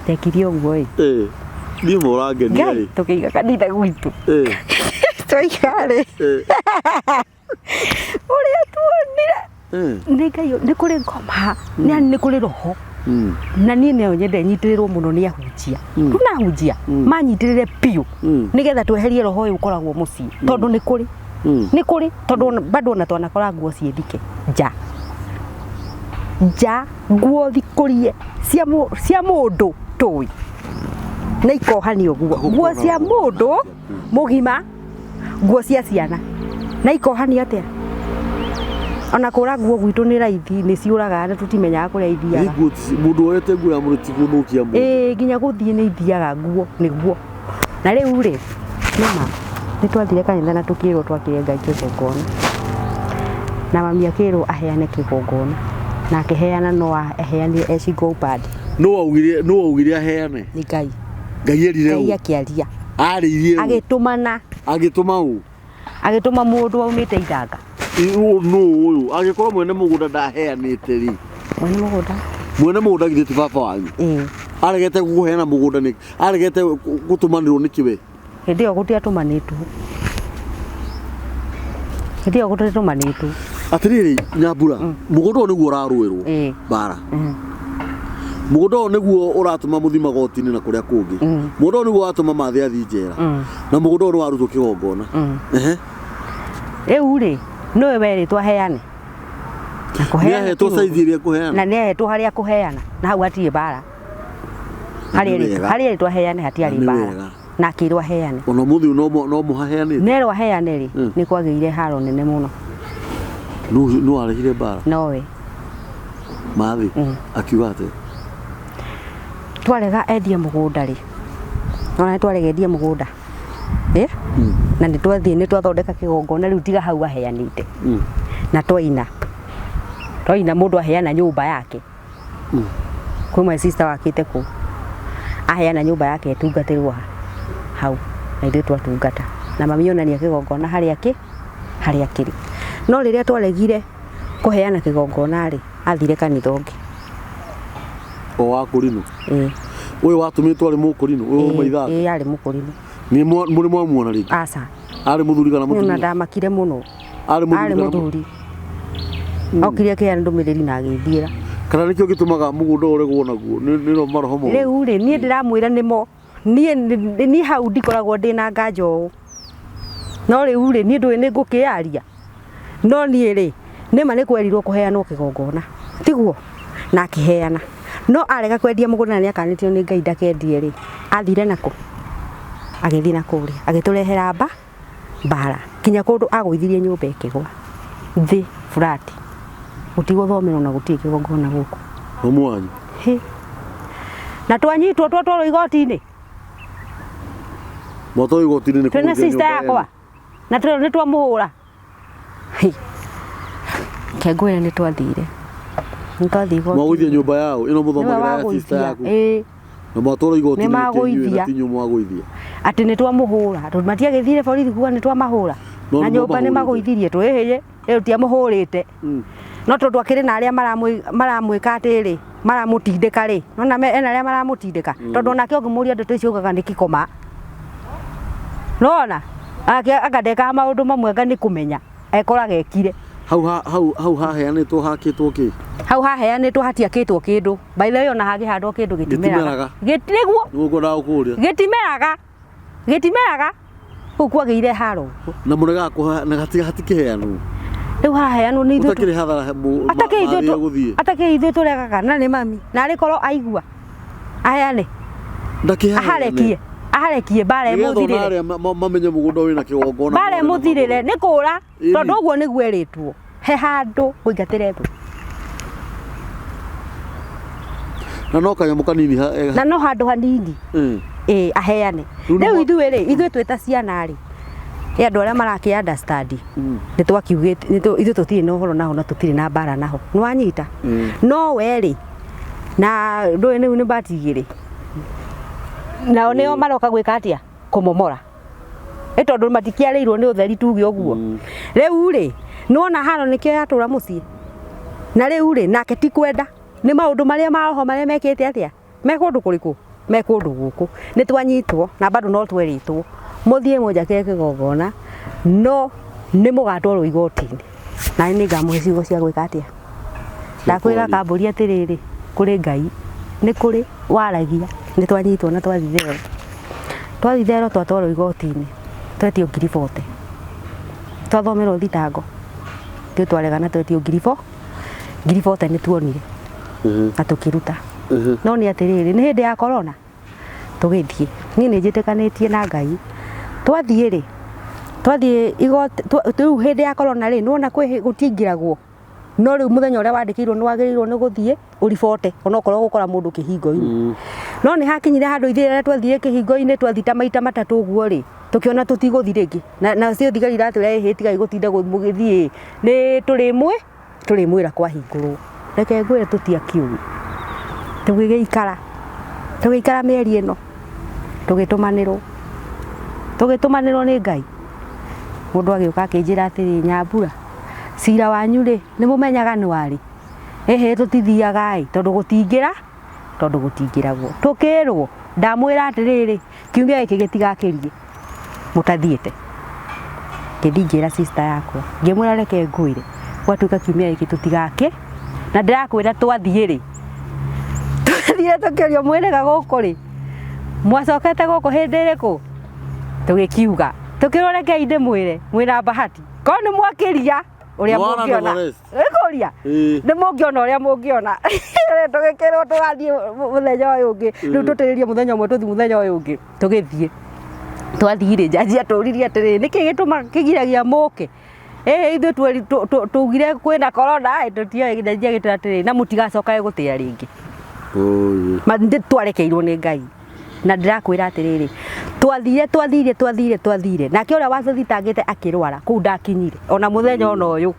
Ndekire ũguo ĩ. Niĩ mũrangenia ĩ. Tũkĩiga kanitha gwitũ. Tũiga rĩ. Ũrĩa tuonire. Nĩ Ngai nĩ kũrĩ ngoma, nĩ kũrĩ roho. Na niĩ no nyende nyitĩrĩrwo mũno nĩ ahunjia. Tuna ahunjia manyitĩrĩre biũ nĩgetha tweherie roho ũyũ ũkoragwo mũciĩ tondũ nĩ kũrĩ. Nĩ kũrĩ tondũ bado ona twanakora nguo ciĩ thike nja. Nja nguo thikũrie cia mũndũ tũĩ na ikohanio guo. Nguo cia mũndũ mũgima, nguo cia ciana na ikohanio atĩa? Ona kũra nguo gwitũ nĩ raithi, nĩ ciũraga na tũtimenyaga kũrĩa ithiaga. Nguo mũndũ woete nguo ya mũndũ ti gũthũkia mũndũ. Ĩĩ nginya gũthiĩ nĩ ithiaga nguo nĩguo. Na rĩu rĩ, nĩma nĩ twathire kanitha na tũkĩrwo twakĩre Ngai kĩgongona. Na mami akĩrwo aheane kĩgongona. Na akĩheana no aheanire e single upande. Nũ waugire nũ waugire aheane? Nĩ Ngai. Ngai erire Ngai ũ? akĩaria. Arĩirie ũ? Agĩtũmana. Agĩtũma ũ? Agĩtũma mũndũ waumĩte ithanga. Nũ ũyũ? Angĩkorwo mwene mũgũnda ndaheanĩte rĩ. Mwene mũgũnda? Mwene mũgũnda githĩ ti baba wanyu? Ĩĩ. Aregete kũheana mũgũnda nĩkĩ? Aregete gũtũmanĩrwo nĩkĩ we? Hĩndĩ ĩyo gũtiatũmanĩtwo. Hĩndĩ ĩyo gũtiatũmanĩtwo. Atĩrĩrĩ Nyambura, mũgũnda ũyũ nĩguo ũrarũĩrwo mbara. Mũgũnda ũyũ nĩguo ũratũma mũthiĩ magoti-inĩ na kũrĩa kũngĩ. Mũgũnda ũyũ nĩguo watũma Mathe athiĩ njera. Na mũgũnda ũyũ nĩ warutwo kĩgongona. Ehe. Rĩu rĩ, nĩwe werĩtwo aheane. Na kũheana Nĩ ahetwo ti saizi ũũru. ĩrĩa ekũheana. Na nĩ ahetwo harĩa akũheana. Na hau hatirĩ mbara. Harĩa Nĩ erĩtwo wega. harĩa erĩtwo aheane hatiarĩ Nĩ mbara. wega. Na akĩrwo aheane. Ona ũmũthĩ ũyũ no mũhaheanĩte. Nerwo aheane rĩ, nĩ kwagĩire haro nene mũno. Nũ warehire mbara? Nowe. Mathi akiuga atĩa? Twarega endie mũgũnda rĩ, nona nĩ twarega endie mũgũnda. Eh? Na nĩ twathiĩ nĩ twathondeka kĩgongona rĩu tiga hau aheanĩte. Na twaina. Twaina mũndũ aheana nyũmba yake. Kwĩ my sister wakĩte kũu. Aheana nyũmba yake ĩtungatĩrwo hau. Na ithuĩ twatungata. Na mami onania kĩgongona harĩa kĩ harĩa kĩrĩ. No rĩrĩa twaregire kũheana kĩgongona rĩ, athire kanitha ũngĩ. O wa kũrinũ? Ĩĩ. Ũyũ watũmĩtwo arĩ mũkũrinũ? Ũyũ wauma Ithaka? Ĩĩ arĩ mũkũrinũ. Nĩ mũrĩ mwamuona rĩngĩ? Aca. Arĩ mũthuri kana Niĩ ona mũtumia? ndamakire mũno. Arĩ mũthuri Arĩ kana mũthuri. Okire akĩheana ndũmĩrĩri na agĩthiĩra. Kana nĩkĩo gĩtũmaga mũgũnda ũregwo naguo? Nĩ maroho moru. Rĩu rĩ, niĩ ndĩramwĩra nĩmo. Niĩ hau ndikoragwo ndĩna nganja ũũ. No rĩu rĩ, niĩ ndũĩ nĩ ngũkĩaria. No niĩ rĩ, nĩma nĩ kwerirwo kũheanwo kĩgongona. Tiguo? Na akĩheana. No arega kwendia mũgũnda na nĩ akanĩtio nĩ Ngai ndakendie rĩ, athire nakũ? Agĩthiĩ na kũrĩa. Agĩtũrehera mbara. Kinya kũndũ agũithirie nyũmba ĩkĩgwa. Thĩ flat. Gũtigũthomerwo na gũtirĩ kĩgongona gũkũ. Mamu wanyu? Hĩ. Na twanyitwo twatwarwo igoti-inĩ. Mwatwarwo igoti-inĩ nĩ Twĩna kũgũithia sister nyũmba yakwa. yenu? Na twĩrwo nĩ twamũhũra. Hĩ. Reke ngwĩre nĩ twathire. Nĩ twathiĩ igoti-inĩ. Mwagũithia nyũmba yao ĩno Nĩwe mũthomagĩra ya sister wagũithia. yaku. Ĩĩ. Na mwatwarwo igoti-inĩ Nĩ nĩ inyuĩ na magũithia. ti inyuĩ mwagũithia. Atĩ nĩ twamũhũra. Tondũ matiagĩthire borithi kuga nĩ twamahũra. No Na nĩ nyũmba nĩ mwamahũrĩte. magũithirie twĩhĩye. Rĩu tiamũhũrĩte. No tondũ akĩrĩ na arĩa maramwĩka atĩrĩ, maramũtindĩka rĩ. Nona ena arĩa maramũtindĩka. Tondũ onake ũngĩmũria ndeto icio augaga nĩ kĩkoma. Nona? Anga ndekaga maũndũ mamwe anga nĩ kũmenya. Ekoraga ekire. Hau hau hau haheanĩtwo hakĩtwo kĩ? Hau haheanĩtwo hatiakĩtwo kĩndũ. By the way ona hangĩhandwo kĩndũ gĩtimeraga. Gĩtimeraga. Nĩguo. Nĩguo ngwendaga gũkũria. Gĩtimeraga. Gĩtimeraga. Kũu kwagĩire haro ũguo. Na mũregaga kũha na hatikĩheanwo. Rĩu haheanwo nĩ ithuĩ. Ũtakĩrĩ hathara gũthiĩ. Atakĩrĩ ithuĩ tũregaga na nĩ mami. Na arĩ korwo aigua. Aheane. Ndakĩheane. Aharekie. Aharekie mbara Nĩgetha ona ĩmũthirĩre. arĩa mamenye mũgũnda wĩna kĩgongona. Mbara ĩmũthirĩre nĩ kũra. Tondũ ũguo nĩguo erĩtwo. He handũ ngũingatĩre thũ. Na no kanyamũ kanini Na no handũ hanini. Ĩĩ aheane. Rĩu ithuĩ rĩ, ithuĩ twĩ ta ciana rĩ. Ĩ andũ arĩa marakĩ understand. Nĩ twakiugĩte ithuĩ tũtirĩ na ũhoro naho na tũtirĩ na mbara naho. Nĩ wanyita? No we rĩ, na ndũĩ rĩu nĩ mbati igĩrĩ. Nao nĩo maroka gwĩka atĩa? Kũmomora. Ĩ tondũ matikĩarĩirwo nĩ ũtheri tuge ũguo. Rĩu rĩ, nĩwona haro nĩkĩo yatũra mũciĩ. Na rĩu rĩ, nake ti kwenda. Nĩ maũndũ marĩa ma roho marĩa mekĩte atĩa? Me kũndũ kũrĩkũ? Me kũndũ gũkũ. Nĩ twanyitwo na bado no twerĩtwo. Mũthiĩ mũnjakĩre kĩgongona no nĩ mũgatwarwo igoti-inĩ. Na nĩ ngamũhe ciugo cia gwĩka atĩa? Ndakwĩra kambũri atĩrĩrĩ, kũrĩ Ngai nĩ kũrĩ waragia. Nĩ twanyitwo na twathiĩ thero. Twathiĩ thero twatwarwo igoti-inĩ. Twetio ngiri bote. Twathomerwo thitango. Ithuĩ twaregana twetio ngiri ngiri bote nĩ tuonire. Na tũkĩruta. No nĩ atĩrĩrĩ, nĩ hĩndĩ ya corona tũgĩthiĩ. Niĩ nĩ njĩtĩkanĩtie na Ngai. Twathiĩ rĩ, twathiĩ igoti, rĩu hĩndĩ ya corona rĩ, nĩwona kwĩ gũtiaingĩragwo. No rĩu mũthenya ũrĩa wandĩkĩirwo nĩ wagĩrĩirwo nĩ gũthiĩ ũribote onokorwo gũkora mũndũ kĩhingo-inĩ. No nĩ hakinyire handũ ithuĩ rĩrĩa twathire kĩhingo-inĩ twathi ta maita matatũ ũguo rĩ, tũkĩona tũtigũthiĩ rĩngĩ. Na cio thigari iratwĩra ĩhĩ tigai gũtinda mũgĩthiĩ nĩ tũrĩmwĩra kwahingũrwo. Reke ngwĩre tũtiakiũĩ. Tũgĩgĩikara, tũgĩikara mĩeri ĩno tũgĩtũmanĩrwo, tũgĩtũmanĩrwo nĩ Ngai. Mũndũ agĩũka akĩnjĩra atĩrĩ, Nyambura, cira wanyu rĩ, nĩ mũmenyaga nĩ warĩ? Ĩhĩ tũtithiaga ĩ, tondũ gũtingĩra, tondũ gũtingĩragwo. Tũkĩrwo, ndamwĩra atĩrĩrĩ, kiumia gĩkĩ gĩtigakĩrie mũtathiĩte. Ngĩthiĩ ngĩra sister yakwa, ngĩmwĩra reke ngwĩre, gwatuĩka kiumia gĩkĩ tũtigakĩ, na ndĩrakwĩra twathiĩ rĩ, twathire tũkĩũrio mwĩrĩga gũkũ rĩ, mwacokete gũkũ hĩndĩ ĩrĩkũ? Tũgĩkiuga, tũkĩrwo rekei ndĩmwĩre, mwĩna bahati, korwo nĩ mwakĩria ũrĩa Mwana mũngĩona. Everest. Ĩkũria Ĩĩ. nĩ mũngĩona ũrĩa mũngĩona. Tũgĩkĩrwo tũgathiĩ mũthenya ũyũ ũngĩ, rĩu tũtĩrĩrie mũthenya ũmwe tũthiĩ mũthenya ũyũ ũngĩ, tũgĩthiĩ. Twathiĩ rĩ, njanji atũririe atĩrĩrĩ, nĩkĩ gĩtũmaga kĩgiragia mũke? Ĩhĩ ithuĩ twaugire kwĩna corona ĩ, tũtioĩ. Njanji agĩtwĩra atĩrĩrĩ, na mũtigacokage gũtĩra rĩngĩ. Oi. Twarekeirwo nĩ Ngai. Na ndĩrakwĩra atĩrĩrĩ, twathire twathire twathire twathire, nake ũrĩa watũthitangĩte akĩrwara, kũu ndakinyire ona mũthenya ona ũyũ.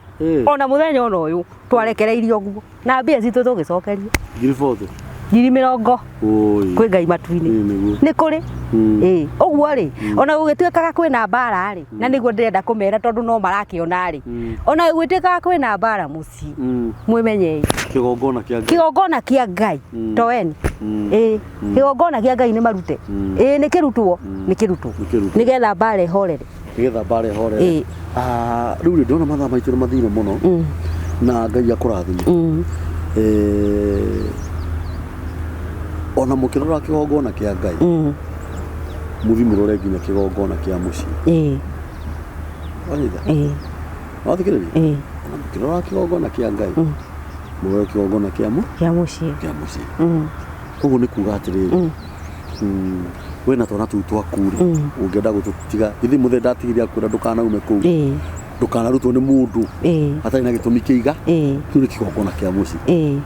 Ona mũthenya ona ũyũ twarekereirio ũguo, na mbia citũ tũgĩcokerio. Ngiri 40. Ngiri mĩrongo. Oi. Kwĩ Ngai matu-inĩ. Ĩĩ, nĩguo. Nĩ kũrĩ. Ĩĩ, ũguo rĩ, ona gũgĩtuĩkaga kwĩna mbara rĩ, na nĩguo ndĩrenda kũmera tondũ no marakĩona rĩ, ona gũgĩtuĩkaga kwĩna mbara mũciĩ, mwĩmenyei. Kĩgongona kĩa Ngai. Kĩgongona kĩa Ngai, toeni. Ĩĩ, kĩgongona kĩa Ngai nĩ marute. Ĩĩ, nĩ kĩrutwo, nĩ kĩrutwo. Nĩ kĩrutwo. Nĩgetha mbara ĩhorere. Nĩgetha mbara ĩhorere. Ĩĩ. Rĩu rĩ, ndĩrona mathaa maitũ nĩ mathire mũno, na Ngai akũrathime. Ona mũkĩrora kĩgongona kĩa Ngai, mũthiĩ mũrore nginya kĩgongona kĩa mũciĩ. Ĩĩ. Wanyita? Ĩĩ. Wathikĩrĩria? Ĩĩ. Ona mũkĩrora kĩgongona kĩa Ngai, mũrore kĩgongona kĩa Kĩa mũciĩ. Kĩa mũciĩ. Ũguo nĩ kuga atĩrĩrĩ, wĩna twana tũu twaku rĩ, ũngĩenda gũtũtiga, githĩ mũthee ndatigire akwĩra ndũkanaume kũu, Ĩĩ. ndũkanarutwo nĩ mũndũ Ĩĩ. hatarĩ na gĩtũmi kĩiga, Ĩĩ. kĩu nĩ kĩgongona kĩa mũciĩ. Ĩĩ.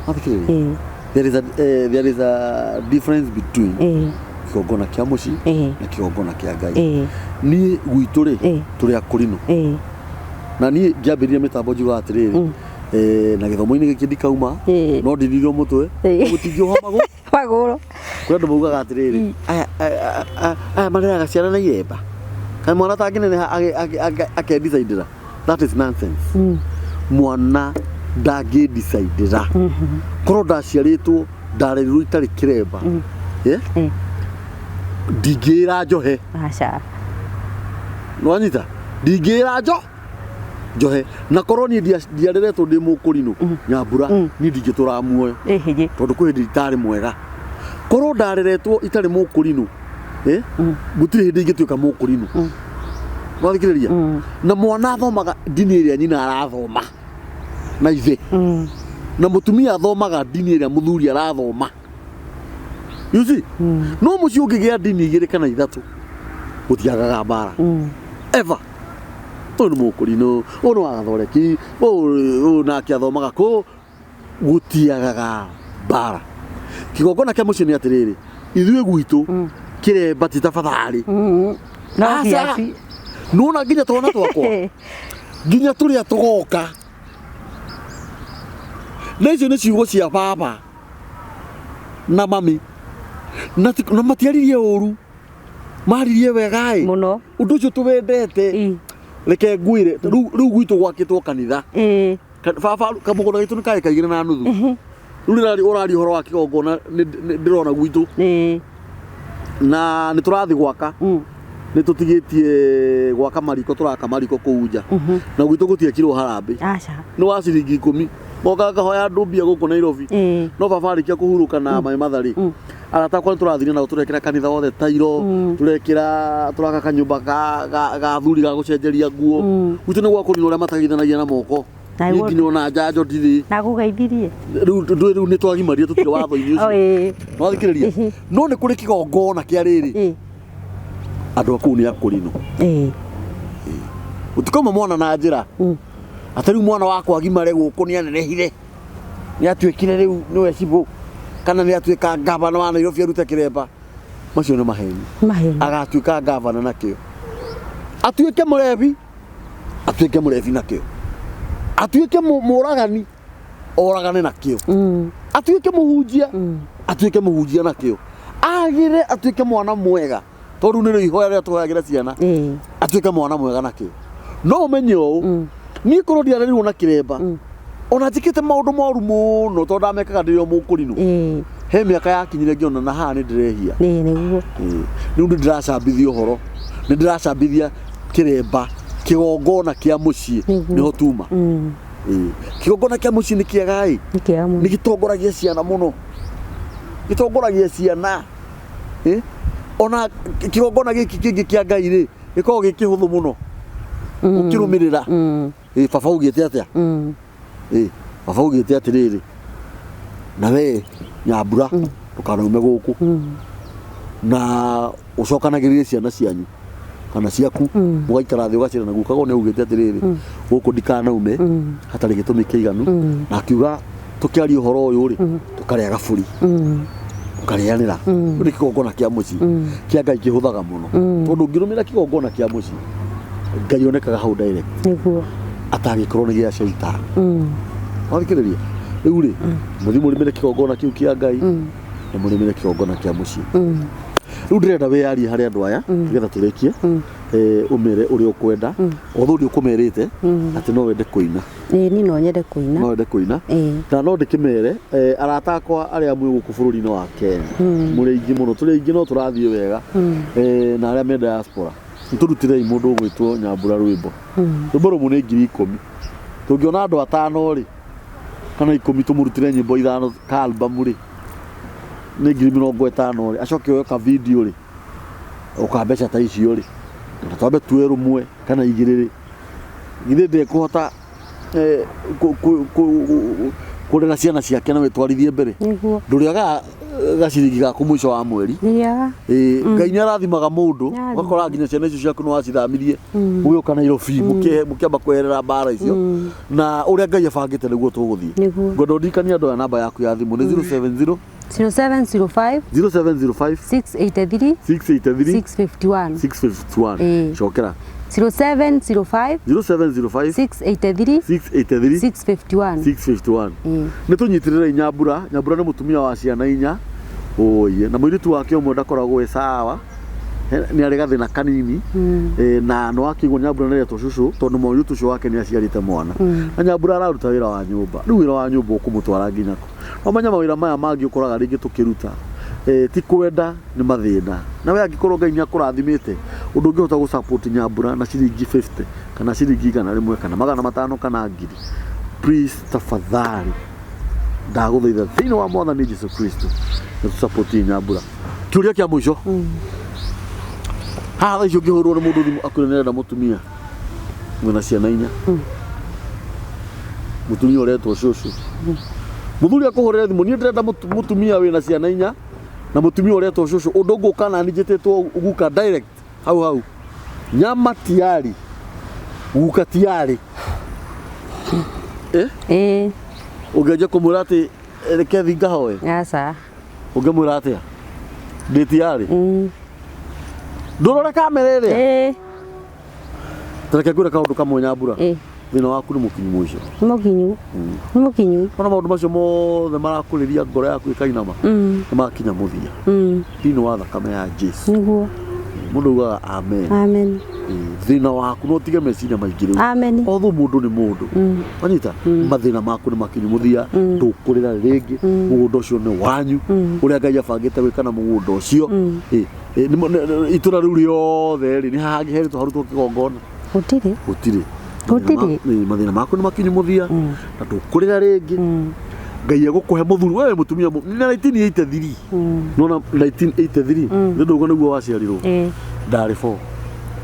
Wathikĩrĩria? Ĩĩ. There is a difference between Ĩĩ. kĩgongona kĩa mũciĩ Ĩĩ. na kĩgongona kĩa Ngai. Ĩĩ. Niĩ gwitũ rĩ, Ĩĩ. tũrĩ akũrinũ. Ĩĩ. Na niĩ ngĩambĩrĩria mĩtambo njugaga atĩrĩrĩ, na gĩthomo-inĩ gĩkĩ ndikauma, Ĩĩ. no ndiririo mũtwe, Ĩĩ. mũtingĩoha magũrũ. Magũrũ. Kũrĩ andũ maugaga atĩrĩrĩ, aya mareraga ciana na iremba, kana mwana atangĩneneha akendicaidĩra. That is nonsense. Mwana ndangĩndicaidĩra. Korwo ndaciarĩtwo ndarerirwo itarĩ kĩremba, Ĩĩ. Ndingĩĩra njohe. Aca. Nĩwanyita? Ndingĩĩra njohe. Na korwo niĩ ndiareretwo ndĩ mũkũrinũ, Nyambura, niĩ ndingĩtũraga muoyo. Ĩhĩ. Tondũ kwĩ hĩndĩ itarĩ mwega. Korwo ndareretwo itarĩ mũkũrinũ, gũtirĩ hĩndĩ ingĩtuĩka mũkũrinũ. Wathikĩrĩria? Na mwana athomaga ndini ĩrĩa nyina arathoma na ithe. Na mũtumia athomaga ndini ĩrĩa mũthuri arathoma. You see? No mũciĩ ũngĩgĩa ndini igĩrĩ kana ithatũ, gũtiagaga mbara. Ever. Ũyũ nĩ mũkũrinũ, ũyũ nĩ wa gathoreki, ũyũ nake athomaga kũ, gũtiagaga mbara. Kĩgongona kĩa mũciĩ nĩ atĩrĩrĩ, ithuĩ gwitũ kĩremba ti tabatharĩ. No Aca. kiasi. Nĩwona nginya twana twakwa, nginya tũrĩa tũgoka. Na icio nĩ ciugo cia baba na mami. Na matiaririe ũru, maririe wega ĩ. Mũno. Ũndũ ũcio tũwendete. Ĩĩ. Reke ngwĩre, rĩu gwitũ gwakĩtwo kanitha. Ĩĩ. Baba, kamũgũnda gaitũ nĩ karĩ kaigĩrĩ na nuthu. Rĩu rĩrĩa ũraria ũhoro wa kĩgongona, ndĩrona gwitũ. Ĩĩ. Na nĩ tũrathiĩ gwaka. Nĩ tũtigĩtie gwaka mariko, tũraka mariko kũu nja. Na gwitũ gũtiekirwo harambĩ. Aca. Nĩ wa ciringi 10. Mokaga kahoya andũ mbia gũkũ Nairobi. Ĩĩ. No baba arĩkia kũhurũka na maĩ matharĩ. Arata akwa nĩ tũrathire nao tũrekĩra kanitha wothe tairo, tũrekĩra tũraka kanyũmba ga athuri ga gũcenjeria nguo. Gwitũ nĩ gwa kũninwo ũrĩa matageithanagia na moko. Na Niĩ nĩguo- nginya ona njanjo ndirĩ. Na gũgeithirie. Rĩu nĩ twagimaria tũtirĩ watho-inĩ O ũcio. ĩĩ. Nĩwathikĩrĩria? No nĩ kũrĩ kĩgongona kĩa rĩrĩ. Ĩĩ. Andũ a kũu nĩ akũrinũ. Ĩĩ. Ũtikauma mwana na njĩra. Atĩ rĩu mwana wakwa agimare gũkũ nĩ anenehire, nĩ atuĩkire rĩu nĩwe cibũ, kana nĩ atuĩka ngavana wa Nairobi arute kĩremba. Macio nĩ maheni. Maheni. Agatuĩka ngavana nakĩo. Atuĩke mũrebi, atuĩke mũrebi nakĩo. Atuĩke mũragani, oragane nakĩo. Atuĩke mũhunjia, atuĩke mũhunjia nakĩo. Agĩre atuĩke mwana mwega, tondũ nĩrĩo ihoya rĩrĩa tũhoyagĩra ciana. Atuĩke mwana mwega nakĩo. No ũmenye ũũ, niĩ korwo ndiarerirwo na kĩremba, ona njĩkĩte maũndũ moru mũno tondũ ndamekaga ndĩ o mũkũrinũ. He mĩaka yakinyire ngĩona na haha nĩ ndĩrehia. Nĩguo. Rĩu nĩ ndĩracambithia ũhoro, nĩ ndĩracambithia kĩremba, kĩgongona kĩa mũciĩ, nĩho tuma. Kĩgongona kĩa mũciĩ nĩ kĩega ĩ, nĩ gĩtongoragia ciana mũno, gĩtongoragia ciana. Ona kĩgongona gĩkĩ kĩngĩ kĩa Ngai rĩ, gĩkoragwo gĩ kĩhũthũ mũno ũkĩrũmĩrĩra. Baba augĩte atĩa? Baba augĩte atĩrĩrĩ, na we Nyambura ndũkanaume gũkũ, na ũcokanagĩrĩrie ciana cianyu kana ciaku, mũgaikara thĩ ũgacĩra na guka nĩ augĩte atĩrĩrĩ, gũkũ ndikanaume hatarĩ gĩtũmi kĩiganu, na akiuga tũkĩaria ũhoro ũyũ rĩ, tũkarĩa gaburi, tũkarĩanĩra. Rĩu nĩ kĩgongona kĩa mũciĩ kĩa Ngai kĩhũthaga mũno, tondũ ũngĩrũmĩrĩra kĩgongona kĩa mũciĩ, Ngai onekaga hau direct. Nĩguo. Atangĩkorwo nĩ gĩa caitani. Wathikĩrĩria rĩu rĩ, mũthiĩ mũrĩmĩre kĩgongona kĩu kĩa Ngai, na mũrĩmĩre kĩgongona kĩa mũciĩ. Rĩu ndĩrenda wĩyarie harĩ andũ aya nĩgetha tũrĩkie, ũmere ũrĩa ũkwenda, although nĩ ũkũmerĩte atĩ no wende kũina. Niĩ no nyende kũina. No wende kũina. Na no ndĩkĩmere arata akwa arĩa mwĩ gũkũ bũrũri-inĩ wa Kenya, mũrĩ aingĩ mũno, tũrĩ aingĩ no tũrathiĩ wega, na arĩa me diaspora, nĩtũrutĩrei mũndũ ũgwĩtwo Nyambura rwĩmbo. Rwĩmbo rũmwe nĩ 10,000. Tũngĩona andũ 5 rĩ, kana 10 tũmũrutĩre nyĩmbo 5 ka album rĩ, nĩ 50,000 rĩ, acoke oe ka video rĩ, ũka mbeca ta icio rĩ, na twambe tuoe rũmwe kana 2 rĩ, githĩ ndekũhota kũrera ciana ciake na wĩtwarithie mbere. Ndũrĩaga gaciringi gaku mũico wa mweri. Ngai nĩ arathimaga mũndũ, ũgakora nginya ciana icio ciaku nĩ wacithamirie ũgĩũka Nairobi, mũkĩamba kweherera mbara icio, na ũrĩa Ngai abangĩte nĩguo tũgũthiĩ. Ngwenda ũndirikanie andũ aya namba yaku ya thimũ nĩ 070 0705 0705 683 683 651 651. Cokera. 0705 0705 683 683 651 651. Nĩ tũnyitĩrĩrei Nyambura. Nyambura nĩ mũtumia wa ciana 4. Oye, na mũirĩtu wake ũmwe ndakoragwo e sawa, nĩ arĩ gathĩna kanini, na no akĩigua Nyambura nĩ aretwo cũcũ tondũ mũirĩtu ũcio wake nĩ aciarĩte mwana. Na Nyambura araruta wĩra wa nyũmba. Rĩu wĩra wa nyũmba ũkũmũtwara nginya kũ? No menya mawĩra maya mangĩ ũkoraga rĩngĩ tũkĩruta, ti kwenda, nĩ mathĩna. Na we angĩkorwo Ngai nĩ akũrathimĩte, ũndũ ũngĩhota gũ support Nyambura na ciringi 50 kana ciringi 100 kana 500 kana 1000, please tafadhali ndagũthaitha thĩinĩ wa Mwathani Jesu Kristo nĩ tũ support Nyambura. Kĩũria kĩa mũico, haha thaa ici ũngĩhũrwo nĩ mũndũ thimũ akwĩre nĩarenda mũtumia mwĩna ciana 4, mũtumia ũretwo cũcũ, mũthuri akũhũrĩre thimũ, niĩ ndĩrenda mũtumia wĩna ciana 4 na mũtumia ũretwo cũcũ, ũndũ ngũka nani njĩtĩtwo guka direct hau hau, nyama tiari guka tiari. Ũngĩanjia kũmwĩra atĩ reke thiĩ ngahoe? Aca. Ũngĩmwĩra atĩa? Ndĩ tiari? Ndũrore kamera ĩrĩa? Tareke ngwĩre kaũndũ kamwe Nyambura. Thĩna waku nĩ mũkinyu mũico. Nĩ mũkinyu. Nĩ mũkinyu. Ona maũndũ macio mothe marakũrĩria ngoro yaku ĩkainama, nĩ makinya mũthia. Thĩinĩ wa thakame ya Jesu. Nĩguo. Mũndũ augaga amen. Amen. Thĩna waku no ũtige meciria maingĩ rĩu. Amen. Although mũndũ nĩ mũndũ. Wanyita? Mathĩna maku nĩ makinyu mũthia, ndũkũrĩra rĩngĩ, mũgũnda ũcio nĩ wanyu, ũrĩa Ngai abangĩte gwĩka na mũgũnda ũcio. Itũra rĩu rĩothe rĩ, nĩ haha herĩtwo harutwo kĩgongona? Gũtirĩ. Gũtirĩ. Gũtirĩ. Mathĩna maku nĩ makinyu mũthia, na ndũkũrĩra rĩngĩ. Ngai egũkũhe mũthuri, wewe mũtumia nĩ 1983. Nona 1983, nĩ ũndũ ũguo nĩguo waciarirwo. Ndarĩ 4.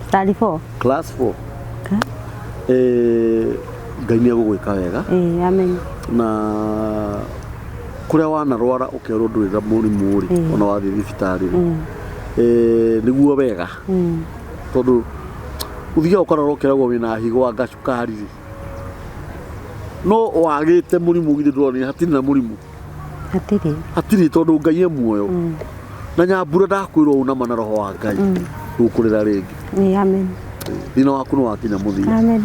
Ndarĩ 4. Class 4. Ngai nĩ egũgwĩka wega. Amen. Na kũrĩa wanarwara ũkerwo ndũrĩ na mũrimũ rĩ, ona wathiĩ thibitarĩ rĩ, nĩguo wega. Tondũ ũthiaga ũkarora ũkeragwo wĩna higo anga cukari rĩ. No wagĩte mũrimũ githĩ ndũronire hatirĩ na mũrimũ. Hatirĩ. Hatirĩ tondũ Ngai e muoyo. Na Nyambura ndakwĩrwo ũũ nama na roho wa Ngai. Ndũkũrĩra rĩngĩ. Ĩĩ, amen. Thĩna waku nĩ wakinya mũthia. Amen.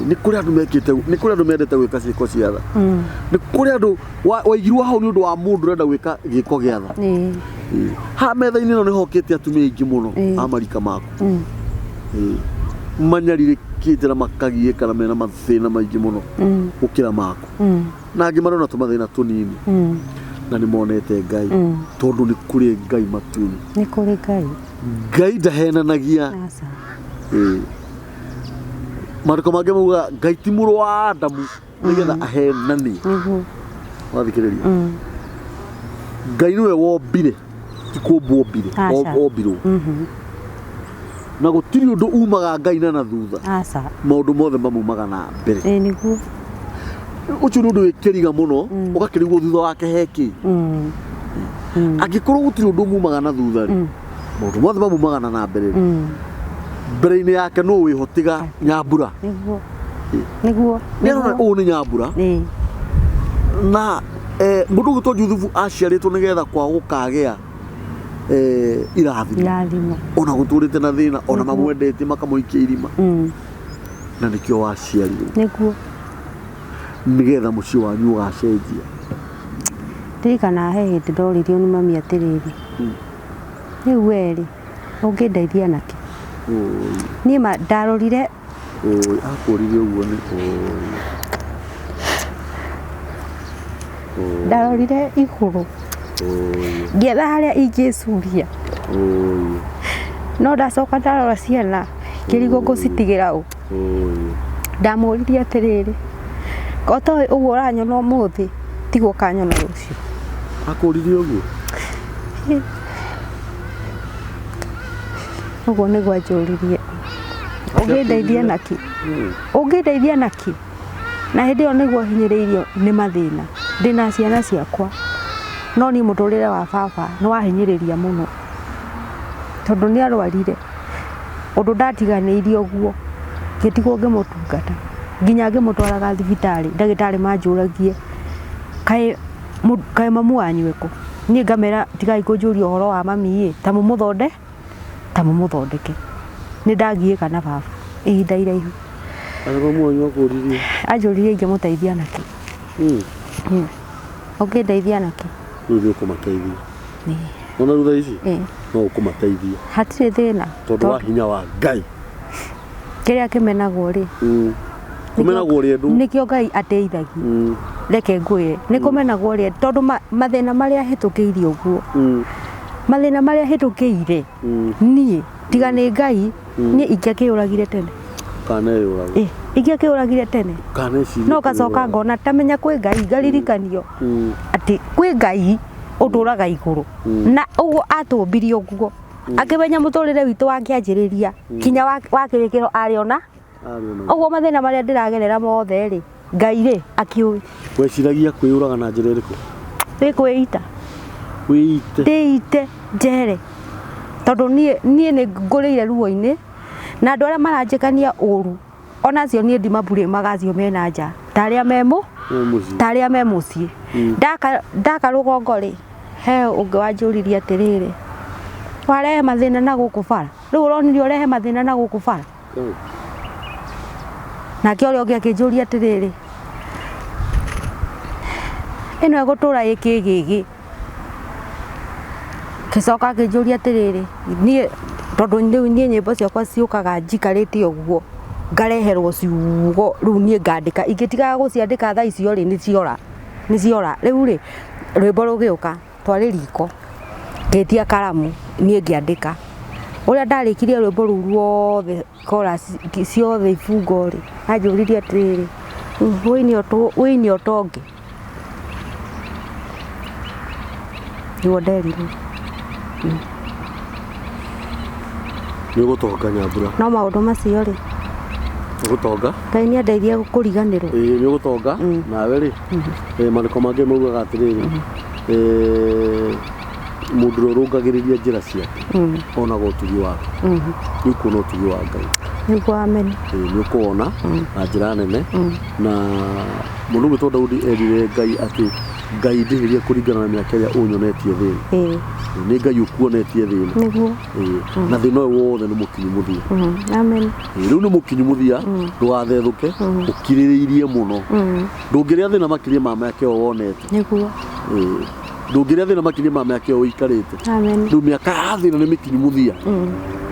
Nĩ kũrĩ andũ mekĩte, nĩ kũrĩ andũ mendete gwĩka ciĩko cia tha. Nĩ kũrĩ andũ waigirwo hau nĩ ũndũ wa mũndũ ũrenda gwĩka gĩko gĩa tha. Ĩĩ. Haha metha-inĩ ĩno nĩ hokĩte atumia aingĩ mũno a marika maku. Manyarirĩkĩte na makagiĩka na mena mathĩna maingĩ mũno gũkĩra maku. Na angĩ marona tũmathĩna tũnini. Na nĩ monete Ngai. Tondũ nĩ kũrĩ Ngai matu-inĩ. Nĩ kũrĩ Ngai. Ngai ndahenanagia. Aca. Maandĩko mangĩ maugaga Ngai ti mũrũ wa Adamu nĩgetha ahenanie. Nĩguo. Wathikĩrĩria. Ngai nĩwe wombire, ti kũmbwo ombire, Aca. ombirwo. Na gũtirĩ ũndũ umaga Ngai na thutha. Aca. Maũndũ mothe mamumaga na mbere. Ĩĩ nĩguo. Ũcio nĩ ũndũ wĩkĩriga mũno, ũgakĩrigwo thutha wake he kĩ. Angĩkorwo gũtirĩ ũndũ umumaga na thutha rĩ, maũndũ mothe mamumaga na mbere rĩ. Mbere-inĩ yake nũ wĩhotiga Nyambura. Nĩguo. Nĩguo. Nĩarona ũũ nĩ Nyambura. Ĩĩ. Na mũndũ ũgwĩtwo Juthubu aciarĩtwo nĩgetha kwao gũkagĩa irathimo. Irathimo. Ona gũtũrĩte na thĩna, ona mamwendete makamũikia irima. Na nĩkĩo waciarirwo. Nĩguo. Nĩgetha mũciĩ wanyu ũgacenjia. Ndirikana he hĩndĩ ndoririo nĩ mami atĩrĩrĩ. Rĩu we rĩ, ũngĩndeithia nakĩ? Niĩ ma ndarorire. Oi, akũririe ũguo nĩ oi. Ndarorire igũrũ. Ngĩetha harĩa ingĩcuria. No ndacoka ndarora ciana, ngĩrigwo ngũcitigĩra ũ. Ndamũririe atĩrĩrĩ, ko toĩ ũguo ũranyona ũmũthĩ, tiguo ũkanyona rũciũ. Akũririe ũguo? Ũguo nĩguo anjũririe. Ũngĩndeithia nakĩ? Ũngĩndeithia nakĩ? Na hĩndĩ ĩyo nĩguo hinyĩrĩirio nĩ mathĩna. Ndĩna ciana ciakwa. No niĩ mũtũrĩre wa baba nĩ wahinyĩrĩria mũno. Tondũ nĩ arwarire. Ũndũ ndatiganĩirio ũguo. Ngĩtigwo ngĩmũtungata. Nginya ngĩmũtwaraga thibitarĩ, ndagĩtarĩ manjũragie, kaĩ mamu wanyu ekũ? Niĩ ngamera tigai kũnjũria ũhoro wa mami ĩ, ta mũmũthonde, ta mũmũthondeke. Nĩ ndagiĩka na baba ihinda iraihu. Atĩ mamu wanyu akũririe? Anjũririe ingĩmũteithia nakĩ. Ũngĩndeithia nakĩ? Rĩu nĩ ũkũmateithia. Ona thutha ici? No ũkũmateithia. Hatirĩ thĩna. Tondũ wa hinya wa Ngai. Kĩrĩa kĩmenagwo rĩ? Kũmenagwo rĩ andũ? Nĩkĩo Ngai ateithagia. Reke ngwĩre, nĩ kũmenagwo rĩ tondũ mathĩna marĩa hĩtũkĩire ũguo. Mathĩna marĩa hĩtũkĩire. Niĩ tiga nĩ Ngai, niĩ ingĩakĩũragire tene. Kaneyũraga. Ingĩakĩũragire tene. Kaneciria. No ngacoka ngona tamenya kwĩ Ngai, ngaririkanio atĩ kwĩ Ngai ũtũraga igũrũ. Na ũguo atũmbirie ũguo. Akĩmenya mũtũrĩre witũ wakĩanjĩrĩria kinya wakĩrĩkĩro arĩ ona. Ũguo mathĩna marĩa ndĩragerera mothe rĩ, Ngai rĩ akĩũĩ. Weciragia kwĩyũraga na njĩra ĩrĩkũ? Nĩ kwĩita. Wĩite. Ndĩite njere. Tondũ niĩ nĩ ngũrĩire ruo-inĩ na andũ arĩa maranjĩkania ũru ona acio niĩ ndimabulĩmaga acio mena nja ta arĩa me mũciĩ. Ta arĩa me mũciĩ. Ndaka rũgongo rĩ, he ũngĩ wanjũririe atĩrĩrĩ, warehe mathĩna na gũkũ bara. Rĩu ũronire ũrehe mathĩna na gũkũ bara. Nake ũrĩa ũngĩ akĩnjũria atĩrĩrĩ, ĩno ĩgũtũra ĩkĩgĩgĩ. Ngĩcoka akĩnjũria atĩrĩrĩ, niĩ tondũ rĩu niĩ nyĩmbo ciakwa ciũkaga njikarĩte ũguo, ngareherwo ciugo rĩu niĩ ngandĩka, ingĩtigaga gũciandĩka thaa icio rĩ, nĩciora, nĩciora. Rĩu rĩ, rwĩmbo rũgĩũka, twarĩ riko, ngĩtia karamu, niĩ ngĩandĩka. Ũrĩa ndarĩkirie rwĩmbo rũu ruothe, chorus ciothe ibungo rĩ, anjũririe atĩrĩrĩ, wĩine ũtonge. Nĩguo nderirwo. Nĩ ũgũtonga Nyambura. No maũndũ macio rĩ. Ũgũtonga? Ngai nĩ andeithie kũriganĩrwo. Ĩĩ nĩ ũgũtonga nawe rĩ. Maandĩko mangĩ maugaga atĩrĩrĩ, mũndũ ũrĩa ũrũngagĩrĩria njĩra ciake onaga ũtugi wake. Nĩ ũkuona ũtugi wa Ngai. Nĩguo, amen. Nĩ ũkuona na njĩra nene na Mũndũ ũmwe to Daudi erire Ngai atĩ Ngai ndĩhĩrie kũringana na mĩaka ĩrĩa ũnyonetie thĩna. Nĩ Ngai ũkuonetie thĩna. Nĩguo. Na thĩna ũyũ wothe nĩ mũkinyu mũthia. Amen. Rĩu nĩ mũkinyu mũthia, ndũgathethũke, ũkirĩrĩirie mũno. Ndũngĩrĩa thĩna makĩria ma mĩaka ĩyo wonete. Nĩguo. Ndũngĩrĩa thĩna makĩria ma mĩaka ĩyo ũikarĩte. Amen. Rĩu mĩaka ya thĩna nĩ mĩkinyu mũthia.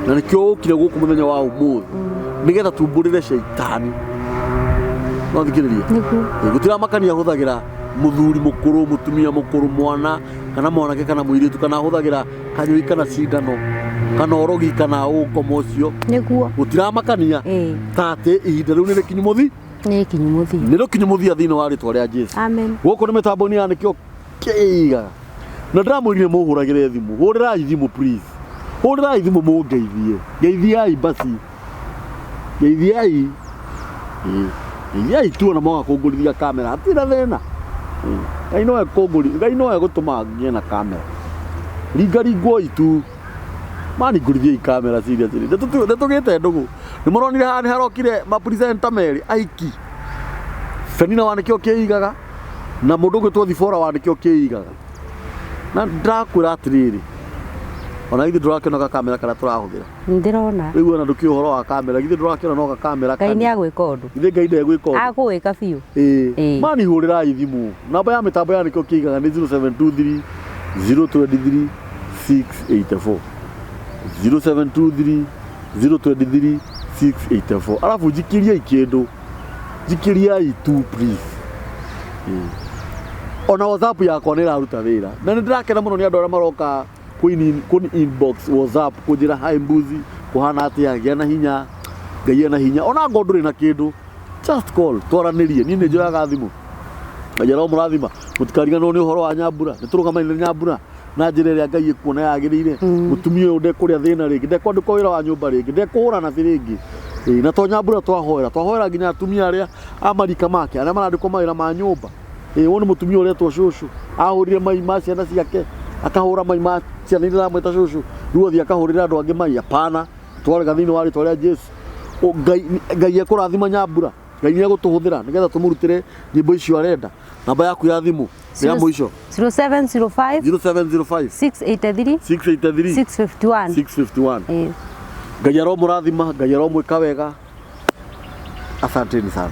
Na nĩkĩo ũkire gũkũ mũthenya wa ũmũthĩ nĩgetha tumbũrĩre caitani. No thikĩrĩria. Nĩguo. Gũtiramakania ahũthagĩra mũthuri mũkũrũ, mũtumia mũkũrũ, mwana kana mwanake kana mũirĩtu, kana ahũthagĩra kanyũi kana cindano kana ũrogi kana ũkomo ũcio. Nĩguo. Gũtiramakania ta atĩ ihinda rĩu nĩ rĩkinyu mũthi. Nĩ ikinyu mũthia. Nĩ rĩkinyu mũthia thĩinĩ wa rĩtwa rĩa Jesu. Amen. Gũkũ nĩ mĩtambo-inĩ ya nĩkĩo kĩigaga. Na ndĩramwĩrire mũhũragĩre thimũ, hũrĩrai thimũ please. Hũrĩrai thimũ mũngeithie. Ngeithiai basi. Ngeithiai. Ngeithiai tu ona mwaga kũngũrithia kamera, hatirĩ na thĩna. Ngai no ekũngũri, Ngai no egũtũma ngĩe na kamera. Ringaringwoi tu. Maningũrithiei kamera seriously. Nĩtũgĩte ndũgũ. Nĩmũronire haha nĩharokire mapresenter merĩ aiki. Penina wa nĩkĩo kĩigaga na mũndũ ũgwĩtwo Thibora wa nĩkĩo kĩigaga. Na ndĩrakwĩra atĩrĩrĩ, ona githĩ ndũrakĩona gakamera karĩa tũrahũthĩra. Ndĩrona. Rĩu ona ndũkĩũĩ ũhoro wa kamera, githĩ ndũrakĩona no gakamera Ngai nĩ agwĩka ũndũ. Githĩ Ngai ndegwĩka ũndũ? Agũĩka biũ. Ĩĩ. Mani hũrĩrai thimũ. Namba ya mĩtambo ya nĩkĩo kĩigaga nĩ 0723 023 684. 0723 023 684. Arabu njikĩriai kĩndũ. Njikĩriai tu please. Ona WhatsApp yakwa nĩ ĩraruta wĩra. Na nĩ ndĩrakena mũno nĩ andũ arĩa maroka kũni inbox WhatsApp kũnjĩra hi mbuzi, kũhana atĩa, gĩa na hinya, Ngai ena hinya. Ona ngorwo ndũrĩ na kĩndũ, just call, twaranĩrie. Niĩ nĩ njoyaga thimũ. Ngai aromũrathima. Mũtikariganĩrwo nĩ ũhoro wa Nyambura. Nĩ tũrũgamaine na Nyambura na njĩra ĩrĩa Ngai ekuona yagĩrĩire. Mũtumia ũyũ ndekũrĩa thĩna rĩngĩ, ndekwandĩkwo wĩra wa nyũmba rĩngĩ, ndekũhũra nathi rĩngĩ. Na to Nyambura twahoera, twahoera nginya atumia arĩa a marika make, arĩa marandĩkwo mawĩra ma nyũmba. Ũyũ nĩ mũtumia ũretwo cũcũ, ahũrire mai ma ciana ciake, akahũra mai ma ciana iria aramwĩta cũcũ, rĩu athiĩ akahũrĩra andũ angĩ mai. Hapana, twarega thĩinĩ wa rĩtwa rĩa Jesu. Ngai Ngai ekũrathima Nyambura, Ngai nĩ egũtũhũthĩra nĩgetha tũmũrutĩre nyĩmbo icio arenda. Namba yaku ya thimũ nĩ ya mũico. 0705 0705 683 683 651. 651. Ngai aromũrathima, Ngai aromwĩka wega. Asanteni sana.